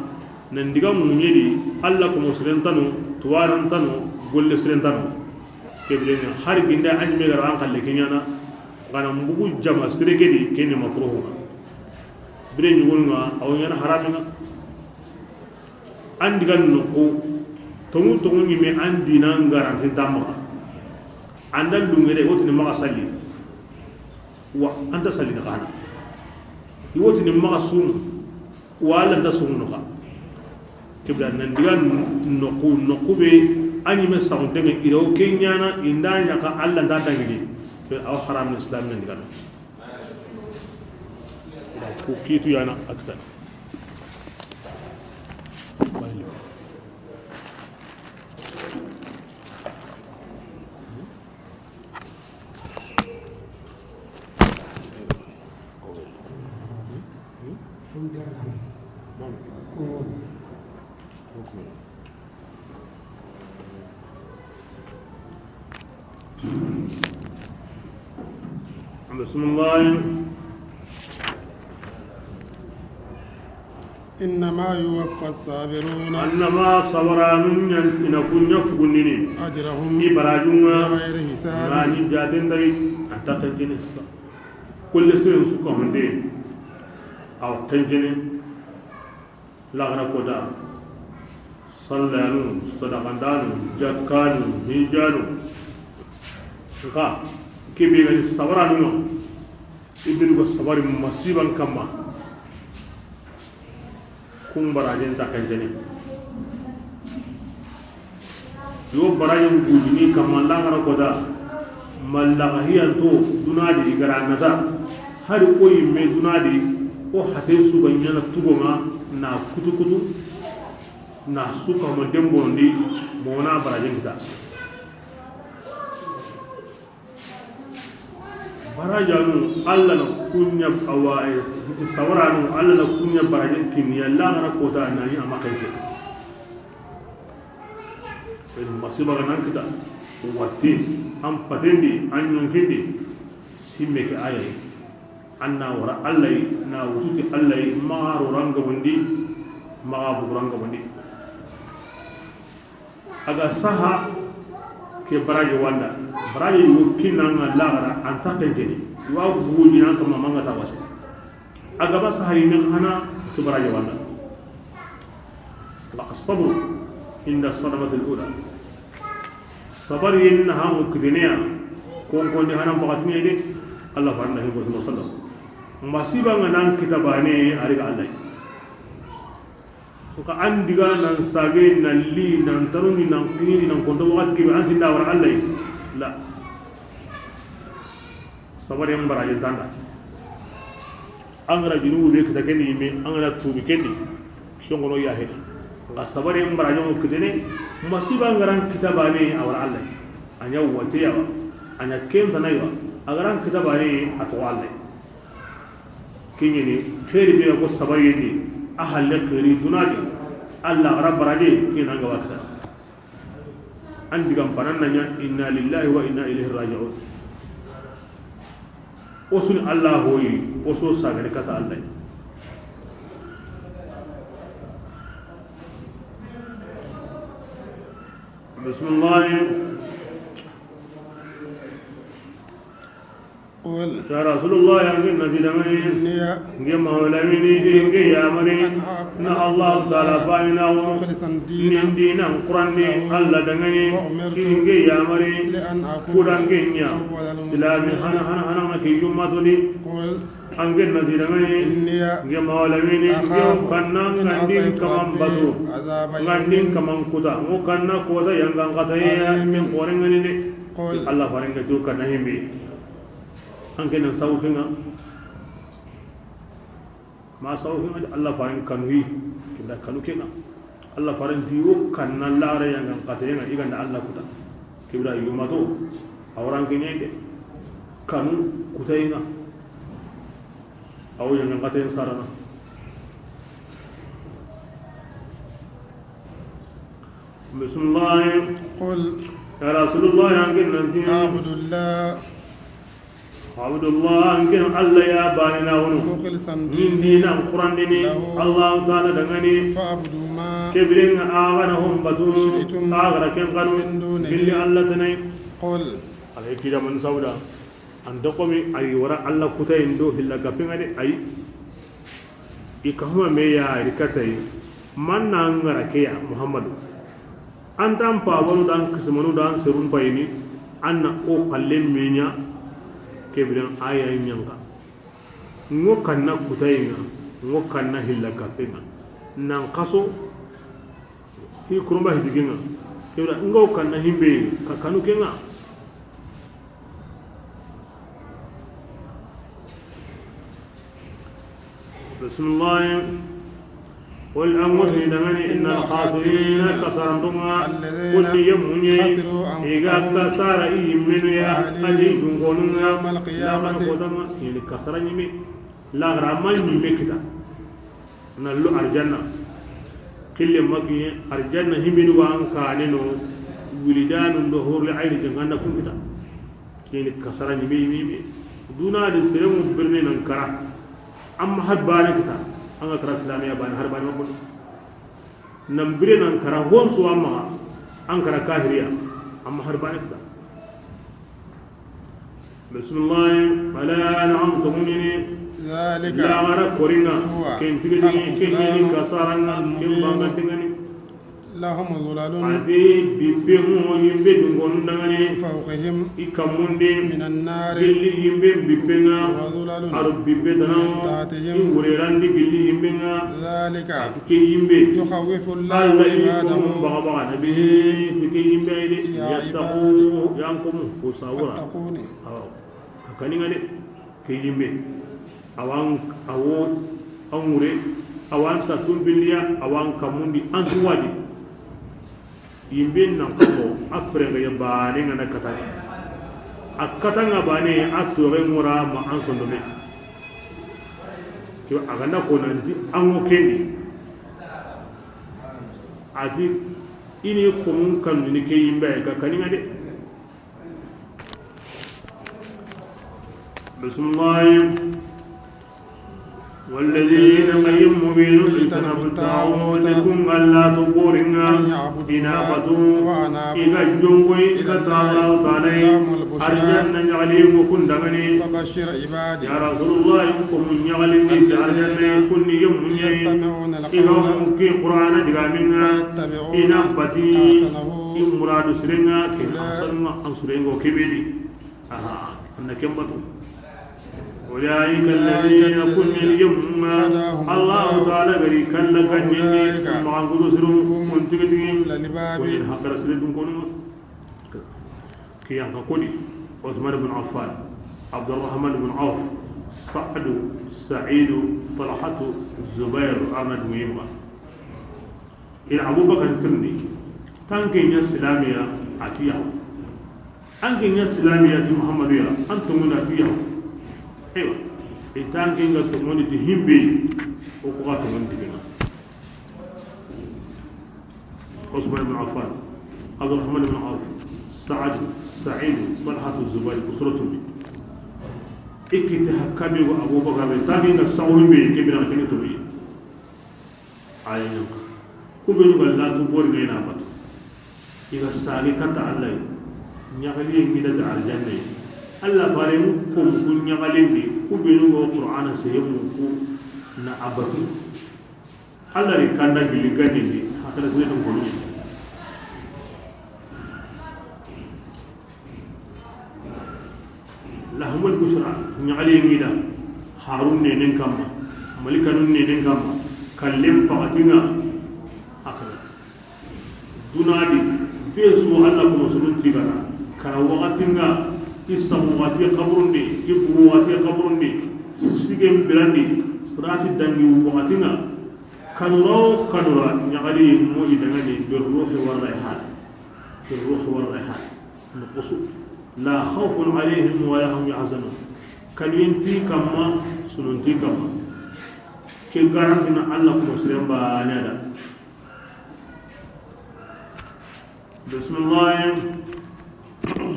nan diga muɲe di, Alla komo siren tanu, tuwaanan tanu, golle siren tanu. Ke birenga, hari ginde an me ga ra an xalle ke ɲaana, xa na mbugu jama sere ke di, ken ni makruhu ŋa. Bire ɲogonu ŋa, a wa ɲaana harami ŋa. An diga noqu, tongu tongu ɲi me an diina ngaranti tamma. An da lungere, wotini maxa salli. Wa an ta salli na xana. I wotini maxa sumu. Wa Alla nta sumu no xa. Kibla nan diga noqu, noqu be an ɲi me saxunte ŋa i ro ke ɲaana i nda ɲa xa Alla nta dangini. Ke a wa haram Islam nan diga no. Ku kitu yana akta. Bismillah. إنما يوفى الصابرون Annama sabaranun ɲa, i na ku ɲa fugundini. أجرهم I barajun ŋa. بغير حساب Nani jaten dari, a ta xenjene sa. Kulle siren su ka honde. Aw xenjene. Laxara kota, sallanu, sadaqandanu, jakkanu, hijanu. Nka, kebe gani sabaranu ma, i be ga sabari masiban kamma. Kun barajen ta kentene. Yo barajen gujini kamma laxara kota, mallaxa hiyanto dunadi i gara nata, hari ko yimme dunadi, o haten su ga ɲana tugonga na kutu kutu, na suka ma dembondi, mona barajen kita. Barajanu, Alla na ku ɲa awa, eh, jiti sawaranu, Alla na ku ɲa barajen kinni, Alla gara kota nani a ma xente. Masiba ga nan kita, watti, an patendi, an ɲonkindi, Timme ke aaya yi, an na wara Alla yi, na wutu ti Alla yi, maxa ro ranga bondi, maxa bugu ranga bondi. A ga saha ke baraji wanda, baraji wo kinanga laxara an ta tenteni, wa bugu dinan kama manga ta wase. A ga ba saha yi ne xana ke baraji wanda. Wa as-sabru inda as-sadamatil ula. Sabari yen na hamu kiteneya, kon kon di hanan bakatine de, Allah farinda himbo sallallahu alaihi wasallam. Masiba nga nan kita bane a ri ga Allah. Nka an diga nan sage, nan li, nan tanuni, nan kinini, nan konto wakati kebe an tinda wara Allah. La. Sabari yen baraji tanda. An ga ra junubu be kita ken di yimme, an ga ra tuubi ken di, songono ya hedi. Nga sabari yen baraji mo kitene, masiba nga ran kita bane a wara Allah. A ɲa wate ya wa, a ɲa kenta na ya wa, a ga ran kita bane a to Allah. Kiɲini xeeri be ko sabari yen di, a halle xeeri duna di, Allah ga ra baraji ken an ga wa kita. An digan panan na ɲa, inna lillahi wa inna ilaihi raji'un. O su ni Allah hoyi, o su sagani kata Allah. Bismillah. قل. Ya Rasulullah, an ke na ti dangani. إني. Nke Mawlamini, nke yamari. أن أعبد. Na Allah Taala bani na wo. مخلصا ديني. Nin dinan Qur'an ni له. Allah dangani. وأمرت. Nke yamari. لأن أكون. Kudan ke ɲa. أول المسلمين. Silami hana hana hana na ke yumma to ni. قل. An ke na ti dangani. إني. Nke Mawlamini, أخاف. Nke kanna, إن kandin عصيت kaman ربي. Batu. عذاب يوم. Kandin kaman kuta. Mo kanna kota yangan kata ya. عظيم. Min korengani de. قل. Allah farenga ti o kanna himbe. An ke nan sawu kenga. Ma sawu kenga de Allah faren kanu yi. Kinda kanu kenga. Allah faren di wo kanna lare yangan katenga iganda Allah kuta. Kibra yumato. Awran kenga de. Kanu kutayenga. Awo yangan katen sarana. Bismillah. قل. Ya Rasulullah, an ke na ti. أعبد الله. Abdullah, an ke Allah ya bani na wono. مخلصا ديني. Nin dinan Qur'an ni. له. Allah Taala dangani. فاعبدوا ما. Kebirenga a ga na hon batu. شئتم. A ga ra ken kanu. من دونه. Billi Allah tanai. قل. Alay kida man sauda. An da komi ay wara Allah kutayen do hilla gapenga de ay. I ka huma me ya ri katay, man na ngara ke ya Muhammadu. An tan pabanu dan kismanu dan serun payini, an na o kallen me ɲa kebiran aya ɲanga. Ngo kanna kutayenga, ngo kanna hilla kapenga. Nan kaso, hi kurumba hidigenga. Kebira, ngo kanna himbe, ka kanu kenga. Bismillah. Qul, an ŋo ti dangani, إن الخاسرين, kasarandunga, الذين, kulli yemunye, خسروا أنفسهم, iga kasara i yimmenu ya, وأهليهم, adi dungonunga, يوم القيامة, lamana kodanga, ini kasara nyime, lagra ma nyime kita. Na lo arjanna. Kille makiye, arjanna himinu wa an kaneno, wilidanun do hurul aini janganda kun kita. Kini kasara ɲime, ɲime, ɲime. Duna di seremu birni nan kara. Amma har bane kita. An ga kara silamiya bane har bane makon. Nan bire nan kara honsu amma an kara kahiriya. Amma har bane kita. Bismillah. Ala na an tumuni. ذلك. La mara korina. هو. Ken tigini, الخسران, ken ni kasaranga, ken المبين. Banga tingani. لهم ظلل. Ati bippe mo yimbe dungonun dangani. من فوقهم. I kammunde. من النار. Gilli yimbe bippenga. وظلل. Aro bippe dana. من تحتهم. I wurerandi gilli yimbenga. ذلك. Ati ke yimbe. يخوف الله, Allah, i عباده, komun baga baga na be. به. Ti ke yimbe ay de. يا, yattaqu, عبادي, yan komu ko sawura. فاتقون. Awa. Kaninga de. Ke yimbe. Awan, awo, an wure, awan ta tumbiliya, awan kamundi, an suwadi. Yimbe nan kamo, a prenga ya bane ngana katanga. A katanga bane, a tore ngora ma an sondome. Yo, a ganda ko nanti, an ŋo kendi. Ati, ini komun kanu ni ke yimbe ka kaninga de. بسم الله. والذين, ŋa yemmu benu, اجتنبوا الطاغوت, kun ga la to borinŋa, أن يعبدوها, i na batu, وأنابوا, i ga jonkoyi, i ga ta Allahu Taala yi, لهم البشرى, arjanna ɲaxali ŋo kun danŋa ni. فبشر عبادي, ya Rasulullah, in ko mun ɲaxali ni ti arjanna yi, kun ni yemmu ɲa yi, يستمعون القول, i ga mun ke Qur'ana digaamen ŋa, فيتبعون, i na bati, أحسنه, i muradu siren ŋa, ke, أولئك, ahsanu, an suren ŋo ke be di. Aha, an na ken batu. أولئك الذين, kun ni yemmu ŋa, هداهم الله, Allahu Taala ga ri kalla ganni, وأولئك, maxa gudo siru, هم, kun tigi tigi, أولو الألباب, kun ni hakara sire dun konu. Ke yan xa koni, Uthman ibn Affan, Abdurrahman ibn Auf, Sa'du, Sa'idu, Talhatu, Zubairu, arna dun yimma. Ina Abubakar tirindi, tanke ɲa silamiya a ti yaho. An ke ɲa silamiya ti Muhammadu ya, an tonŋundi a ti yaho. Eywa, i tanke ŋa tonŋundi ti himbe, o ko ga tonŋundi ti bena. Usman ibn Affan, Abdurrahman ibn Auf, Sa'ad, Sa'id, Talhatu, Zubair, usratu bi. Ikiti hakami wa Abubakar, tanke ŋa sawru be, ke bena ke to bi. Ayi, ku benu ga la to bori ŋa i na batu. I ga sage kata Allah yi. Ɲaxali yi ŋa i da ta arjanna yi. Allah fare mu ko ku ɲaxalindi, ku benu ga Qur'ana seye mu ku na a batu. Allah ri kanda gilli ganni ni, hakala sire dun koni. Lahumul bushra, ɲaxali ŋa i da, Harun nenen kamma, malikanun nenen kamma, kallen paxatin ŋa, a xa na. Duna di, be su Allah ko musulun tigana, kara waxatin ŋa, i samu waxati xaburun di, i bugu waxati xaburun di, sigen birandi, sirati dangi waxatin ŋa, kanura o kanura, ɲaxali mu i danŋa ni, bir ruhi war rayhan, bir ruhi war rayhan. Nuqusu. La khawfun alayhim wa la hum yahzanun. Kanuyen ti kamma, sunun ti kamma. Ke garanti na Allah ko siren ba ne da. Bismillah.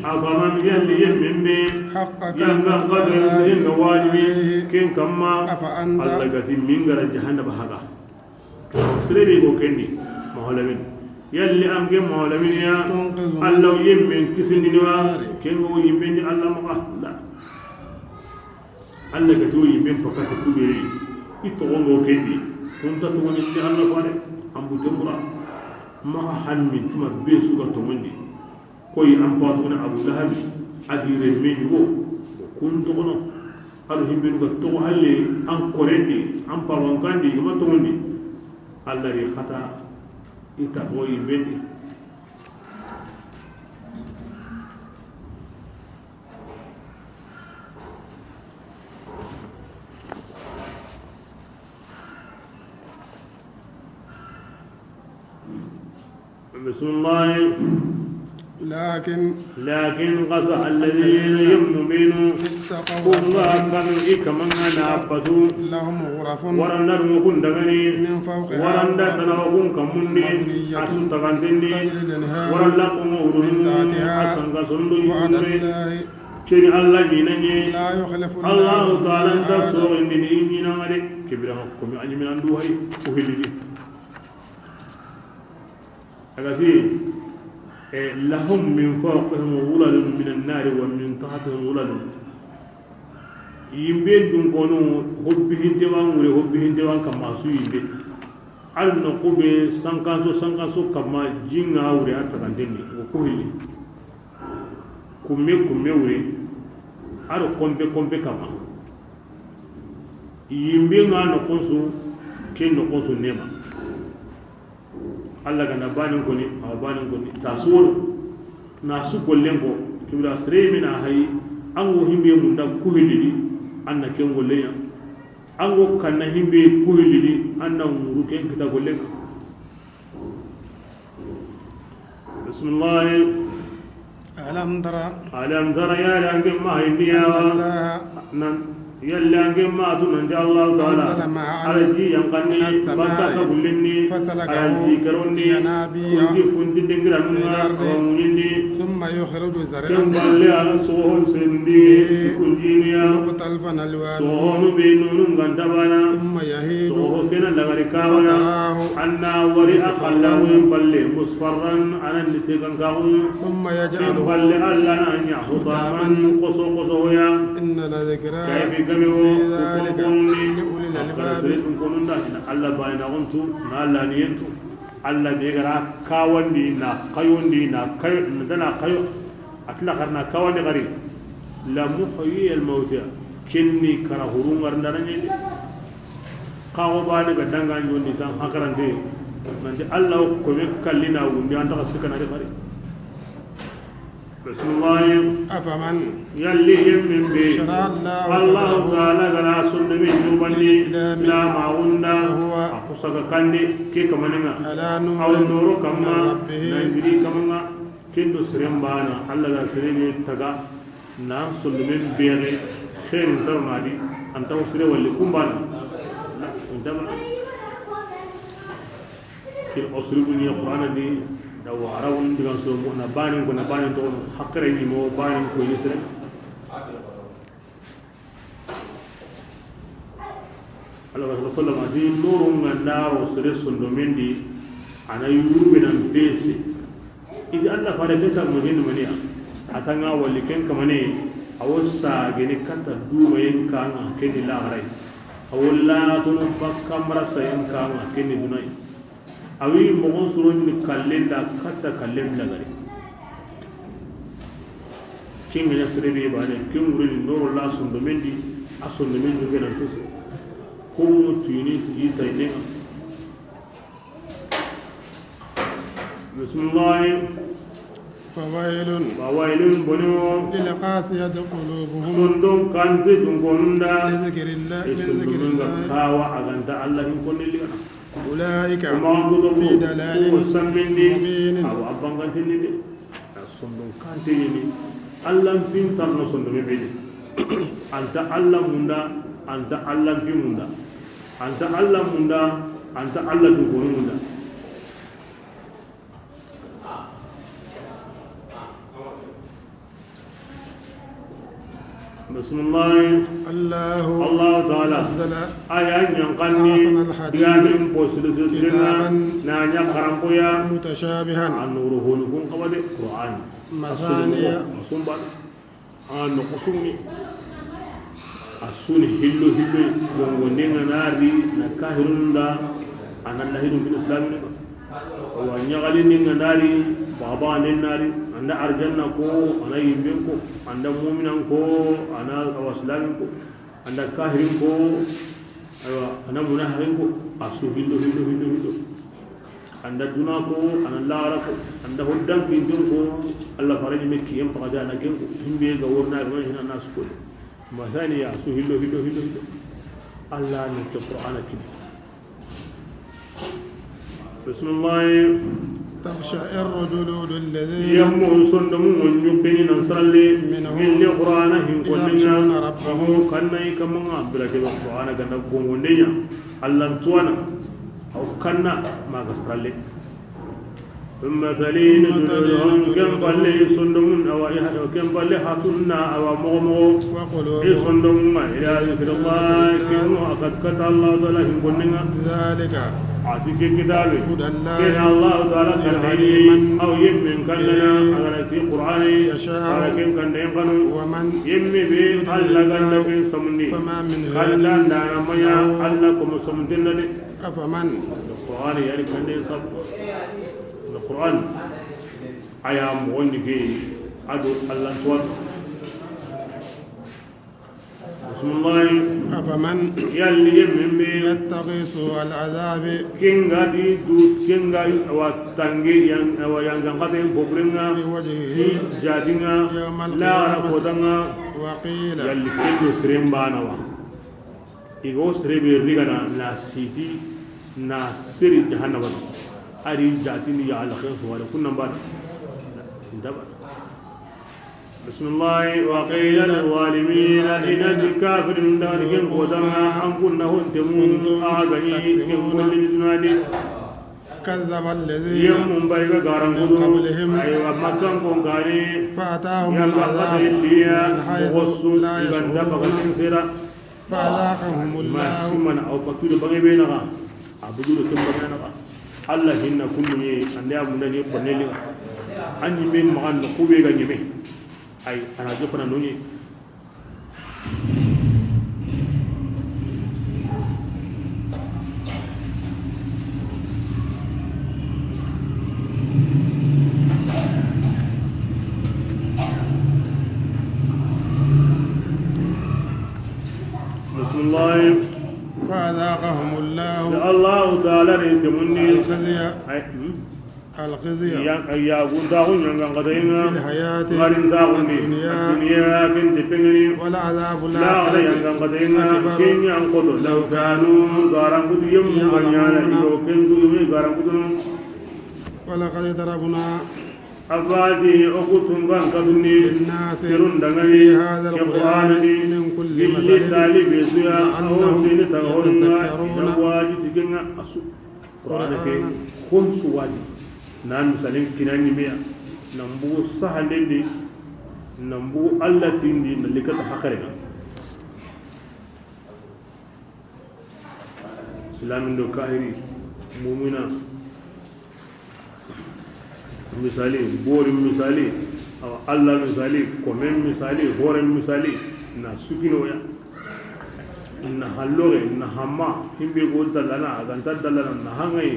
Afaman, yalli yemmen be, حق, yanga كلمة الله, ga wajibi, عليه, ken kamma, أفأنت, Allah ga ti min ga ra jahannaba haga. Sere be go ken di, Maha Lamin. Yalli an ke Maha Lamin ya, تنقذ من, Allah yemmen kisindini wa, النار, ken go yimben di Allah maxa. La. Allah ga ti wo yimben pakati ku be ri. I toxo go ken di. Kun ta toxo ni Allah fare. An bu tembura. Maxa hammi tuma be su ga toxo ndi. Koy an patuguna Abu Lahabi, a di remme ɲugo, kun toxono, a do himbenu ga toxo halle, an korendi, an pawankandi, i ma toxondi, Allah ri xata, i ta boyi bendi. بسم الله. لكن, لكن قصى الذين, الذين, يؤمنون, اتقوا, kun ga, ربهم, kanu i kaman ŋa na batu, لهم غرف, waranda dun kun danŋa ni, من فوقها, waranda tana kun kammun di, مبنية, a su taganten di, تجري الأنهار, waranda kun wurunu, من تحتها, a sanga sondo, وعد, yure, الله, keni Allah ɲinan ɲa, لا يخلف, Allahu Taala nta, الله, وعده, soxindini i ɲinan ŋa de, kebira ko mi a ɲiminan du hay, o hilidi. A ga ti, eh, لهم من فوقهم ظلل من النار ومن تحتهم ظلل. Yimbe dun kono, hobbi hinte wan wure, hobbi hinte wan kamma su yimbe. Al no kube sankanso, sankanso kamma jinga wure a taganten ni, o ko hilli. Kumme, kumme wure, a do kompe, kompe kamma. Yimbe ŋa noxon su, ke noxon su nema. Allah ga na banen koni, awa banen koni, ta su wono. Na su gollen ko, kibira sere mina hayi, an go himbe munda ku hillidi, an na ken gollen ya. An go kanna himbe ku hillidi, an na muru ken kita gollen ka. Bismillah. ألم تر, ألم تر, yalla an ke ma hayni ya, أن الله, nan, yalla an ke ma tu nan ti Allah Taala, أنزل ماء, ala ji yanqanni, من السماء, bata ta gullinni, فسلكه, ala ji karonni, ينابيع, fundi, fundi dengiranun ŋa, في الأرض, awa munindi, ثم يخرج زرعا. Ken falle a na soxon senundi ti kun jiniya. مختلفا ألوانه. Soxonu be nonun ga nta bana. ثم يهيج. Soxo ke na lagari kawana. فتراه. An na wari a xallaxun falle مصفرا. A na ni tegan kaxu. ثم يجعله. Ken falle Alla na ɲa حطاما. حطاما. Xoso xoso ya. إن لذكرى. Kayfi game wo. في ذلك. Ku konun ni. لأولي الألباب. Sere kun konun da. Alla bayina gontu na Alla niyentu. Alla be ga ra kawandi na kayondi na kayo na dana kayo. A ti la xarna kawandi xari. لمحيي الموتى. Ken ni kara hurun ŋarindana ɲendi. Kawo bane ga danga ɲondi tan hakarande. Nanti Alla ko me kallina wundi an ta sikana de xari. Bismillah. أفمن. Yalli yemmen be. شرح الله Allahu صدره. Taala ga na sondomen ɲubandi. للإسلام. Silama wunda. فهو. A kusa ga kande ke kamaninga. على نور. Aw noro kamma. من ربه. Nan giri kamanga. Kendo seren bana Alla ga sere be taga. Nan sondomen bere. Xeerin tarnadi. An taw sere walli kumbana. La, intaba. Kin osribu ni Qur'ana di da wara won digan so mo na bani ko na bani to hakre ni mo bani ko ni sere. Allah wa sallam a di noro ngandaro sere sondomen di a na yurbe nan bese. Iti Allah fare ke ta mo ni maniya a tanga wali ken kamane a wasa gene kata duma yen kanga ken di la garai. A wala to no bakka marasa yen kanga ken di dunai. A wi moxon sorondi kallen da katta kallen lagari. Ken ga ɲa sere be bane ken wureni noro la sondomen di a sondomen di gana tose. Ko mo tuyini ti tayinenga. Bismillah. فويل. Fawailun bone wo. للقاسية قلوبهم. Sondon kante dunkonun da. لذكر الله. I من ذكر sondonun ga الله. Kawa a ga nta Allah hin konni ligana. أولئك Kuma an kuto في ضلال ko sammindi. مبين. Awa a bangantinni de. A sondon kante ni. Allah n pin tarno sondome be de. A nta Allah munda, a nta Allah n pin munda. A nta Allah munda, a nta Allah dunkonu munda. Bismillah. الله Allahu taala. نزل A ya ɲankanni أحسن الحديث digamin po siri siri siri na كتابا na ɲa karankoya. متشابها A nuru honu kun kaba de Qur'an. مثاني. A sumba. A noxo sumni. A suni hillo hillo, gongonden ga na ri na kahirun da, a na lahidun bin islamini ba. Wa ɲaxalindin ga na ri, baba nden na ri, a nda arjanna ko, a na yimben ko, a nda muminan ko, a na awa islamin ko, a nda kahirin ko, awa, a na munafiqin ko, a su hillo hillo hillo hillo. A nda duna ko, a na laxara ko, a nda hoddan kintin ko, Allah faraji me kiyen paxati a na ken ko, himbe ga worna ga hina na su ko. Masani ya su hillo hillo hillo hillo. Allah ni ke Qur'ana kini. Bismillah. تقشعر جلود الذين Yammu sondomu wonju beni nan saralle. منه Gilli Qur'ana hin ko يخشون ربهم Kanna i kamanga bila ke Qur'ana ganda gongondeya. Allah tuwana. Aw kanna maga saralle. ثم تلين جلودهم Ken balle sondomun awa i hado ken balle hatunna awa mogo mogo. وقلوبهم I sondomun ma ila zikrillah kinu akat kata Allah taala hin gonninga. ذلك A ti ke kitabe. هدى الله Ken Allah taala يهدي kandai من aw yemmen kandana به agara ti Qur'ani يشاء ara ken kandai kanu. ومن Yemme be يضلل Allah ganda الله ken samundi. فما من هاد Kanda ndana maya له Allah ko samundi na de. أفمن Qur'ani yari kande sab. Qur'an aya mo woni ge ado Allah tuwa. Bismillah. أفمن Yalli yemmen be يتقي سوء العذاب Kenga di du kenga wa tangi yang wa yang gangate bobrenga بوجهه Jatinga يوم La القيامة Kodanga وقيل Yalli kendo sirembana wa. Igo sere be rigana na siti na seri jahannaba. Ari jatini ya Allah khen suwale kunnan bada. Daba. Bismillah. وقيل للظالمين Ina di kafirin da ni ken kodanga an kunna honte mun a gani ken kullin dunadi. كذب الذين Yemmun bay ga garan من kudu, قبلهم aywa, Makkan kon kane, فأتاهم yangan kata العذاب illiya, من حيث moxo su, لا i ga nta baga يشعرون. Sin sera. فأذاقهم Ma الله. Simana, aw patudo bange be naxa, a bugudo ken bange naxa. Allah hinna kundu ni, ande a munda ni konne ni. An ni men magan no kube ga nyeme. Ay, ana jopana no ni. بسم الله. فأذاقهم الله Ya Allahu Taala ri temunni. الخزي. Ay, hmm. الخزي Ya, ya gunta ko nyanga kata inga. في الحياة Ngarin ta ko ni. الدنيا Dunya ken te pengani. ولعذاب La ala الآخرة nyanga kata inga. أكبر Kenya an kodo. لو كانوا Garan kudu yemu يعلمون. Ganyana. Ido ken kudu me garan kudu. ولقد ضربنا Abadi, o ku tungan kadunni. للناس Serun dangani. في هذا Ke القرآن Qur'an ni. من كل Illi مثل talibe suya. لعلهم Awo sini taga honga. يتذكرون. Na waji tigenga asu. Qur'an ke Qur'an. Kon su waji. Na misalin kinani meya. Nan bugu sahandendi. Nan bugu Allah tindi. Na likata hakare na. Silamin do kahiri, mumina, misali, borin misali, awa Allah misali, komen misali, horen misali, na sukinoya, na hallore, na hamma, himbe go dallana, a ganta dallana, na hangaye.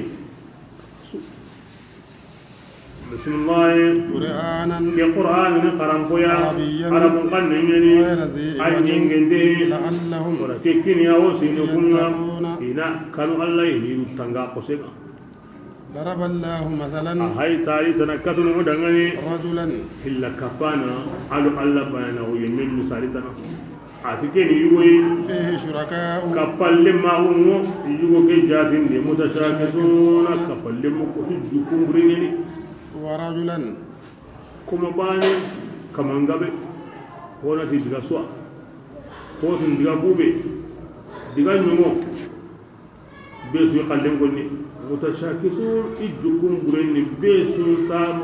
Su-, Bismillah. قرآنا Ke Qur'an ni karankoya, عربيا Arabun xannen ɲa ni, غير ذي a عوج ɲingende. لعلهم Wala ke kini ya wo sine kunga, يتقون ina kanu Allah ini tanga kosega. ضرب الله مثلا A hay tari tana katunu dangani. رجلا Hilla kapana, alu Allah bayana wo yemen misali tana. A ti ke ni yugo yi. فيه شركاء Kapalle maxu ŋo, yugo ke jatindi, متشاكسون متشاكسون. Kapalle mo ko su jukumbure ni. ورجلا Kuma bane, kamangabe, wona ti diga suwa, ko tin diga bube, diga ɲoŋo. Be su yi xallen konni, mutashakisun, i jukun burenni, be su ta,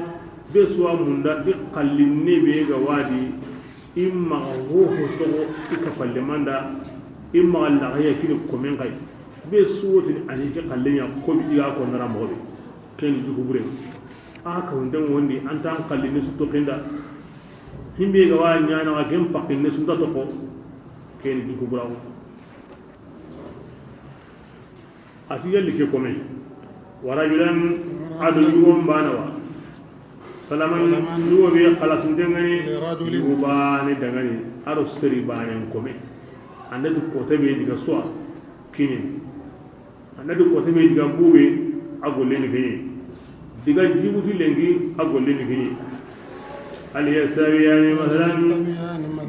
be su wa munda, i xallinne be ga wadi, i maxa hoho toxo, i kapalle manda, i maxa laxaya kini komen xay. Be su wotini ani ke xallen ya ko bi i ga ko nara moxo be. Ken juku bure. A ka hunde wondi, an tan xallinne su toxinda. Himbe ga wa ɲana ga ken pakinne su ta toxo. Ken juku burawo. A ti yalli ke kome. Warajulan, ado yugon bana wa. Salaman, salaman, yugo be xalasunte ŋa ni, lirajulin, yugo bane dangani, ado seri banen kome. Anda du kote be diga suwa, kini. Anda du kote be diga bube, a golle ni kini. Diga jibuti lenki, a golle ni kini. Hal yastawiyani masalan,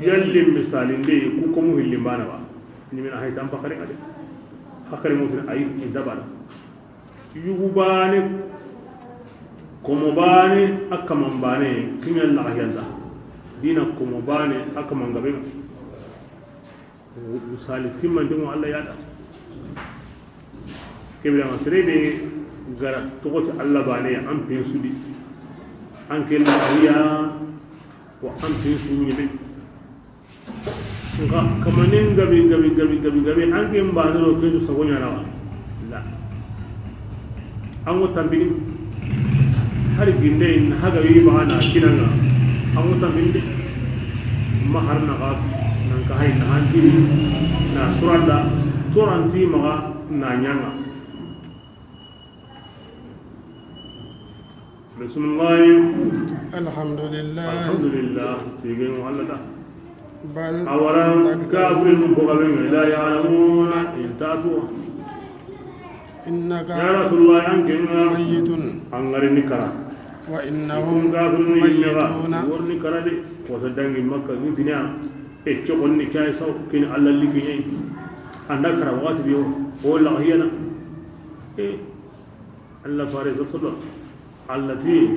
yalli misalinde, ku komu hilli bana wa. Ni mina hay tan bakari ade. Hakari mutin ay inda bana. Yugu bane, komo bane, a kaman bane, kiɲa laga yanda. Dina komo bane, a kaman gabe. Misali timman dimo Allah yada. Kebira ma sere be gara toxoti Allah bane an pin sudi. An ke laga ya wa an pin sudi be. Nka kamanen gabi, gabi, gabi, gabi, gabi, an ke mbane ro ke sago ɲana wa. La. An go tambini. Hari ginde in haga wi ma na kinanga. An go tambini de. Ma har na ga nan ka hay na hantini. Na suranda. Toranti ma ga na ɲanga. Bismillah. Alhamdulillah. Alhamdulillah. Tigen Allah da. Bal, awalam, kafirin ko gabe, la ya'lamuna, inta tu. Innaka, ya Rasulullah, an ke ŋa, mayyitun, an ŋari ni kara. Wa innahum, kafirin ni mega, mayyituna, wor ni kara de. Ko ta dangi Makka ni tinya. E ke onni kay saw kin Allah ligi yi. Anda kara wati biyo. O la hiyana. E Allah fare sallallahu. Allah ti,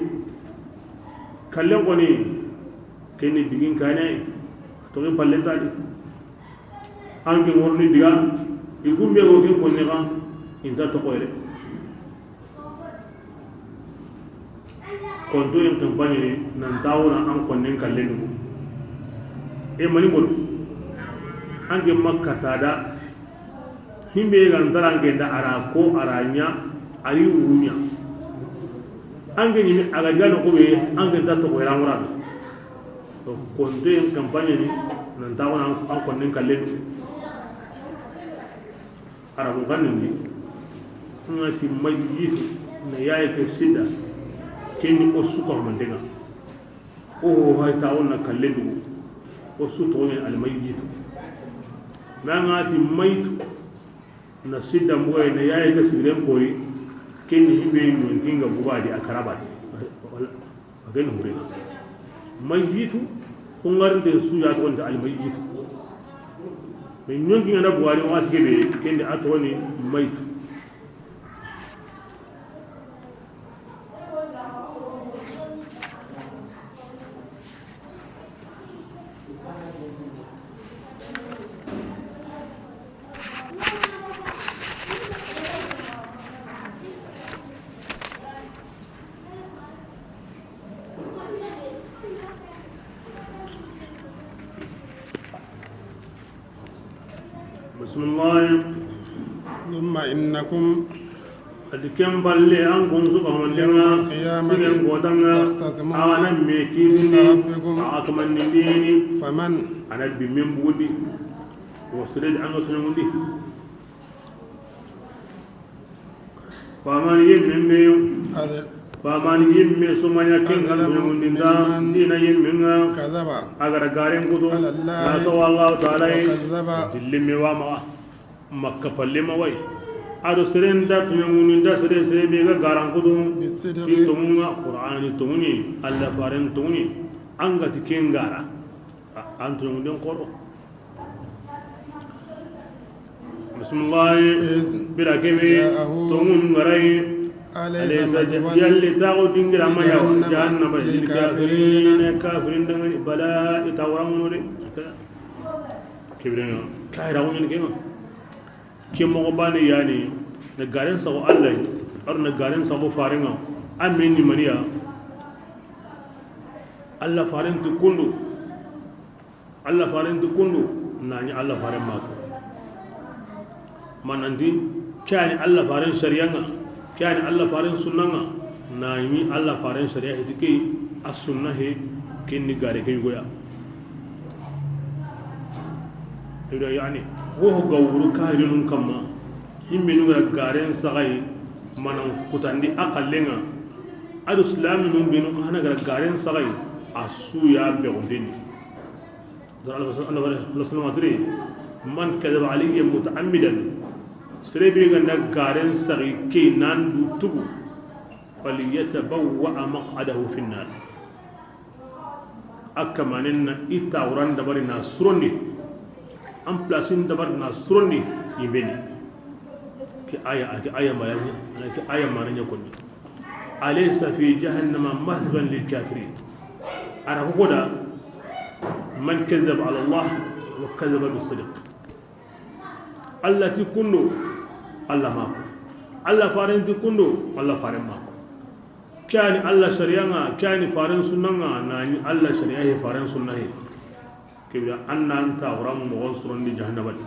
kallen koni, keni digin kane, toxi pallen tadi. An ke worni diga, i gumbe go ken konni xa, inta toxoyre. Kontoyen kampaɲe ni nan tawuna an konnen kallen dugu. E mani godo. An ke Makka tada. Himbe ga ntara an ke da ara ko ara ɲa, ari wunya. An ke ni a ga diga no ko be an ke da to ko era murado. To kontoyen kampaɲe ni nan tawuna an konnen kallen dugu. Arabu xannen di, n ga ti mayitu na yaye ke sida, ken ni o su ka mantenga. O ho hay ta wonna kallen dugu, o su toxo ɲa ni almayitu. Mais an ga ti mayitu na sida mboye na yaye ke sigiren koyi, ken ni himbe ɲonkinga bugadi a karabati. A ken hure. Mayitu, xunŋarinde su ya toxonta almayitu. Mais ɲonkinga na buwari waxati kebe, ken di a toxoni mayitu. بسم الله. ثم إنكم A ti ken balle an kun su ka mandenga, يوم القيامة sigen kotanga, تختصمون a na me عند kindi, ربكم a kamandindini, فمن a na bimmen bugundi, wo siredi an ga tunamundi. Faman yimmin be, أذ- faman yimme sumanya ken kan أظلم mundinda, ممن dina yimminga, كذب a ga ra garen kutu, على الله na so Allah Ta'ala yi, وكذب dillimme wa ma, makka palle ma way. A do seren da tunya mundinda sere sere be ga garan kutu, بالصدق ti tongunga, Qur'ani tonguni, Allah faren tonguni, an ga ti ken gara, a-, an tunya munden koro. Bisimilahi. Bira kebe, جاءه tongun ŋarai. أليس مثوى yalli taxu dingira ma yawa, جهنم jahannaba, للكافرين للكافرين, kafirin dangani, bala i ta wara ŋono de. Kebirena, kayira ŋono kema. Ke moxo bane yani, na garen sago Allah, ar na garen sago farenga, amen ni maniya. Allah faren ti kundu. Allah faren ti kundu, na ɲi Allah faren mako. Mananti, ke yani Allah faren shariyanga, ke yani Allah faren sunnanga, na ɲi Allah faren shariya hiti ke, a sunna he, ken ni gare ke yugoya. Ida yani, ho ho gawuru kahirinun kamma, himbenu gara garen sagai, manan kutandi a kallenga, ado islaminun benu kahana gara garen sagai, a suya begondeni. Allah sallallahu alaihi wasallam a tiri, "Man kadhaba alayya muta'ammidan," sere be ga na garen sagi ke nan du tugu, "falyatabawwa maq'adahu fin nar." A kamanen na i tawuran dabari na surondi, an plasin dabari na surondi, i beni. Ke aya, ke aya mananya, ke aya mananya konni. Alaysa fi jahannama mathwan lil kafirin. Ara ko da, man kadhaba ala Allah wa kadhaba bis sidq. Allah ti kundo, Allah mako. Allah faren ti kundo, Allah faren mako. Kani Allah shariyanga, kani faren sunnanga, nani Allah shariya he faren sunna he. Kibira annan ta wara mo surondi jahannaba di.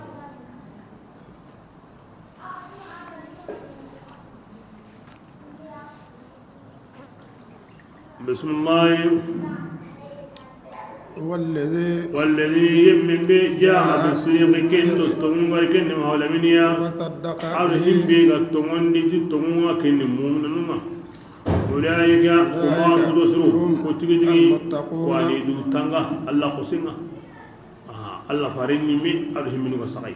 Bisimilahi. Wallazi. Wallazi yemmin be jaa bi sidqi kendo tongun wari kende ma wala miniya. Wa saddaqa. Aw himbe ga tongondi ti tongun wa kende mu'minunga. Ulaika kuma kudo suru ko tigi tigi. Al muttaquna. Ko ani du tanga Allah ko singa. Ah, Allah farin ni me aw himminu ga sagai.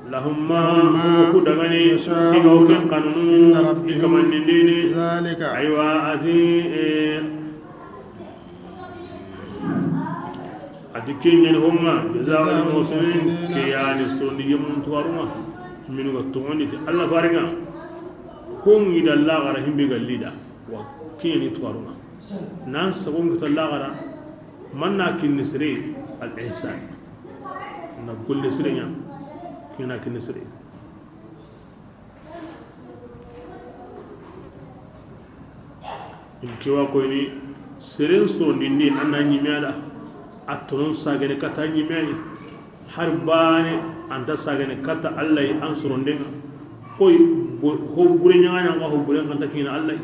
Lahum ma, ku dangani, i ga wo ken kanunu, i kamandindini. Aywa, a ti, eh, a ti ken ɲani honga, jazaa'ul muhsinin, ke yani sondi yemun tuwarunga, minu ga togondi ti Allah faringa, hongi da lagara himbe ga lida, wa ken ɲani tuwarunga. Nan sagon kita lagara, manna kinni sere, al ihsan. Na golle sire ɲa, kina kinni sere. Kewa koyni, seren sorondindi an na ɲime a da, a tonon sagene katta ɲime a yi. Hari baane an ta sagene katta Alla yi an sorondenŋa. Koy, ho bure ɲaŋa ɲaŋa, ho bure n kanta kina Alla yi.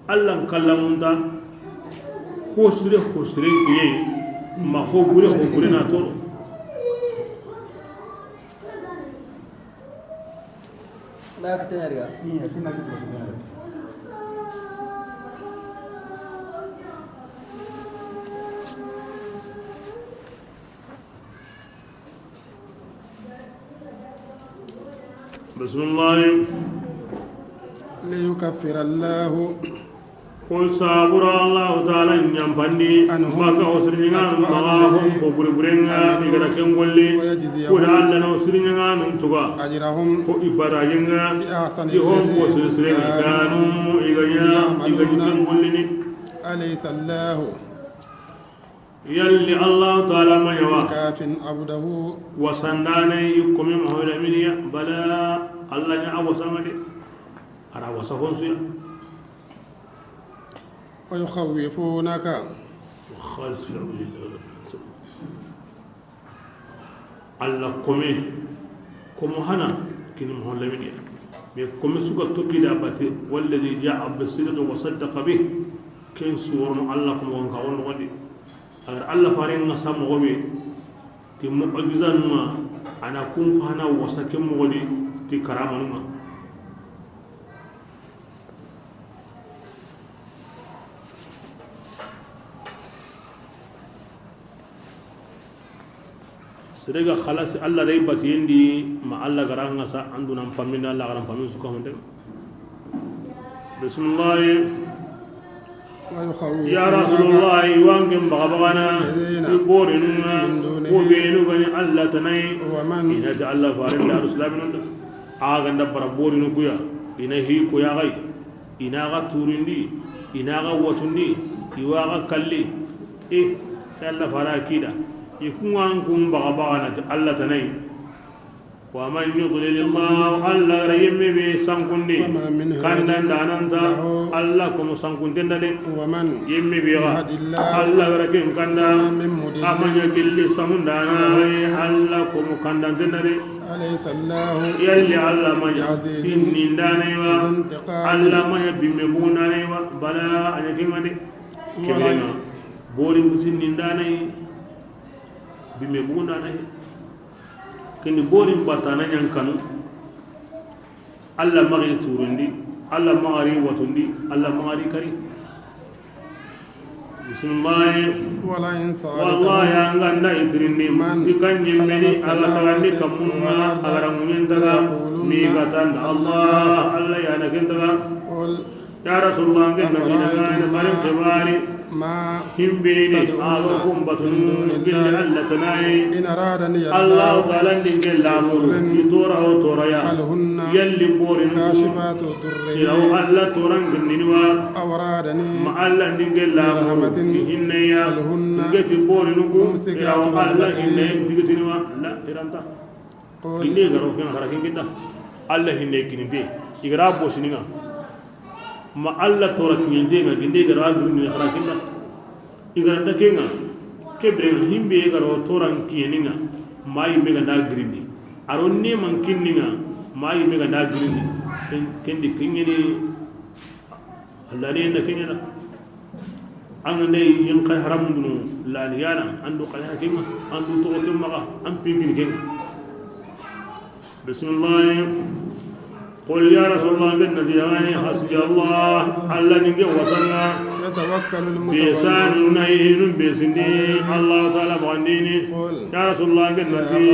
Alla n kallamunta ho sire ho sire kiye, ma ho bure ho bure na toro. Bisimilahi. ليكفر الله Ko sabura Allahu Taala ɲampandi, anhum, baka o sirɲiŋanu maxa, hon fo buri burenŋa i ga da ken golli. Ko da Alla na o sirɲiŋanu tuga, ajrahum, ko i barajenŋa, bi ahsani, ti hon fo siri sirenŋa kanu i ga ɲa i ga ɲi ken gollini. Alaysa Allahu Yalli Allahu Taala ma ɲa wa? Kafin abdahu. Wasandaana i kome Mahamadu Lamini ya? Bala, Alla ɲa a wasaŋa de. A ra wasa honsuya. Wa yukhawifunaka. Alla kome, komo hana kini Mahamadu Lamini ya. Mais kome su ga toki da bate, walladhi ja'a bis-sidqi wa saddaqa bih. Ken su worono Alla komo wanka wono wandi. A ga da Alla faren ŋa sa moxo be ti mu'jizanun ŋa, a na kun xa na wasa ke moxo di ti karamanun ŋa. Sere ga xalasi Alla da i batiyen di, ma Alla ga ra ŋa sa, an dunan pamin da Alla ga ra pamin su ka honde. Bisimilahi. Ya Rasulullahi, i wa ken baga bagana ti borinun ŋa, ko benu ga ni Alla tana yi. I na ti Alla faren da, a do silaminun da. A ga nda bara borinu ku ya, i na hi ko ya ga yi, i na ga turindi, i na ga watundi, i wa ga kalli. E, Alla fara kida. I kun ŋa kun baga bagana ti Alla tana yi. Wa man yudlil Allahu, Alla ga ra yemme be sankundi, kandandaana nta, Alla komo sankunten da de. Yemme be ga Alla ga ra ken kanda, a ma ɲa gilli samundaana, Alla komo kandanten da de. Yalli Alla ma ɲa tinnindaana yi wa? Alla ma ɲa bimme bundaana yi wa? Bala, a ɲa ken ŋa de. Kebire ŋa, borin ku tinnindaana yi, bimme bundaana yi. Kini borin batana ɲa n kanu. Alla maxa i turundi, Alla maxa ri watundi, Alla maxa ri kari. Bisimilahi. Wallahi, an ga nda i tirindi, ti kan ɲimmeni a ga tagandi kammun ŋa, a ga ra ŋuɲen taga, mi ga tanda Alla, Alla ya na ken taga. Ya Rasulullah, an ke Nabi na ŋa ni, bari xibari. Himbeni a ga kun batunu gilli Alla tana yi. Allahu Taala ndi n ke lamuru ti tora o tora ya. Yalli borinu ku, i ra wa Alla toran girindini wa? Ma Alla ndi n ke lamuru ti hinne ya. N ke ti borinu ku, i ra wa Alla hinne tigitini wa? La, i ra nta. Ginde ga ro ken xara ken kita. Alla hinne kininte. I ga ra bosini ŋa. Ma Alla tora kininte ŋa, ginde ga ra girindini xara ken kita. I ga ra nta ken ŋa. Kebire ŋa, himbe ga ro toran kiɲeni ŋa, ma yimme ga nda girindi. A ro neman kinni ŋa, ma yimme ga nda girindi. Ken, ken di kiɲeni. Alla ne na kiɲena. An ga ne yin kay haram dunu, la ni yana, an du kay hakim, an du to ke maga, an pingin ken. Bismillah. Qul ya Rasulullah, ben na ti yani, hasbi Allah, Alla ni n ke wasaŋa. Yatawakkalul mutawakkilun. Be sanu na yinu be sindi, Allah Taala bagandini. Ya Rasulullah, ben na ti.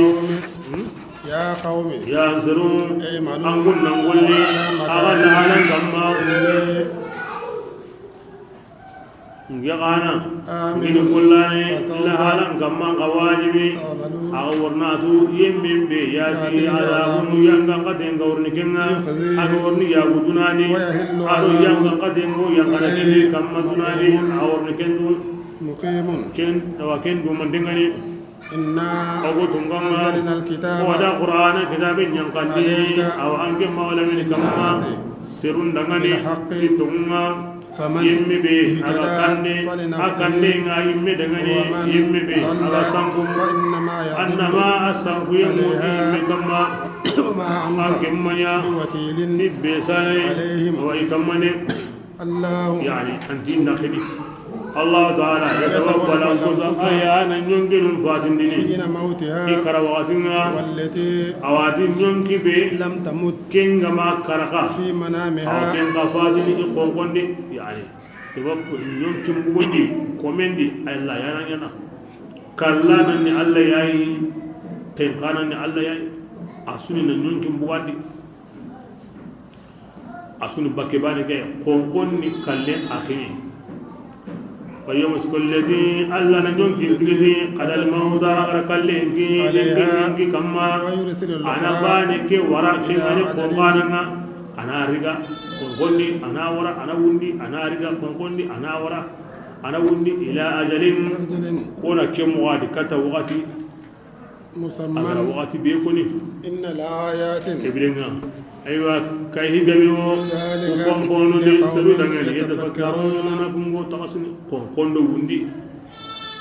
Ya qawmi. Ya n seru, i'malu, an kun na n golli, ala makanatikum, a ga na halan kamma. N ke xa na, amin, n ke ni gollane, fasawfa, la halan kamma n xa wajibi. Ta'lamun. A ga wa riini tu, yemme be ya ti, ya'ti, adabun, adabun, yangan katen ga wa riini ken ŋa, yukhzihi, a ga wa riini yaagu duna di, wa yahillu, a do, adabun, yangan katen ga wa yanqana ken di, ilayhi, kamma duna di, muqimun, a ga wa riini ken tu. Muqimun. Ken, awa ken du man dengani. Inna, o ku tunŋa, anzalna al-kitaba, o da Qur'ana kitabe yanqandi, alayka, awa an ke mawla min kamma, linnasi, serun dangani, bil haqqi, ti tonŋu ŋa. Yimme be a ga kande, a kande ŋa yimme dangani. Yimme be a ga sanku, annama a sankuye ŋa ti yimme kamma. An ke ma ɲa ti be sanaye wa i kamma ne. Yani, an ti na xidi. Allahu taala yatawaffa al-anfusa, a ya na ɲonkinun fatindini i kara waxati ŋa. A wa ti ɲonki be ken ga ma karaxa, a wa ken ga fatini i xonxon di. Yani, i ba ɲonkin bugundi, komen di, Allah ya na ɲaana. Kalla nan ni Allah ya yi, ken xa nan ni Allah ya yi. A su ni na ɲonkin bugandi. A su ni bakke baane ke, xonxon ni kallen a xini. Wa yumsiku allati, Allah na ɲonkin tigiti, qada al-mawta, a ga ra kallen ki, ken ki kamma. A na baane ke wara, ken ga ni xonxana ŋa. A na riga, xonxon di, a na wara, a na wundi, a na riga, xonxon di, a na wara, a na wundi, ila ajalin, o na ke moxo di kata waxati. A ga ra waxati be koni. Inna laayatin. Ke biren ŋa. Aywa, kay hi gabe wo, ku xonxonu de, selu dangani, yatafakkaruna, ku ŋo taxasini, xonxon do wundi.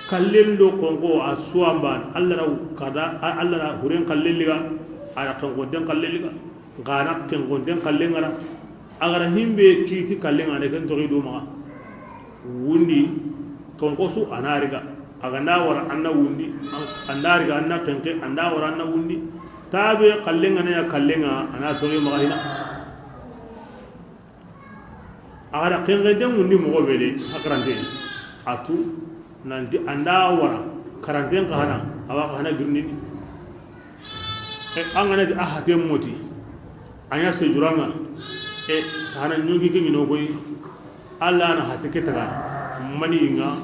Kallen do xonxo a suwa n baane, Allah ra kada, Allah ra huren kallen liga, a ra xonxon den kallen liga. N xa na xonxon den kallen ŋa ra. A ga ra himbe kiti kallen ŋa ne, ken toxi do maxa. Wundi, xonxo su a na riga. A ga nda wara a na wundi, a nda riga a na xenke, a nda wara a na wundi. Tabe kallen ŋa ne ya kallen ŋa, a na toxi maxa hina. A ga ra xenxen den wundi moxo be de, a karante. A tu, nanti a nda wara, karanten xa hana, a wa xa hana girindini. E, an ga na ti a haten moti, a ɲa sejura ŋa, e, xa hana ɲonki ke ɲi no koyi, Allah na hate ke taga, mani ŋa,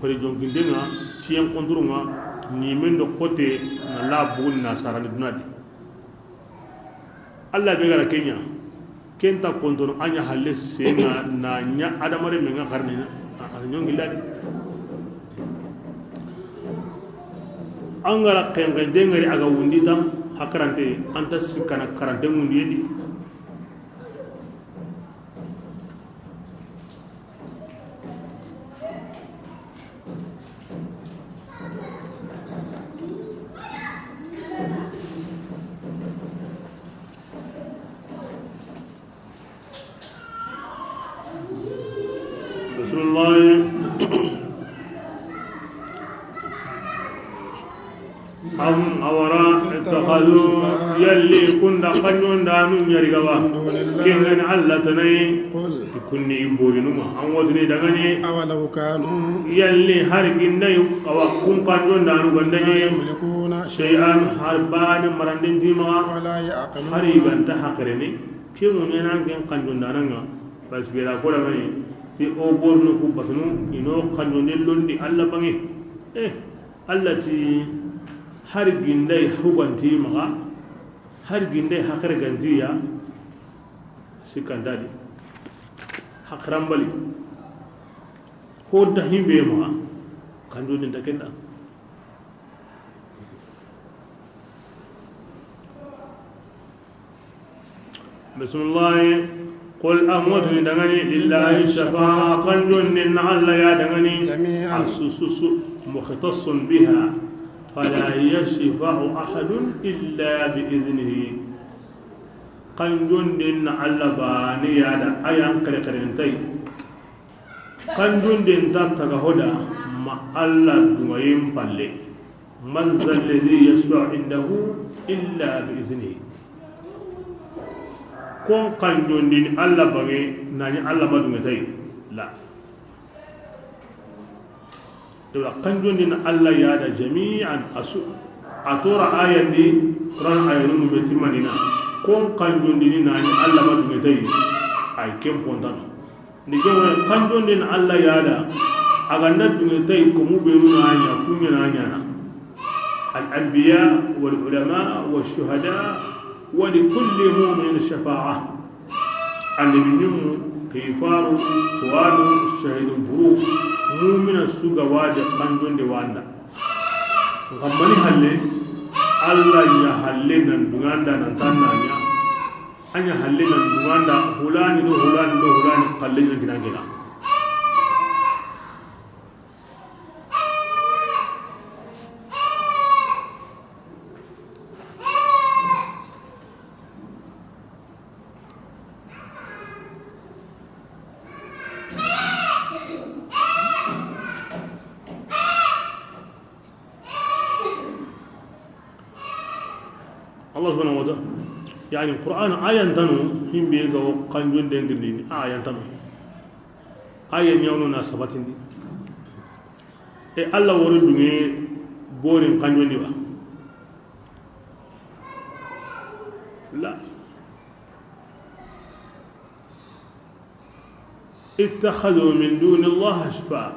hore jonkinde ŋa, ciyen konturu ŋa, ɲimen do xote, na la bugun na sarani duna di. Allah be ga ra ke ɲa, ken ta kontono a ɲa halle senga na ɲa adamare me ŋa xarni na, a, a ɲongi ladi. An ga ra xenxen den ŋa ri a ga wundi tan, hakarante, an ta sikkana karante wundi yedi. Bismillah. Am awara ittakhadhu, yalli kunda kanjondaanu ɲa ri ga wa, ken ga ni Allah tana yi, ti kunni i boyinu ma, an wotini dangani. Awalau kanu, yalli har ginda yi, awa kun kanjondaanu ga nda ɲi, la yamlikuna shay'an, har baane maranden ti maxa, wala ya'qilun, har i ga nta haqilini. Ke mu ɲaana ken kanjondaana ŋa, parce que la ko dangani, ti o bornu ku batunu, i no kanjonden londi Allah banŋe. Eh, Allah ti, har ginda yi huganti maxa, har ginda yi haqile ganti ya, sikkanta di. Haqilan bali. Ho nta himbe maxa, kanjonden nta ken da. Bismillah. Qul, an wotini dangani, lillahi shafa'a, kanjonden na Allah ya dangani. Jami'an. A su, su, su, mukhtassun biha. Fala yashfa'u ahadun illa bi idhnihi. Kanjonden na Allah baane ya da, a yan kare kare nta yi. Kanjonden nta taga ho da ma Allah duŋeyen palle. Man dha alladhi yashfa'u indahu illa bi idhnihi. Kon kanjondini Allah banŋe, na ɲi Allah ma duŋe ta yi. La. Ewa, kanjondini Allah ya da jami'an, a su, a tora ayandi, Quran ayanu mu be timmanina. Kon kanjondini na ɲi Allah ma duŋe ta yi. Ay ken pontano. Ni ke woni kanjonden Allah ya da, a ga nda duŋe ta yi ko mu be nu na ɲa, ku ɲa na ɲaana. Al anbiya wal ulama wash shuhada wa li kulli mu'minin shafa'a. Annabi ɲimmu, kifaru, tuwanu, shahidun buru, mu'mina su ga wa de kanjonde wa nda. Nka mani halle, Allah ɲa halle nan duŋanda nan tanna ɲa. A ɲa halle nan duŋanda hulani do hulani do hulani kalle ɲa gina gina. Allah subhanahu wa ta'ala, yani, Qur'an ayan tanu, himbe ga wo kanjon den gindini, ayan tanu. Ayan yawno na sabatindi. E Allah wori dunge borin kanjon diwa. La. Ittakhadhu min duni Allah hushfa'a.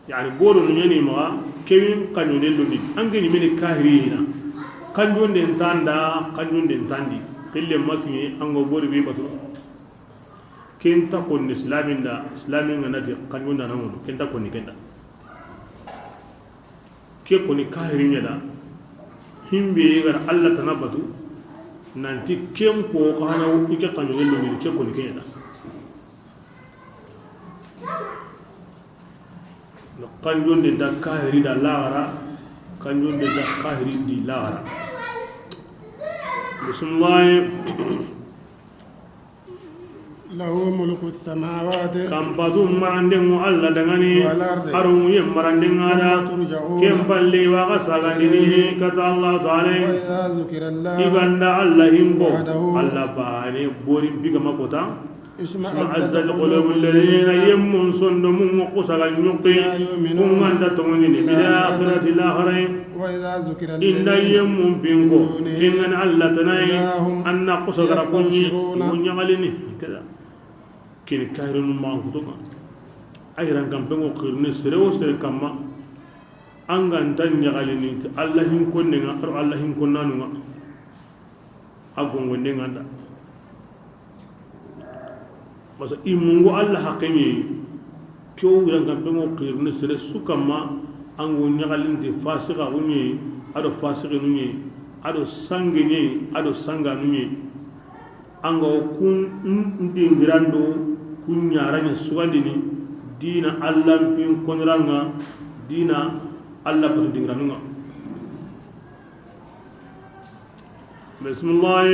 Yani, bodo no yani maxa, kewin kanjon den londi. An ke ni meni kahiri hina. Kanjon den tanda, kanjon den tandi. Xille makini, an go bori be batu. Ken ta konni islamin da, islamin ga nati kanjon da nangono. Ken ta konni kenda. Ke koni kahiri ɲa da. Himbe ga na Allah tana batu, nanti ken ko xana i ke kanjon den londi, ke koni ke ɲa da. Kanjon den da kahiri da laxara, kanjon den da kahiri di laxara. Bismillah. Lahu mulku samawati. Kanpatu marandenŋo Allah dangani. Wal ardi. Aro ŋuɲe marandenŋa da. Wa turja'un. Ken palle wa ga sagandini. Ilayhi. Kata Allah Ta'ala. Wa idha zukira Allah. I ga nda Allah hinko. Wahdahu. Allah bane borin bigama kota. Ishma'azzat qulubul ladhina. Yemmun sondomun ŋo kusaga ɲuqi. La yu'minuna. Kun ga nda tongoni. Bil akhirati. Laxara. وإذا ذكر الذين. I nda yemmun pinko, من دونه. Ken ga ni Allah tana yi, إذا هم. An na kusa gara kunɲi, يستبشرون. Mun ɲaxalini, keda. Kini kahirinu maxan kutunŋa. A yiran kan pengo xirini sere wo sere kamma. An ga nta ɲaxalini ti Allah hin konnenŋa, aro Allah hin konnanunŋa. A gongonde ŋa nda. Parce que i mungu Allah haqqe ɲi, ke wo wiran kan pengo xirini sere su kamma, an go ɲaxalinti fasiqaxu ɲi, ado fasiqinu ɲi, ado sange ɲi, ado sanganu ɲi. An ga wo kun n-, n-, dingirando kun ɲaraɲa sugandini, dina Allah pin koniranŋa, dina Allah batu dingiranunŋa. Bismillah.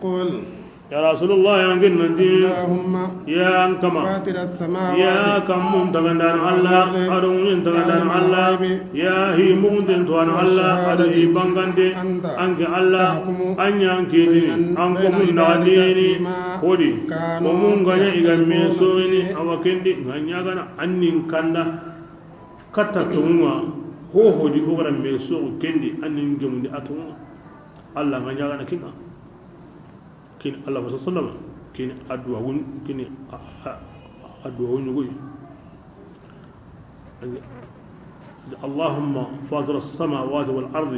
قل. Ya Rasulullah, an ke nan ti. اللهم. Ya an kama. فاطر السماوات. Ya kanmun tagandan Allah, والأرض. Ado ŋuɲen tagandan Allah. عالم الغيب. Ya hi mugunten tuwan Allah, والشهادة. Ado hi bangante. أنت. An ke Allah, تحكم. An ɲa an kitini, بين, an ko بين mun na عبادك dini. فيما Hodi, كانوا ko mun ga ɲa i ga me يختلفون sorini, فيه. Awa kendi, ga ɲa gana, an nin kanda. Katta tonŋa, ho hodi o gara me soxu kendi, an nin gemundi a tonŋa. Allah ga ɲaxana kinŋa. Kini Allah fa sallama, kini addu'a wun, kini a, a, addu'a wun ɲugoy. اللهم فاطر السماوات والأرض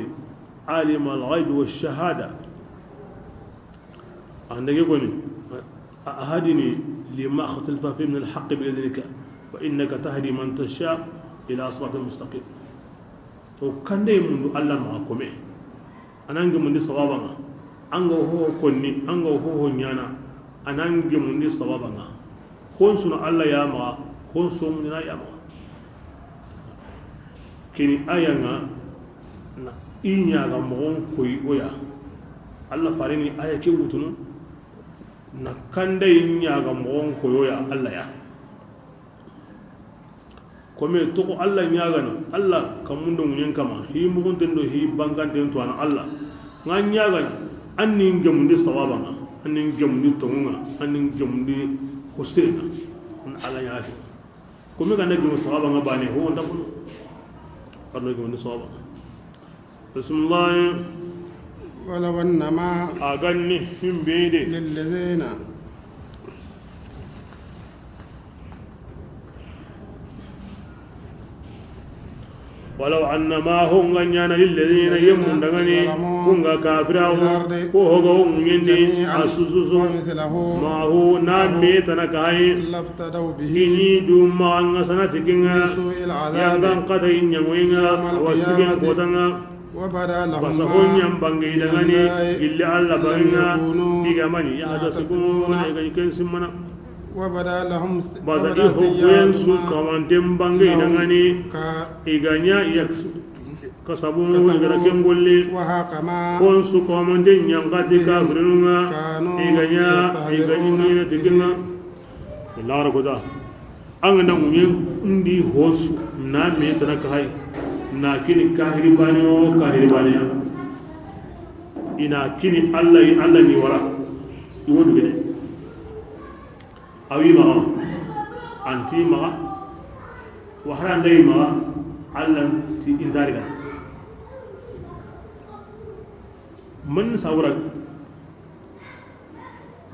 عالم الغيب والشهادة. An da ke koni, اهدني لما اختلف فيه من الحق بإذنك، فإنك تهدي من تشاء إلى صراط مستقيم. To, kande mundu Allah maxa kome. A na an gemundi sawabanŋa. An ga ho konni, an ga ho ɲaana. A na an gemundi sawabanŋa. Hon su na Allah ya maxa, hon su mundina ya maxa. Kini ayanŋa na i ɲaga moxon koyi o ya. Allah farini aya ke wutunu na kande i ɲaga moxon koyi o ya Allah ya. Kome toxo Allah ɲagana, Allah kanmun do ŋuɲen kama, hi mugunten do hi banganten tuwana Allah. Nga ɲagana, an nin gemundi sawabanŋa, an nin gemundi tonŋunŋa, an nin gemundi hosirenŋa. An Allah ɲaga ke. Kome ganda gemu sawabanŋa bane, ho wonta kono. Arno gemundi sawabanŋa. Bismillah. ولو أن ما. A ganni himbe de. للذين. ولو أن ما ho nga ɲaana للذين yemmun dangani. ظلموا. Ku nga kafiraxu. في الأرض. Ko ho ga wo ŋuɲendi. جميعا. A sususu. ومثله. معه na me tana kayi. لافتدوا به. I ni du maxa nga sanati kinŋa. من سوء العذاب. Yangan kata i ɲaŋoyinŋa. يوم القيامة. Wa sigen kotanŋa. وبدا لهم. Basa ho ɲan bange i dangani. من الله. Gilli Allah bangenŋa. لم يكونوا. I ga mani. يحتسبون. Yahtasibuna, i ga ken simmana. وبدا لهم. Basa وبدا i ho سيئات. Kuyen su ما. Kamanten bange i dangani. كا. I ga ɲa i ya kasabu. كسبوا. I ga ra ken golle. وحاق ما. Hon su kamanten ɲankati. بهم. Kafirinunŋa. كانوا. I ga ɲa i ga. يستهزئون. Ɲiŋine tikinŋa. Laxara kota. An ga na ŋuɲe ndi hosu na me tana kayi. Na kini kahiri bane o kahiri bane ya. I na kini Alla yi, Alla ni wara. I wo duge de. A wi maxa, an ti maxa, wa hara nda yi maxa, Alla ti i nda ri ga. Man sawura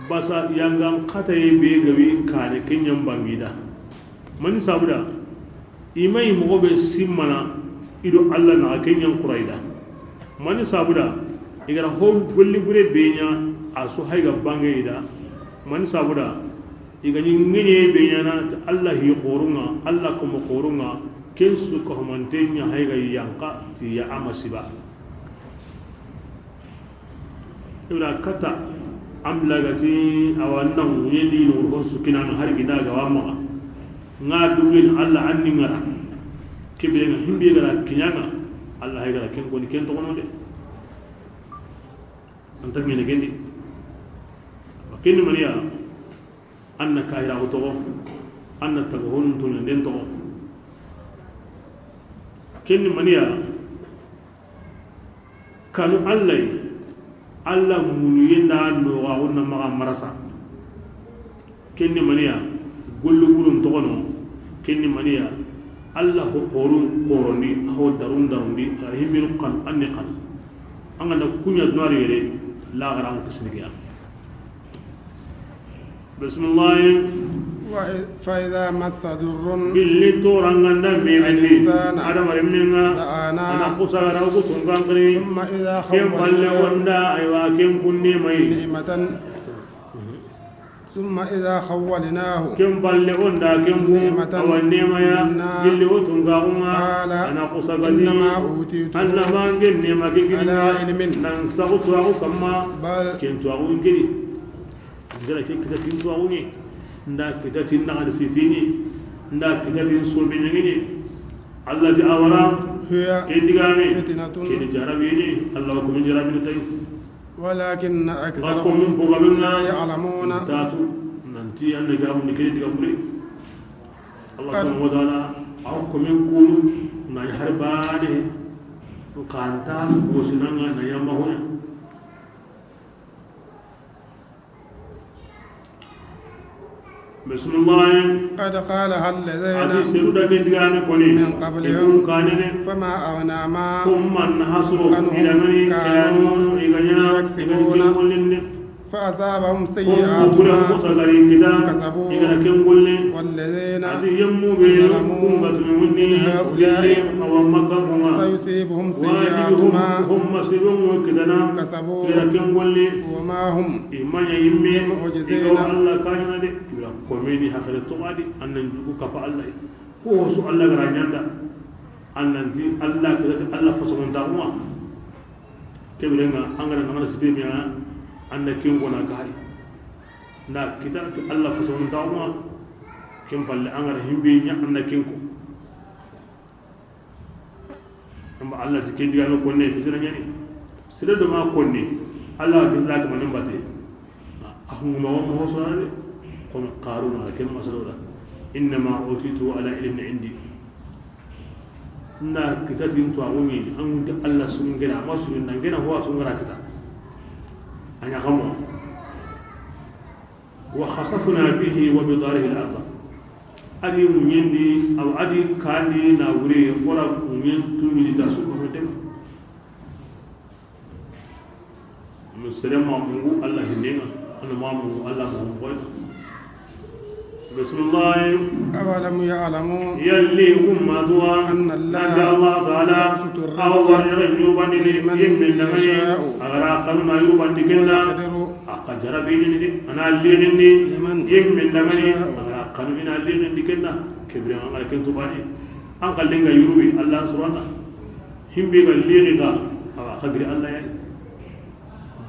basa yangan xataye be ga wi kane ke ɲan bangi da. Mani sabuda, i ma yi moxo be simmana i do Alla naxa ke ɲan xura i da. Mani sabuda, i ga ra ho golli bure be ɲa, a su hay ga bange i da. Mani sabuda, i ga ɲi ŋeɲe be ɲana ti Alla hi xorunga, Alla komo xorunga, ken su ka humante ɲa hay ga yanqa ti ya a masiba. Ibra kata, an bila ga ti, awa, na ŋuɲe di no ho su kina ŋa hari gina ga wa maxa. Ŋa dubin Alla an ni ŋara. Kebe ŋa himbe ga ra kiɲa ŋa, Alla hay ga ra ken koni ken toxono de. An ta ŋene kendi. Wa ken ni maniya, an na kahira ko toxo, an na taga honun to ɲanden toxo. Ken ni maniya, kanu Alla yi, Alla munu yenda no ga wonna maxa marasa. Ken ni maniya, gollu gulun toxono, ken ni maniya, Alla ho xorun xorondi, a ho darun darundi, a himminu xanu, an ni xanu. An ga na kuɲa dunari yere, laxara an kisini ke ya. Bismillahi. وإذ-، فإذا مس ضر Billi toranganda memindi. الإنسان Adama remmenga. دعانا Ana kusagara ugu tungankiri. ثم إذا Ken palle خولناه wonda, aywa, ken kunne mai. نعمة. ثم إذا خولناه Ken palle wonda, ken ku. نعمة Awa nemaya. منا Billi o tungaxunga. قال Ana kusagati. إنما أوتيته Annama ngen nema ke على علم. Nan saxu tuwaxu kamma. بل Ken tuwaxu nkiri. Ngara ke kitatin tuwaxuɲe, nda kitatin naxari sitini, nda kitatin sobe ɲaŋiɲe. Alla ti awara, هي ke digame, فتنة ke ni jarabiɲe, Alla ko min jarabini tay. ولكن أكثرهم Ga ko mun bogalunna, لا يعلمون. Tatu, nanti anna gabu ni ke diga bure. Alla subhanahu wa ta'ala, aw ko min kunu, na harbane, kanta, bosinanga, na yamma hoya. Bismillah. قد قالها الذين A ti seru da ke digame koni. من قبلهم I kun kanene. فما أغنى ما Kun man hasro عنهم i dangani كانوا kanu i ga ɲa يكسبون. I ga ɲa. فأصابهم Kun buguren سيئات ko sagari kita. كسبوا I ga na ken golle. والذين A ti yemmu be ظلموا kun ga tumi wunni. من هؤلاء Yelle awa Makka kuma. سيصيبهم سيئات Wajibi ما hum, hum masibun kitana. كسبوا I ga na ken golle. وما هم I ma ɲa yimme, بمعجزين i ga wa Alla kaɲana de. I bira komeni hakare to adi, annan jugu kapa Alla. Ko su Alla gara ɲanda, annan ti Alla kira ti Alla fasomun ta kuma. Kebirenga, angara nangara sitemiya, anna kin gona ka hari. Na kita ti Alla fasomun ta kuma, kin palle angara himbe ɲa anna kin ko. Amba Alla ti ken digame konne fitina ɲani. Sere do ma konne, Alla ga kitla ga manin bate. A hunguma wa mo sona de. Kono Qaruna ken masalo da. Innama utitu ala ilmin indi. Na kitatin to a woni an da Alla sun gena ma sun na gena ho sun gara kita. Anya kamo. وخسفنا به وبداره الأرض. A di ŋuɲendi, aw a di kandi na wure, wala ŋuɲen tumi ta su ko dem. Musere ma mungu Alla hinenga, ana ma mungu Alla ma mungu. Bismillah. أولم يعلموا Yalli umma duwa أن الله nanda Alla Ta'ala يبسط الرزق awa yara yubandi لمن yimmin dangani يشاء agara kanuna yubandi kenda. ويقدر A ka jarabini de, ana lirindi, لمن yimmin dangani, يشاء. Ana kanu ina lirindi kenna, kebire an ala ken tubani. An kallinga yurubi, Alla subhana. Himbe ga liri ga, awa ka giri Alla yayi.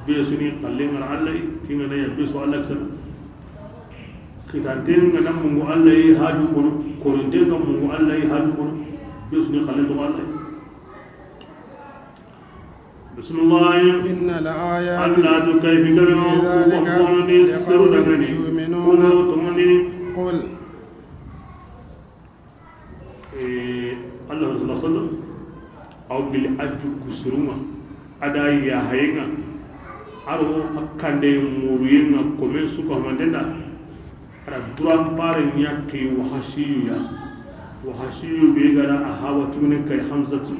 Be suni kallinga Alla yi, kinga na ya be su Alla kitan. Kitantenga na mungu Alla yi hadu kono, korintenga mungu Alla yi hadu kono. Be suni kallin to Alla yi. Bismillah. إن الآيات Alla to kay bi gano في ذلك ko ko ni seru dangani. لقوم يؤمنون. Ko to ni. قل. Eh, Alla sallallahu alaihi wasallam. Aw gil ajju kusuruma. Ada ya hayenga. A ro hakkande muruyen ŋa komen su ko manden da. A ra duran pare ɲa ke Wahasiyu ya. Wahasiyu be ga ra a hawa tugune kari Hamzatu.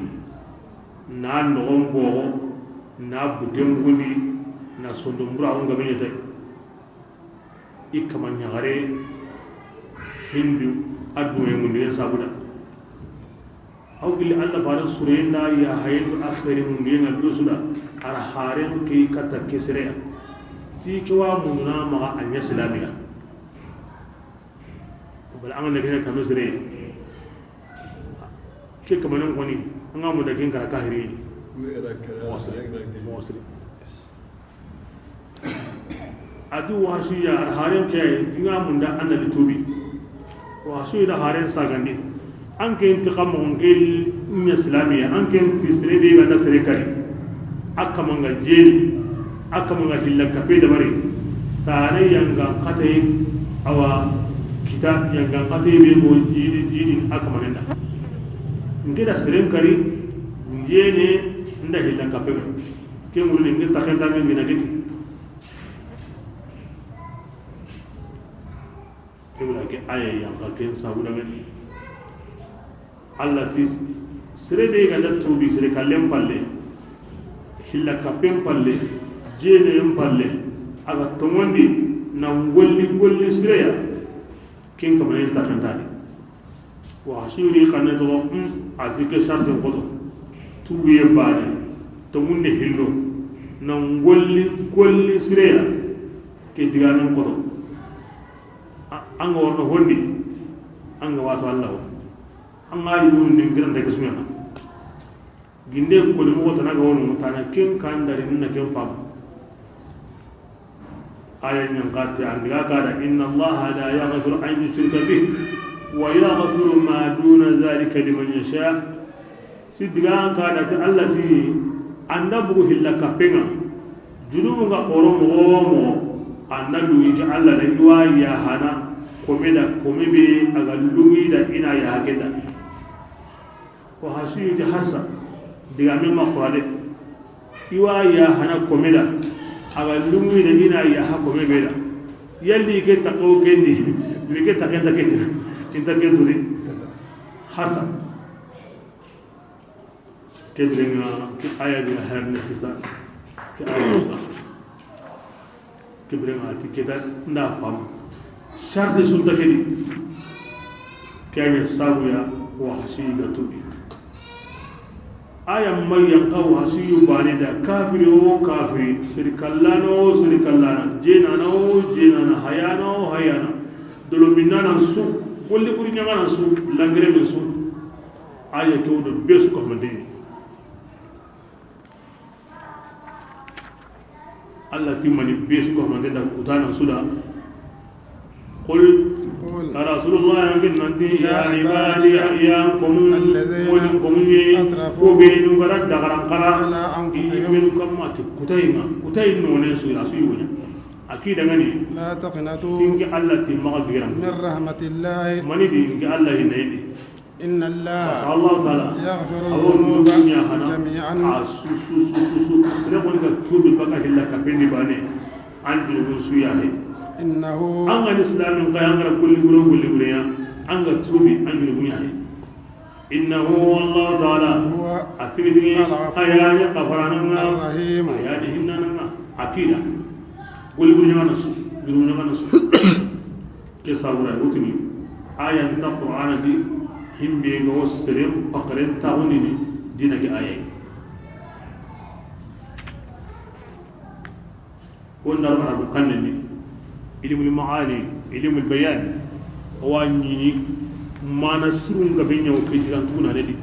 Na noxon boxo, na buten bugundi, na sondon bura o ŋa be ɲa tay. I kama ɲaxare Hindu a duŋe mundiyen sabu da. Aw gilli Alla faren suren da ya hayen do a xeeri mundiyen ŋa be su da. A ra haren ke katta ke sere ya. Ti ke wa munduna maxa a ɲa silamiya. Bala an ga na ke ɲa kame sere. Ke kamanen koni, an ga munda ken kara kahiri. Moxo siri. Moxo siri. A ti Wahasiya, a ra haren ke ya, ti ŋa munda an na li tubi. Wahasiya da haren sagandi. An ke nti xa moxon ke ɲa silamiya, an ke nti sere be ga na sere kari. A kama ŋa jeni, a kama ŋa hilla kape dabari. Tana yangan xataye, awa, kita yangan xataye be go jidi, jidi a kamanen da. N ke da seren kari, n jene, n da hilla kape. Ke ŋuri n ke taxenta be mina geti. Ke wala ke aya yanqa ken sabu da ŋa ni. Alla ti, sere be ga da tubi, sere kallen palle, hilla kappen palle, jeneyen palle, a ga toŋondi na golli golli sire ya, ken kamanen taxenta di. Wa suri xanne toxo, hmm, a ti ke sartin xoto, tubiye baane, toŋunde hillo, na golli golli sire ya, ke digamen xoto. A-, an ga warno hondi, an ga wato Alla wa. An ga yi woni nin giranta ke suɲana. Ginde ko ni moxo tana ga wono, tana ken kan dari na ken fam. Aya ɲan xati an diga ka da, "Inna Allaha la yaghfiru an yushraka bihi wa yaghfiru ma duna dhalika liman yasha." Ti diga ka da ti Alla ti, an da bugu hilla kapenga. Junubu nga xoro moxo wo moxo, an da lugi ke Alla da, i wa yahana kome da, kome be a ga lugi da i na yaha ke da. Ko hasiyu ti harsa, diga me ma xora de. I wa yahana kome da, a ga lugi da i na yaha kome be da. Yalli ke taxo kendi, mi ke taxenta kendi, inta kentu de. Harsa. Ke birenga, ke aya be harne sisa. Ke aya ba. Ke birenga ti ke ta nda fam. Sharti sunta ke di. Ke aya sabu ya Wahasi ga tubi. Aya ma yanqa Wahasi yu baane da, kafiri wo kafiri, sirikallano wo sirikallana, jenana wo jenana, hayana wo hayana, dolominana su, golli buri ɲagana su, langere min su. Aya ke wo do be su ko mande. Alla ti mani be su ko mande da kutana su da. Qul, qul. Ya Rasulullah, an ke nanti, ya ibadi, ya qawmi, woni qawmi, ko be nu gara dagaran kala, i menu kamma ti kutayinga, kutayin no ne su ila su yunya. Akida ngani. La taqnatu. Tingi Alla ti maga giran. Min rahmatillah. Mani di ngi Alla hinayni. Inna Allah, Masha Allah Ta'ala. Yaghfiru dhunuba jami'an. A su, su, su, su, su. Sere ko ga tubi baka hilla kapendi baane. An junubu su yahe. Innahu. An ga islamin kay, an ga kulli guro, kulli guro ya. An ga tubi, an junubu yahe. Innahu, Allah Ta'ala. Huwa. A tigi tigi. Al-ghafur. A ya ni kafarananga. Ar-rahim. A ya ni hinnananga. Akida. Kulli guro ya na su. Junubu ya na su. Ke sabura wutini aya nta Qur'ana di, himbe ga wo seren pakaren taxundini dina ke aya yi. Wonda Arabu xanne ni, ilmul ma'ani, ilmul bayan, wa ɲini mana sirun gabe ɲawo ke digan tuguna ne di.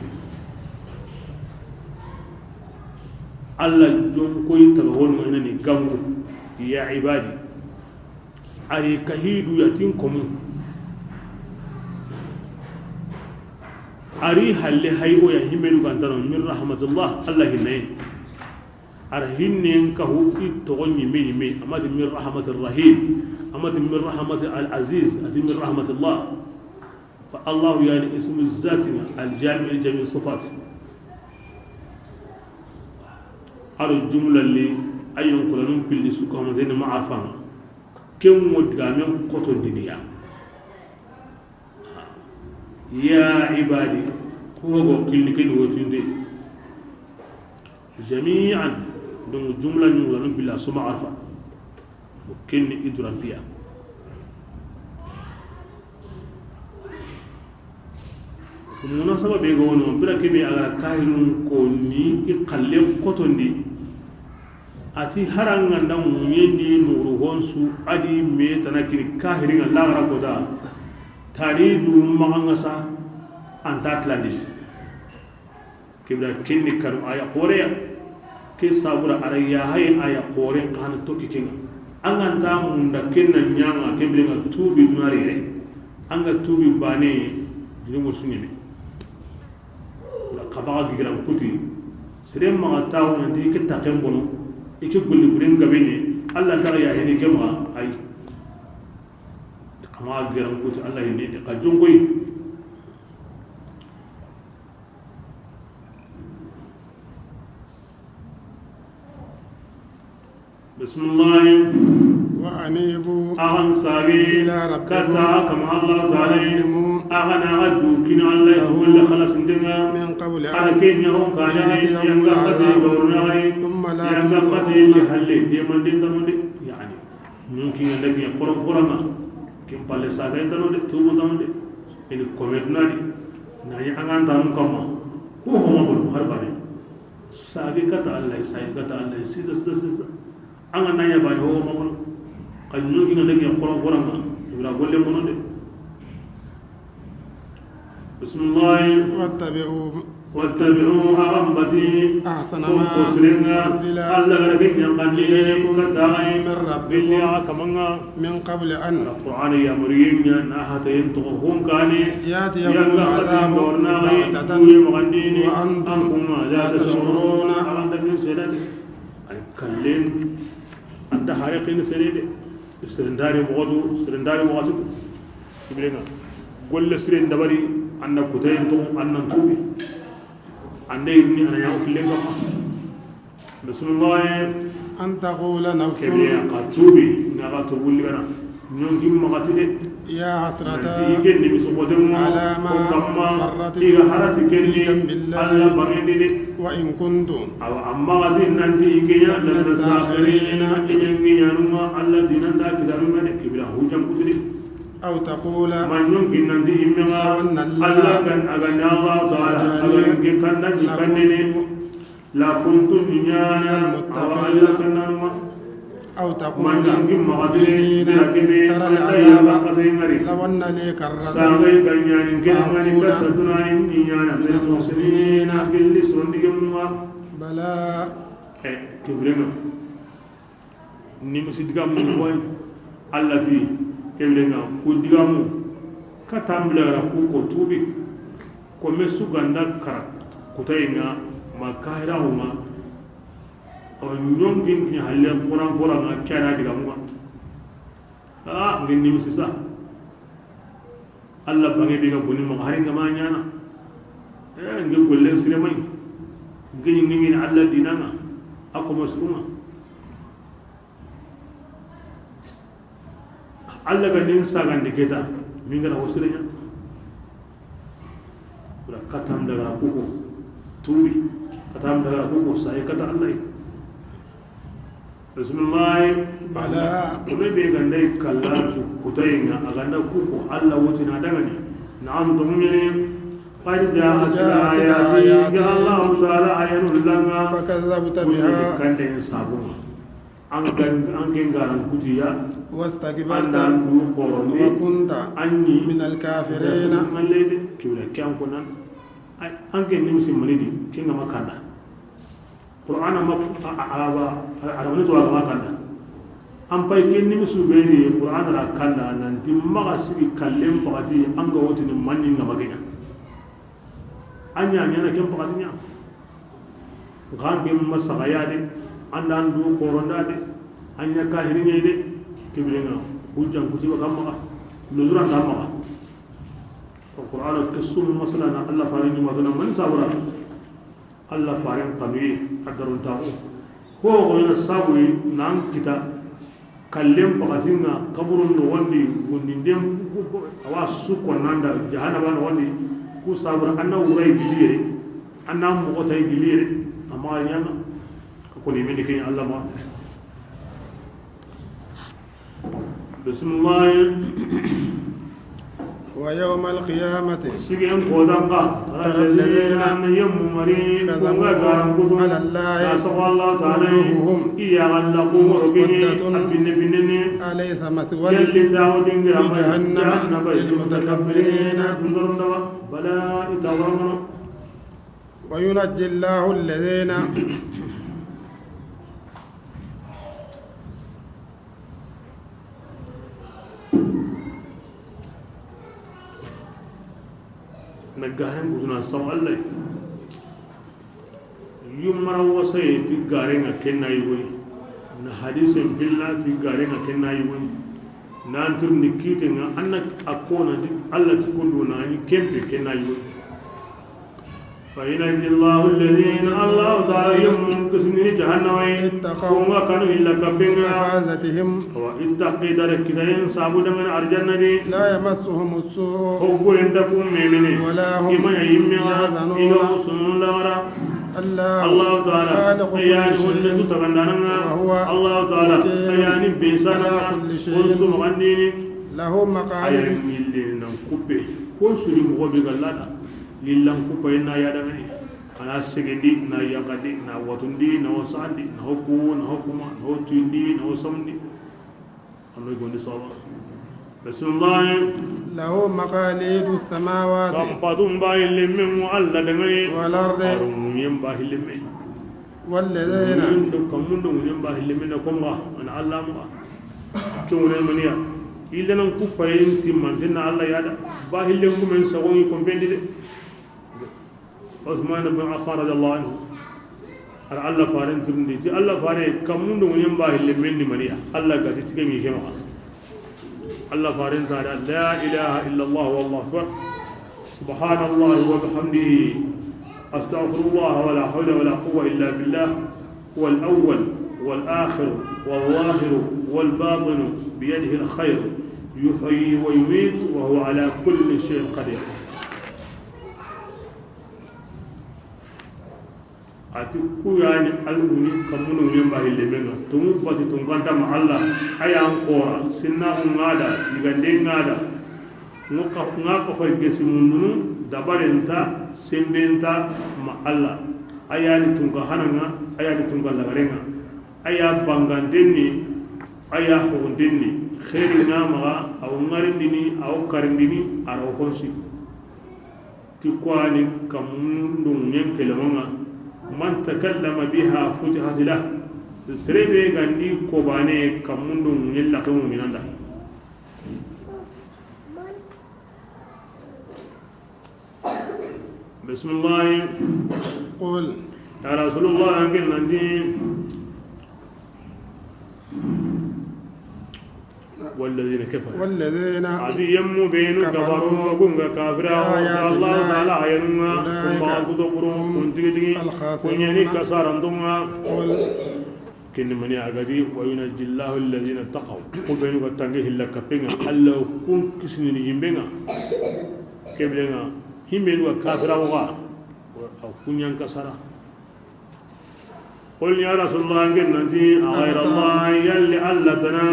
Alla jon koy taga wonu ina ni gangu, ya ibadi. Ari kahidu ya tin komu. Ari halle hay o ya himenu gantano min rahmatillah, Alla hinne. Ara hinnen kahu i togo ɲime ɲime, amati min rahmatir rahim, amati min rahmatil aziz, ati min rahmatillah. Fa Allahu yani ismu zati al jami'u li jami'i sifat. Aro jumla li A yonkolanun pilli su ko xamanteni ma Arafan. Ken wo digamen xotondiniya. Ya ibadi, kuwogo killi ken wotinde. Jami'an, donc jumla ñugolanun pilla suma Arafa. Ken ni i duranpiya. Parce que munasaba be ga wono, bira kebe a ga ra kahirun ko ni i xalle xotondi. A ti haranga nda muñendi nuru honsu a di me tana kini kahiringa lagara kota. Tani du maxanga sa anta tlandi. Kibra kinni kanu aya xoreya. Ke sabura ara ya haye aya xoren xana toki kenga. An ga nta munda kenna ñanga kibringa tubi dunari re. An ga tubi bane junumu suñene. Xa baxa gigiran kuti. Sere maxa taxu nanti i ke taxen bono, i ke golli buren gabene, Allah taxa yahini ke maxa ay. Xa maxa gigiran kuti Allah yini xa jonkoyi. Bismillah. وأنيبوا Axa n sage إلى ربكم kata kama Allah Taala. وأسلموا Axa na axa du kini Allah له ti walla xalasindenga. من قبل Ara أن ke ñaxon kane يأتيكم yanga kati العذاب gawruna gai. ثم لا Yanga kati تنصرون li halle demanden tanonde. Yani ñonkinga ndagi xoron xoranga. Kin palle sage tanonde, tubu tanonde. Ini kometnadi. Nani angantanu kama. Ko homa bonu harbane. Sage kata Allah, sage kata Allah, sisa, sisa, sisa. An ga na ɲa bani ho ma kono. Xa ɲogi na dege xoron xoron ŋa. Ibra golle mono de. Bismillah. واتبعوا Wattabi'u, axa n bati. أحسن Ko, ما ko sirenga. أنزل Alla ga ra ke ɲankandi. إليكم Kata xa yi. من ربكم Billi axa kamanŋa. من قبل أن Qur'ana yamariyen ɲa na hatayen toxo hon kane. يأتيكم Yanga العذاب bati borna xa yi. بغتة Kuye maxandini. وأنتم An kunŋa لا تشعرون Axa nta ken sedandi. Ay kallen. Anta hare ken sere de. Serendari moxotu, serendari moxotu. Ibrenga. Golle siren dabari, anna kutayen to, anna tubi. Ande ibni ana yawo killen kamma. Bismillah. أن تقول نفس Kebe ya ka tubi, na ka tubu ligana. Ɲonki maxati de. يا حسرة Nanti i ke nimisi xoten ŋa, على ما ko kamma, فرطت i ga harati في kenni, جنب الله Alla banŋen di de. وإن كنت Awa, amma ga ti nanti i ke ɲa, لمن الساخرين i ɲangi ɲanunŋa, Alla dinan da kitabunŋa de, kibira hujjan kutiri. أو تقول Ma ɲonki nanti i me ŋa, لو أن الله Alla kan, a ga ɲa Alla Taala, a ga ɲi ke kanda ɲi kandene. لكنت La kuntu ni ɲana, من awa المتقين Alla kannanunŋa. أو تقول Ma ɲonki maxati de, إني na kebe, ترى Alla ya العذاب ba kata ngari. لو أن لي كرة Sagai ga ɲani ke mani فأكون kata duna ni ɲana, من المحسنين Gelli sorondigemunŋa. بلى Eh, kibirema. Nimisi digamu ni koy. Alla ti, keblenŋa, ku digamu. Ka tambila ra ku ko tubi. Ko me su ganda kara. Kutayenŋa, ma kahira huma. O ɲonkin kiɲa halle Qur'an foranŋa, kena digamunŋa. Ah, ngin nimisi sa. Alla banŋe be ga boni ma hari ngama ɲana. Eh, ngi gollen sire may. Ngi ngi ni Alla dinanŋa. Ako masurunŋa. Alla ga nin sagandi keta. Mingara hosire ɲa. Wala katam daga kuko. Turi. Katam daga kuko. Sai kata Alla. Bismillah. Bala. Kome be ganda kallatu kutayenŋa a ganda kuko Alla woti na dangani. Na'am, to munyene. قد جاءت آياتي Ga Alla Taala ayanu langa. فكذبت بها Kande sabun. An kan, an ken garan kutiya. واستكبرت Andan du koroni. وكنت Anni من الكافرين Ngalle de. Kibla kyan konan. Ay, an ken nimsi manidi. Kinga makanda. Qur'ana ma a, a, a, a, a, a, a, a, an pay ken nimisu be ni Qur'ana ra kanda nanti maxa sigi kallen paxati an ga wotini manni nga magena. Anya nya na ken paxati nya. Gan be masaga ya de, andan du koronda de, anya kahirinya de, kiblenga hujjan kutiba kamma. Nuzuran kamma. Qur'ana ke sum masala na Allah farin ni mazana man sabura. Allah faren kanuye a darontaxu. Ko xo na sabu yi nan kita kallen pakatinga kaburun noxondi, gundinden, awa su konnanda jahannaba noxondi. Ku sabura anna wuray gilli yere, anna moxotay gilli yere. Amma ñana ko ni meni ken Allah ma. Bismillah. ويوم القيامة Sigen kodanka, ترى الذين yemmu mari, كذبوا kunga garan kutu, على الله na sago Allah Ta'ala, وجوههم iya galla ko moro gini, مسودة abinne binne ne. أليس مثوى Yalli ta o dingira ma, جهنم jahannaba, للمتكبرين dundorndawa, bala ita warano. وينجي الله الذين Na garen kutuna saw Allah. Yummara wasaye ti garenga kenna yugoy. Na hadisen billa ti garenga kenna yugoy. Nan tirni kitenga anna akona di Allah ti kunduna ni kempe kenna yugoy. فينجي الله الذين الله تعالى yemmu kisindini jahannaba yi, اتقوا kunga kanu illa kappenga. بمفازتهم Wa ittaqi dare kitayen sabu dangana arjanna di. لا يمسهم السوء Hoggoyen da kun memene. ولا هم Imanya yimme يحزنون Iga musunun lagara. الله Allah Ta'ala خالق كل yani شيء hunne su tagandananga. وهو Allah Ta'ala الوكيل yani على besana كل شيء kun su magandini. له مقاليد Ayan yille nan kuppe. Kun su ni mogo be gallada. Lillan kupayi na yadangani, a na segendi, na yankandi, na watundi, na wasandi, na hokku, na hokkuma, na hotuindi, na wasamundi. Amma gondi sawaba. Bismillah. له مقاليد السماوات Kampatum ba hillemme mu Allah dangani. والأرض Aru munyen ba hillemme. والذين Munyen do kamun do munyen ba hillemme na konga, ana Allah mu. Ke wona maniya. Illenan kupayin timmanten na Allah yada. Ba hillen kumen sagongi kompendi de. Usman ibn Affan radiyallahu anhu. Ar Allah faren tirindi ti Allah fare kamun do munyen ba hille mendi maniya. Allah gati tige mi kema. Allah faren ta da la ilaha illa Allah wallahu akbar. Subhanallah wa bihamdihi. Astaghfirullah wa la hawla wa la quwwata illa billah. هو الأول والآخر والظاهر والباطن بيده الخير يحيي ويميت وهو على كل شيء قدير. A ti ku yani alguni kamunu ŋen ba hille menga. Tumu bati tunganta ma Allah. Aya an kora sinna ungada tigande ngada. Nga ka fay gesi mundunu dabarenta sembenta ma Allah. Aya ni tunga hananga, aya ni tunga lagarenga. Aya bangandenni, aya hogondenni. Khairi ngamaga, aw ngarindini, aw karindini, araw honsi. Ti kwani kamundo ŋuɲen kelemanga. Man takallama biha futihat lah. Serebe gandi kobane kamundo ŋuɲen laqe muminanda. Bismillah. قل. Ya Rasulullah, an ken nanti. والذين كفروا. والذين A ti yemmu benu كفروا kafaru, kunga kafira, بآيات الله Allah Ta'ala ayanunga, أولئك kumba kutokuru, هم kun tigi tigi, الخاسرون. Kunyani kasarandunga. قل. Kinni mani a gadi, وينجي الله الذين اتقوا. Ku benu ga tangi hilla kapenga, Allah kun kisini ni yimbenga. Kebilenga, himbenu ga kafira wa, a kunyan kasara. قل يا رسول الله, an ken nanti, أغير الله, yalli Allah tana,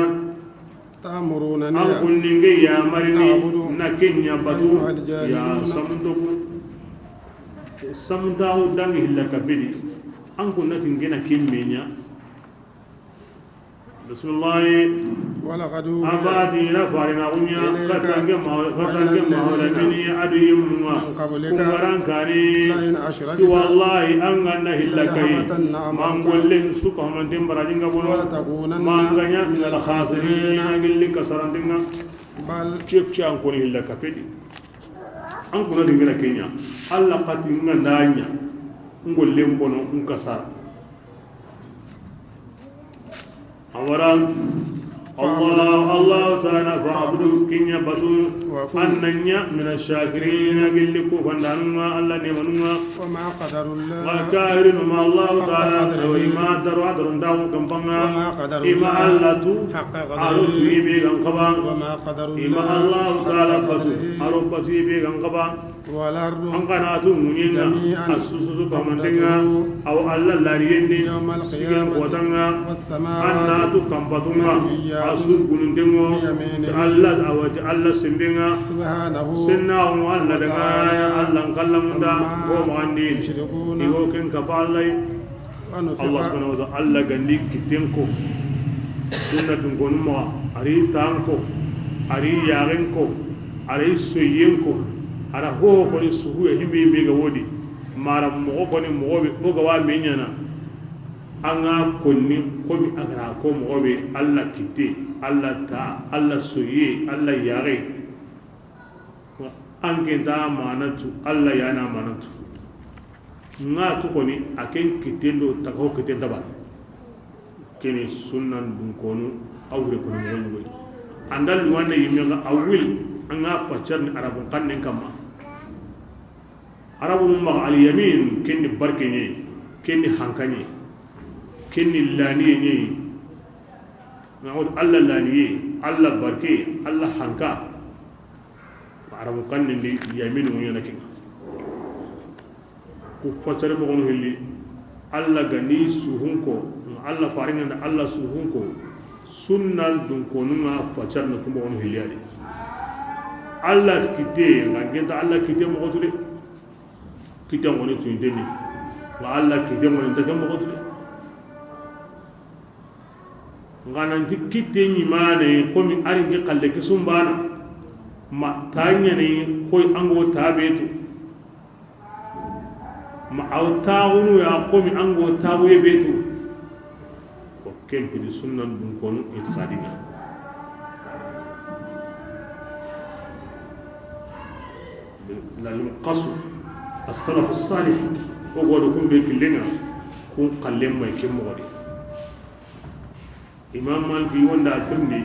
تأمرونني an kunni nge ya marini, أعبد na kenya batu, أيها الجاهلون. Ya samuntoku. Samuntaxu dangi hilla kapedi, an kunnati nge na ken menya. Bismillah. ولقد أوحي Abati ila farina gunya, إليك katange ma-, وإلى katange الذين mawla mini adu yimmunga. من قبلك Kungaran kani. لئن أشركت Ti wallahi an ganna hilla kai. ليحبطن عملك. Mangollen suka manten barajinga bono. ولتكونن Manganya من الخاسرين. Angilli kasarandinga. بل Kiyo kiyo an koni hilla kapedi. An kuna dingina kenya. Allah kati nga nanya. Ngollen bono nkasara. Awara, Allah, Allah ta'ala, fa'budu, ken ya batu. Wa kun, an na ɲa, mina shakirina, gilli ku fandanun ŋa, Allah neemanun ŋa. Wa ma qadarullah. Wa kahirinu ma Allah ta'ala, haqqa qadrihi, i ma daru, a daru ndawo kampanŋa. Wa ma qadarullah, i ma Allah tu, haqqa qadrihi, a ro tu i be ga n xaba. Wa ma qadarullah, i ma Allah ta'ala batu, haqqa qadrihi, a ro batu i be ga n xaba. Wal ardu, an xa na tu ŋuɲen ŋa, jami'an, a su su su kamanten ŋa, qabdatuhu, a wo Allah lariyen di, yawmal qiyamati, sigen kotan ŋa, was samawati, an na tu kanpatun ŋa, matwiyatun, a su gununten ŋo, biyaminihi, ti Allah, a wa ti Allah senben ŋa. Subhanahu, senna wo Allah daga, wa ta'ala, Allah n kallamunda, amma, wo maxandi, yushrikuna, i wo ken kapa Allah yi. Allah subhanahu wa ta'ala, Allah ga ndi kitten ko, sunna dunkonu maxa, a ri tan ko, a ri yaxen ko, a ri soyen ko, a ra ho koni suhuya himbe himbe ga wodi, mara moxo koni moxo be, o ga wa me ɲana, an ga konni komi a ga ra ko moxo be, Allah kitte, Allah ta, Allah soye, Allah yaxe. An ke nta manatu, Allah ya na manatu. N ga tu koni, a ken kitten do taga ho kitten ta bana. Keni sunnan dunkonu, a wure koni moxo ɲugoy. An da luwanda yimme ga a wil, an ga faccarni Arabun xannen kamma. Arabun maxa al yamin, ken ni barke ɲe, ken ni hanka ɲe, ken ni laniye ɲe. Na wut Allah laniye, Allah barke, Allah hanka. Arabun xannen di yaminu ŋo ɲana ken ŋa. Ku fasari moxonu hilli, Allah ga ni suhun ko, Allah farinŋa nda Allah suhun ko, sunnan dunkonu ŋa fasari na ku moxonu hilli ya di. Allah kitte, n ga nta Allah kitte moxo tu de. Kitte ŋoni tuyinte ni. N ga Allah kitte ŋoni nta ke moxo tu de. N ga nanti kitte ɲimane, komi a ri n ke xalle ke sumbana, ma ta ɲani, koy an go ta be tu, ma a wo taxunu ya, komi an go taxuye be tu. Ko ken pidi sunnan dunkonu itiqadin ŋa. Lalim xasu, as-salafu salih, o go do kun be killen ŋa, kun xallen may ke moxo di. Imam Malik yi wonda tirindi,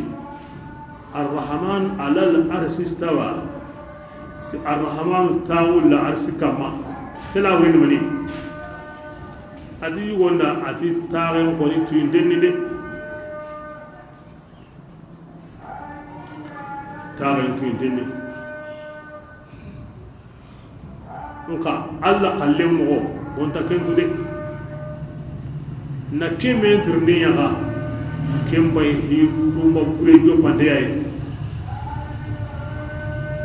Arrahman alal arsi stawa. Ti Arrahman taxu la arsi kamma. Kela wen mani. A ti yugonda, a ti taxen koni tuyinten ni de. Taxen tuyinten ni. Nxa Allah xallen moxo, o nta ken tu de. Na ke men tirindi ɲaxa, ken bay hi kurumba bure joppante ya yi.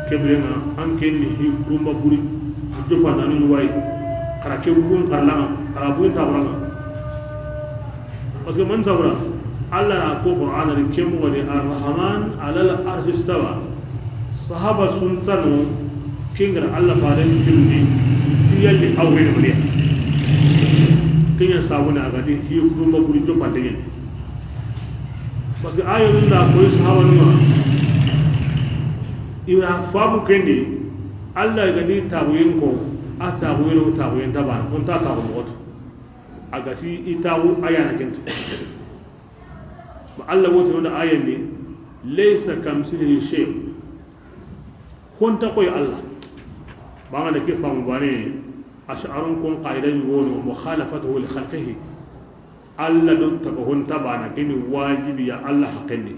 Ke biren ŋa, an ken ni hi kurumba bure joppante anu ɲi wa yi. Xara ke bugun xarla ŋa, xara bugun tabura ŋa. Parce que man sabura, Allah na ko Qur'ana di ke moxo di, Arrahman alal arsi stawa. Sahaba suntano, ken ga ra Allah faren tirindi, ti yalli a wure ni mani ya. Ken ya sabuni a ga di hi kurumba buri joppante ɲa ni. Parce que ayo nun da koy sahaba numa, i na famu ken di, Allah ga ni taxuyen ko, a taxuyen o taxuyen ta bana, o nta taxu moxo tu. A ga ti i taxu a ya na ken tu. Ma Allah woti no da ayan ni, laysa kamithlihi shay. Ho nta koy Allah. Bangana ke famu bane, Ash'arun kun qaida ni wono, mukhalafatuhu li khalqihi. Allah do taga ho nta bana, kini wajibi ya Allah haqqen di.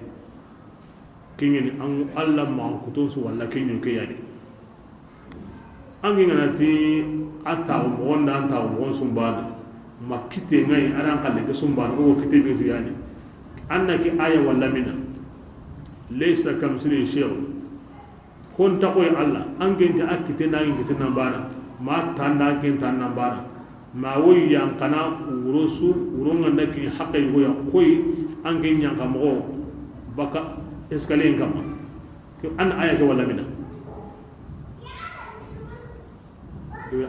Ken ɲa ni an Allah ma an kuton su walla ken ɲo ke ya ni. An gi ngana ti a taxu moxon da, an taxu moxon sumbana, ma kitte ŋa yi, a na an xalle ke sumbana, o kitte be tu ya ni. An na ke aya walla mina. Laysa kamithlihi shay'un. Ho nta koy Allah, an ke nta a kitte na, an kitte nan bana, ma tanda an ke tan nan bana. Ma woy yan kana wuro su, wuro ŋa nda ki haqqe yogo ya koy, an ke ɲanka moxo baka escalier kamma. Ke an aya ke walla mina.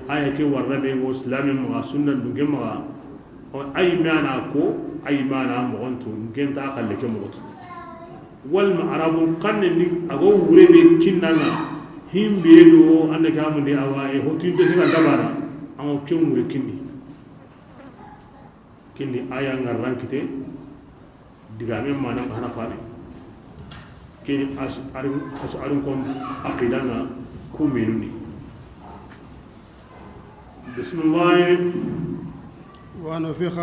Aya ke warna be ŋo islami maxa, sunna dunke maxa. Ay mana ko, ay mana moxon tu, nke nta xalle ke moxo tu. Walma Arabun xanne ni a go wure be kinna ŋa, himbe do an da ke amundi a wa e hotinte ke ga dabana, an ŋo ken wure kinni. Kinni aya ŋa ran kite, digame mana xana fane. Kini Ash'ari, Ash'ari kon aqida ŋa ku menuni. Bismillah. ونفخ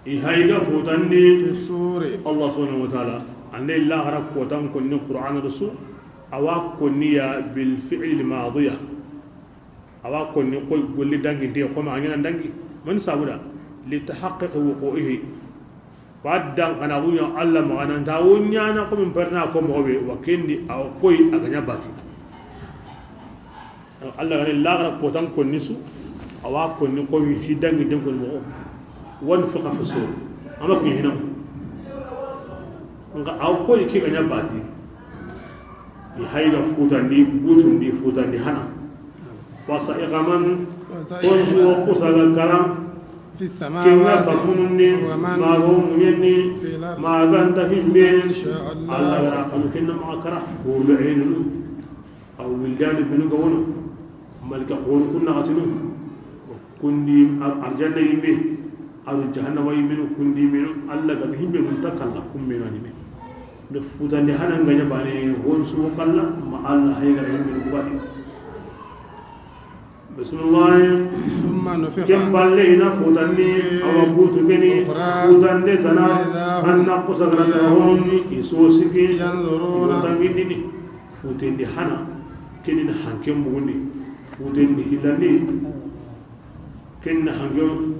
I hayi ga futandi. في الصور. Allah subhanahu wa ta'ala, an da laxara kotan konni Qur'ana da su, a wa konni ya bil fi'li madiya. A wa konni koy golli dangi de, ko ma a ɲaana dangi. Man sabuda? Li tahaqquqi wuqu'ihi. Wa dan kana gunya Allah maxa nan ta wo ɲaana ko min parna ko moxo be, wa kendi a koy a ga ɲa bati. Allah ga ni laxara kotan konni su, a wa konni koy hi dangi den konni moxo. Wan faqa fi sur. Ama kun hinam. Nga a koy ke ga ɲa bati. I hayi ga futandi, butundi, futandi hana. Fa sa'iqa man, kon su wo kusa ga kara. في السماوات Ken ga kamunun ni, ومن ma ga wo muɲen ni, في الأرض ma ga nta himbe. إن شاء الله. Allah ga ra kanu ken na maxa kara. Hurul ainunu. Aw wildani binu ga wono. Malika xonu kun naxatinu. Kundi ar-, arjanna yimbe. Aw jahannama yimbenu kundi menu. Allah ga himbe mun ta kalla kun menu anime. Da futandi hana nga ɲa bane, won su wo kalla, ma Allah hayi ga ra himbe ku bane. Bismillah. ثم نفخ Ken balle i na futandi, فيه awa butu keni, أخرى futande tana, فإذا هم anna kusa ga ra ta قيام honni, i so siki, ينظرون. Futangindini, futendi hana, keni na hanken bugundi, futendi hilandi, keni na hanken,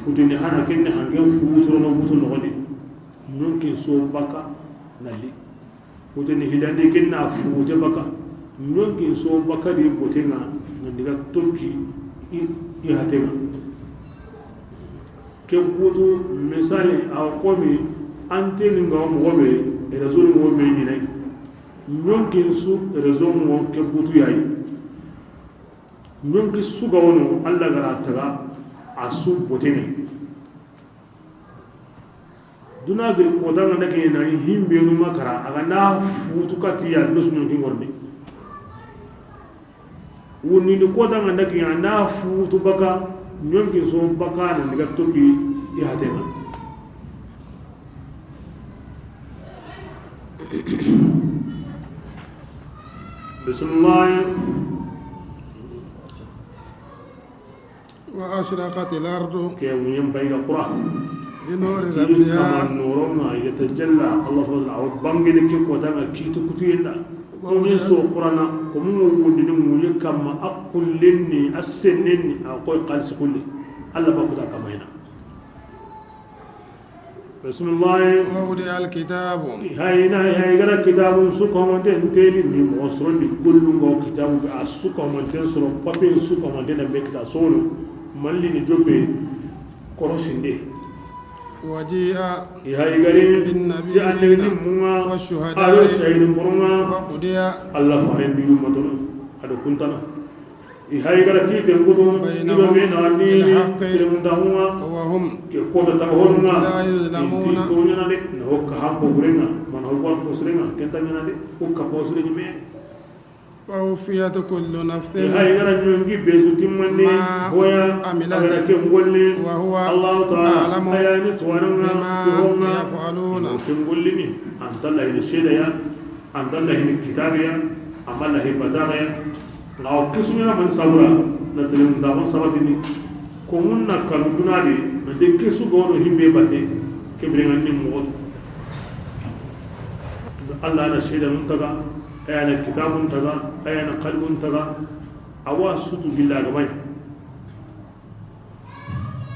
futendi hana, keni na hanken futurono butu noxondi. Ɲonkin so baka na li. Futeni hilandi ken na fute baka. Ɲonkin so baka di botenga na diga tokki i, i hatenga. Ke kutu misali a komi anteni nga moxo be, réseau ni moxo be ɲinai. Ɲonkin su réseau mo ke kutu yayi. Ɲonki su ga wono Allah ga ra taga a su botenga. Duna giri kota nga nda ke na himbenu ma kara, a ga na futu kati ya, be su ɲonki ŋorni. Wunni ni kota nga nda ke na futu baka, ɲonki so baka na diga tokki i hatenga. Bismillah. وأشرقت الأرض Ke muɲen bay ga Qura. بنور Ti ربها. Kama noronga yatajalla, Allah subhanahu wa ta'ala, awa bangene ke kota nga kitu kutu yenda. Muɲen so Qurana, ko mu wundini muɲe kama a kullenni, a sennenni, a koy xalisi kulle. Allah ba kuta kama hina. Bismillah. ووضع الكتاب. Hayna, hay gara kitabun su kamanten teli ni mo sorondi gollungo kitabu be a su kamanten soro, papier su kamanten na be kita sono. Malli ni jope korosinde. وجيء Hay gari بالنبيين ti annabi munga, والشهداء ado shahidin burunga. وقضي Allah faren bi yumatono. Ado kuntana. I hay gara kiten kutu, بينهم i do me na ni بالحق teremundaxunga, وهم ke kota taga honunga, لا يظلمون. Inti toɲana de, na hokka hampo gurenga, mana hokka hampo sirenga, kenta ɲana de, hokka po sirenga me. ووفيت كل نفس I hay gara ɲongi be su timmandi, ما hoya, عملت a gara ke ngolli, وهو Allahu Ta'ala, أعلم a ya ni tuwananga, بما ti honga, يفعلون. Ke ngolli ni, anta la ini seda ya, An da lahi kitabiya, amma lahi batagaya. Nga o kisumina man sabura, na telen da man sabatini. Ko mun na kanu dunadi, na de kesu gono himbe bate, ke birenga ni mogoto. Allah na sheda mun taga, aya na kitabun taga, aya na qalbun taga. Awa sutu billahi gamai.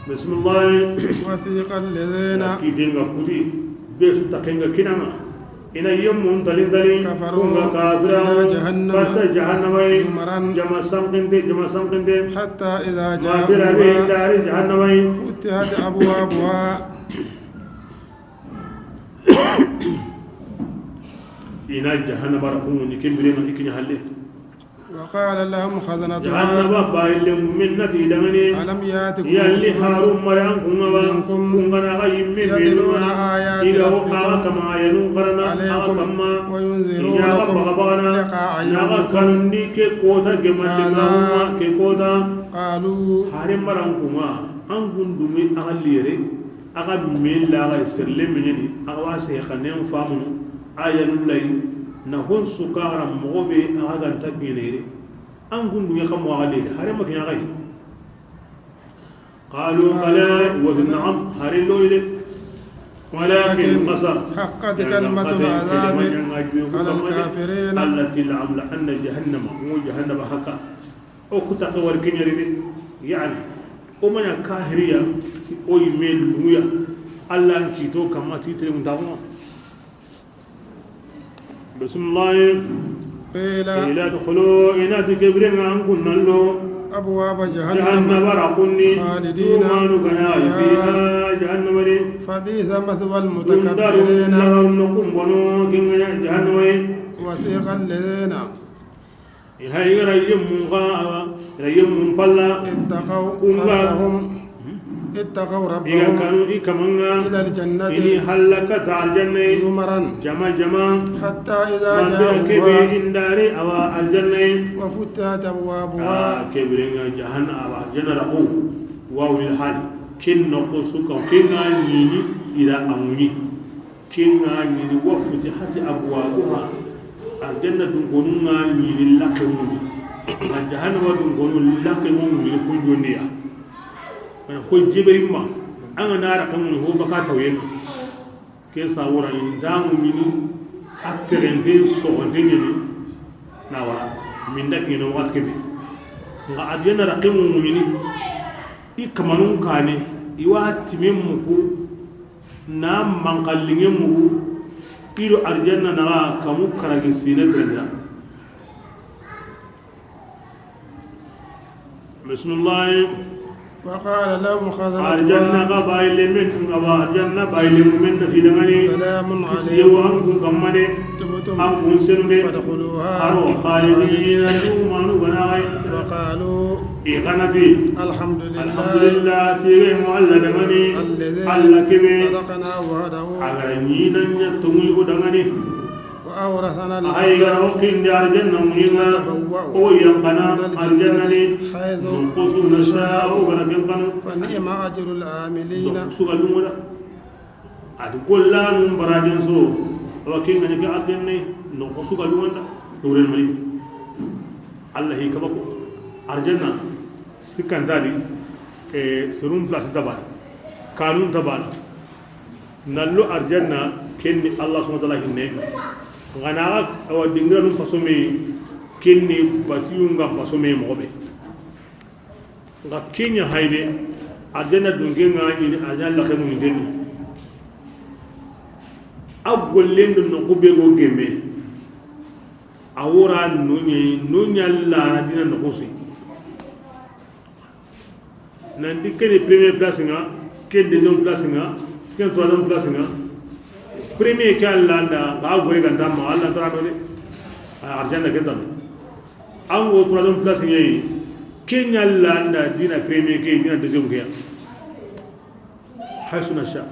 Bismillah. وسيق الذين Kitenga kuti, be su takenga kinanga. Ina yemmun talin talin, كفروا kunga kafira, إلى جهنم kata jahannamai, زمرا jama sankinde, jama sankinde. حتى إذا Ma bira be جاءوها indari jahannamai. فتحت أبوابها. Ina jahannama ra kungu ni kembire ma ikinya halle. وقال لهم خزنتها Jahannaba bayille mumin nati idangani. ألم يأتكم Yalli رسل harum mare an kunga ba. منكم Kungana ga yimme يتلون menuma. آيات Iga o ربكم kaga kama ayanun karana aga عليكم kamma. وينذرونكم Iga ga bagabana. لقاء Naga يومكم kanundi ke kota gemalle هذا mauma ke kota. قالوا Hare maran kunga an gundumi aga lire. Aga min laga serle mineni aga wase kanen famunu. Aya nullayi, na hon su kaxara moxo be a xa ganta kiɲene yere. An gundu ɲa xa moxo xa de yere, hare ma kiɲa xa yi. قالوا بلى، وذ نعم، hare lo yi de. ولكن قصر، حقت كلمة العذاب على الكافرين. Alla ti لأملأن جهنم، ŋo jahannaba haqqa. O ku taxe wari keɲari de. Yani, o ma ɲa kahiriya, ti o yi me luya. Alla n kito kamma ti tere muntaxuma. بسم الله. قيل. قيل ادخلوا، i na ti ke bire ŋa an kun na lo. أبواب جهنم. Jahannaba raqun ni. خالدين. Dumanu ga na, فيها. Jahannaba ni. فبئس مثوى المتكبرين. Dundaru laxaru noxun bono, ken ŋa jahannaba yi. وسيق الذين. I hay ga ra yemmun xa, awa, ra yemmun palla. اتقوا. Kun ga. ربهم. اتقوا. I ga. ربهم. Kanu i kaman ŋa. إلى الجنة. I ni hallaka ta arjanna. زمرا. Jama jama. حتى إذا. Mambira kebe. جاءوها. I n dari, awa, arjanna. وفتحت أبوابها. A, ke bire ŋa jahan-, awa, arjanna raqu. Wawu lil hal. Ken noxo su ka, ken ŋa ɲini i ra a ŋuɲi. Ken ŋa ɲini, وفتحت أبوابها. Arjanna dunkonun ŋa ɲini laxe ŋuɲi. Ma jahannaba dunkonu laxe ŋuɲi kun jonniya. Mana ko jeberi ma, an ga na ra kan ŋuɲi ho baka tawyen ŋa. Ke sawura i nda ŋuɲini, a terende soxonde ɲeni, na wara, minda kiɲene waxati kebe. Nga arjanna ra kan ŋuɲini, i kamanun kane, i wa timen muku, na manxalliŋe mugu, i do arjanna naxa kamu karagi sine terendira. Bismillahi. وقال لهم خزنتها. Arjanna ga bayi lemen, ga ba arjanna bayi lemen na ti i danŋa ni. سلام عليكم. Kisiye wa an kun kamma de. طبتم. An kun senu de. فادخلوها. Xa ro khalidina, dumanu ga na a yi. وقالوا. I ga na ti. الحمد لله. Alhamdulillah, ti i ga yi mo Alla danŋa ni. الذي. Alla kebe. صدقنا وعده. A ga ra ɲi na ɲa tonŋu o danŋa ni. وأورثنا. A hay ga ra o kindi arjanna ŋuɲi ŋa. نتبوأ. O yanqana. من الجنة. Arjanna ni. حيث. Noxo su na sha, o ga ra ken kanu. فنعم أجر العاملين. Noxo su ga luŋo da. A ti gollanu barajen so, awa ken ŋa ni ke arjanna, noxo su ga luŋo da, wuren mani. Alla hi kaba ko, arjanna, sikka nta a di, e, serun place tabana, kanun tabana, na lo arjanna, ken ni Alla subhanahu wa ta'ala hinne, nga na ga, awa dingiranun paso me, ken ni batiyun ga paso me moxo be. Nga ken ɲa hayde, arjanna dunke ŋa ɲini, arjanna laxe ŋuɲi ndenni. A gollen do noxu be go gemme. A wora noɲe, noɲa lara dina noxu si. Nanti keni premier place ŋa, ken deuxième place ŋa, ken troisième place ŋa. Premier ke Alla nda, nga gore ganta ma, Alla ntara no de. A, arjanna ke tan. An go troisième place ɲa yi, ken ɲa landa dina premier ke, dina deuxième ke ya. Haysu nasha.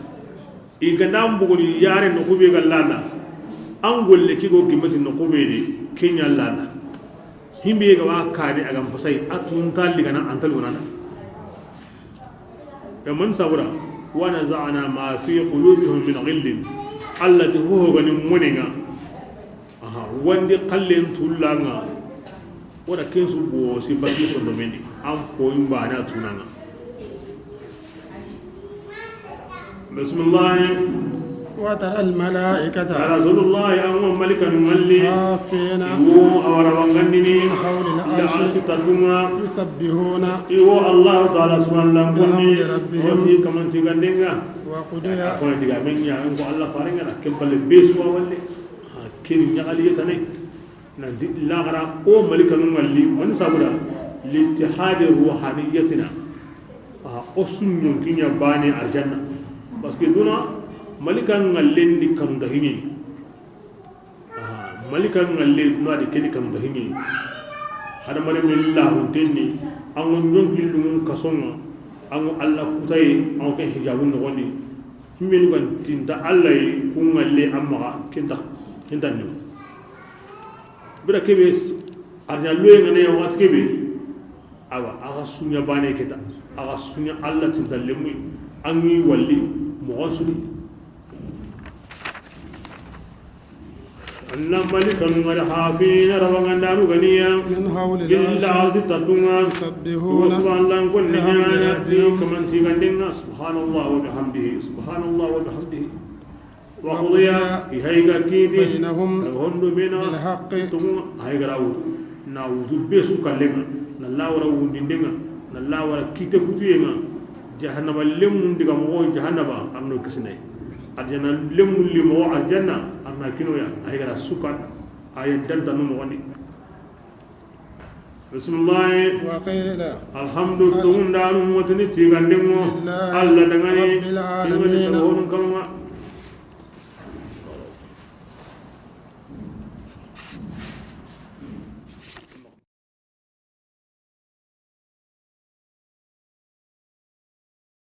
I ga nda mbogoni yare noxu be ga landa. An golle ke go gimmati noxu be di, ken ɲa landa. Himbe ga wa kani a ga mpasai, a tunta ligana antal gonana. Ya man sabura, wa naza'na ma fi qulubihim min ghillin. Alla ti ho gani moninga. Aha, wandi xallen tullanga. Wala ken su bo si baki sondo mendi. An ko imba na tunanga. Bismillah. وترى الملائكة. Ya Rasulullah, an wa malika ni malli. حافين. Wo awara wangandini. حول العرش. Da arsi tatunga. يسبحون. Iwo Allah Ta'ala subhanahu wa ta'ala. بحمد ربهم. Wati kamanti gandenga. وقضي. Ko diga men ya ko Allah faringa na kembale besuwa walle. Ha, ken ɲaxali yetane. Nanti laxara o malikanu ŋalli, mani sabuda, littihadi ruhaniyatina. A, o su ɲonki ɲa bane arjanna. Parce que duna, malika ŋallen ni kanu da hiɲe. A, malika ŋalle duna di keni kanu da hiɲe. Hadamaren min lahunten ni, an ŋo ɲonki lungun kasonga, an ŋo Allah kutaye, an ŋo ke hijabun noxondi. Himmenu gan tinta Allah yi, ku ŋalle an maxa, kenta, kenta ni. Bira kebe, arjanna loye ŋa ne waxati kebe, awa, a ga suɲa bane keta, a ga suɲa Allah tinta lemuy, an ŋi walli, moxo suni. Anna Malikanun ŋa da hafina rawangandanu ga ni ya. Min hawli l-arshi. Gilla arsi tatunŋa. Yusabbihuna. Wo subhanallah kon ni ɲaana ti kaman ti gandenŋa. Subhanallah wa bihamdihi. Subhanallah wa bihamdihi. Wa qudiya, i hayga kiti, baynahum, taga hondo bena, bil haqqi, tunŋa, hayga ra wutu. Na wutu be su kallenŋa, na lawara wundindenŋa, na lawara kite kutuyenŋa. Jahannaba lemmun diga moxo jahannaba, arno kisinay. Arjanna lemmun li moxo arjanna, arna kinoya, hayga ra sukan, aya dantanu moxondi. Bismillahi. Wa qila. Alhamdu. Tonŋundanu motini tigandenŋo. Lillahi. Alla Dangani. Rabbil alamin.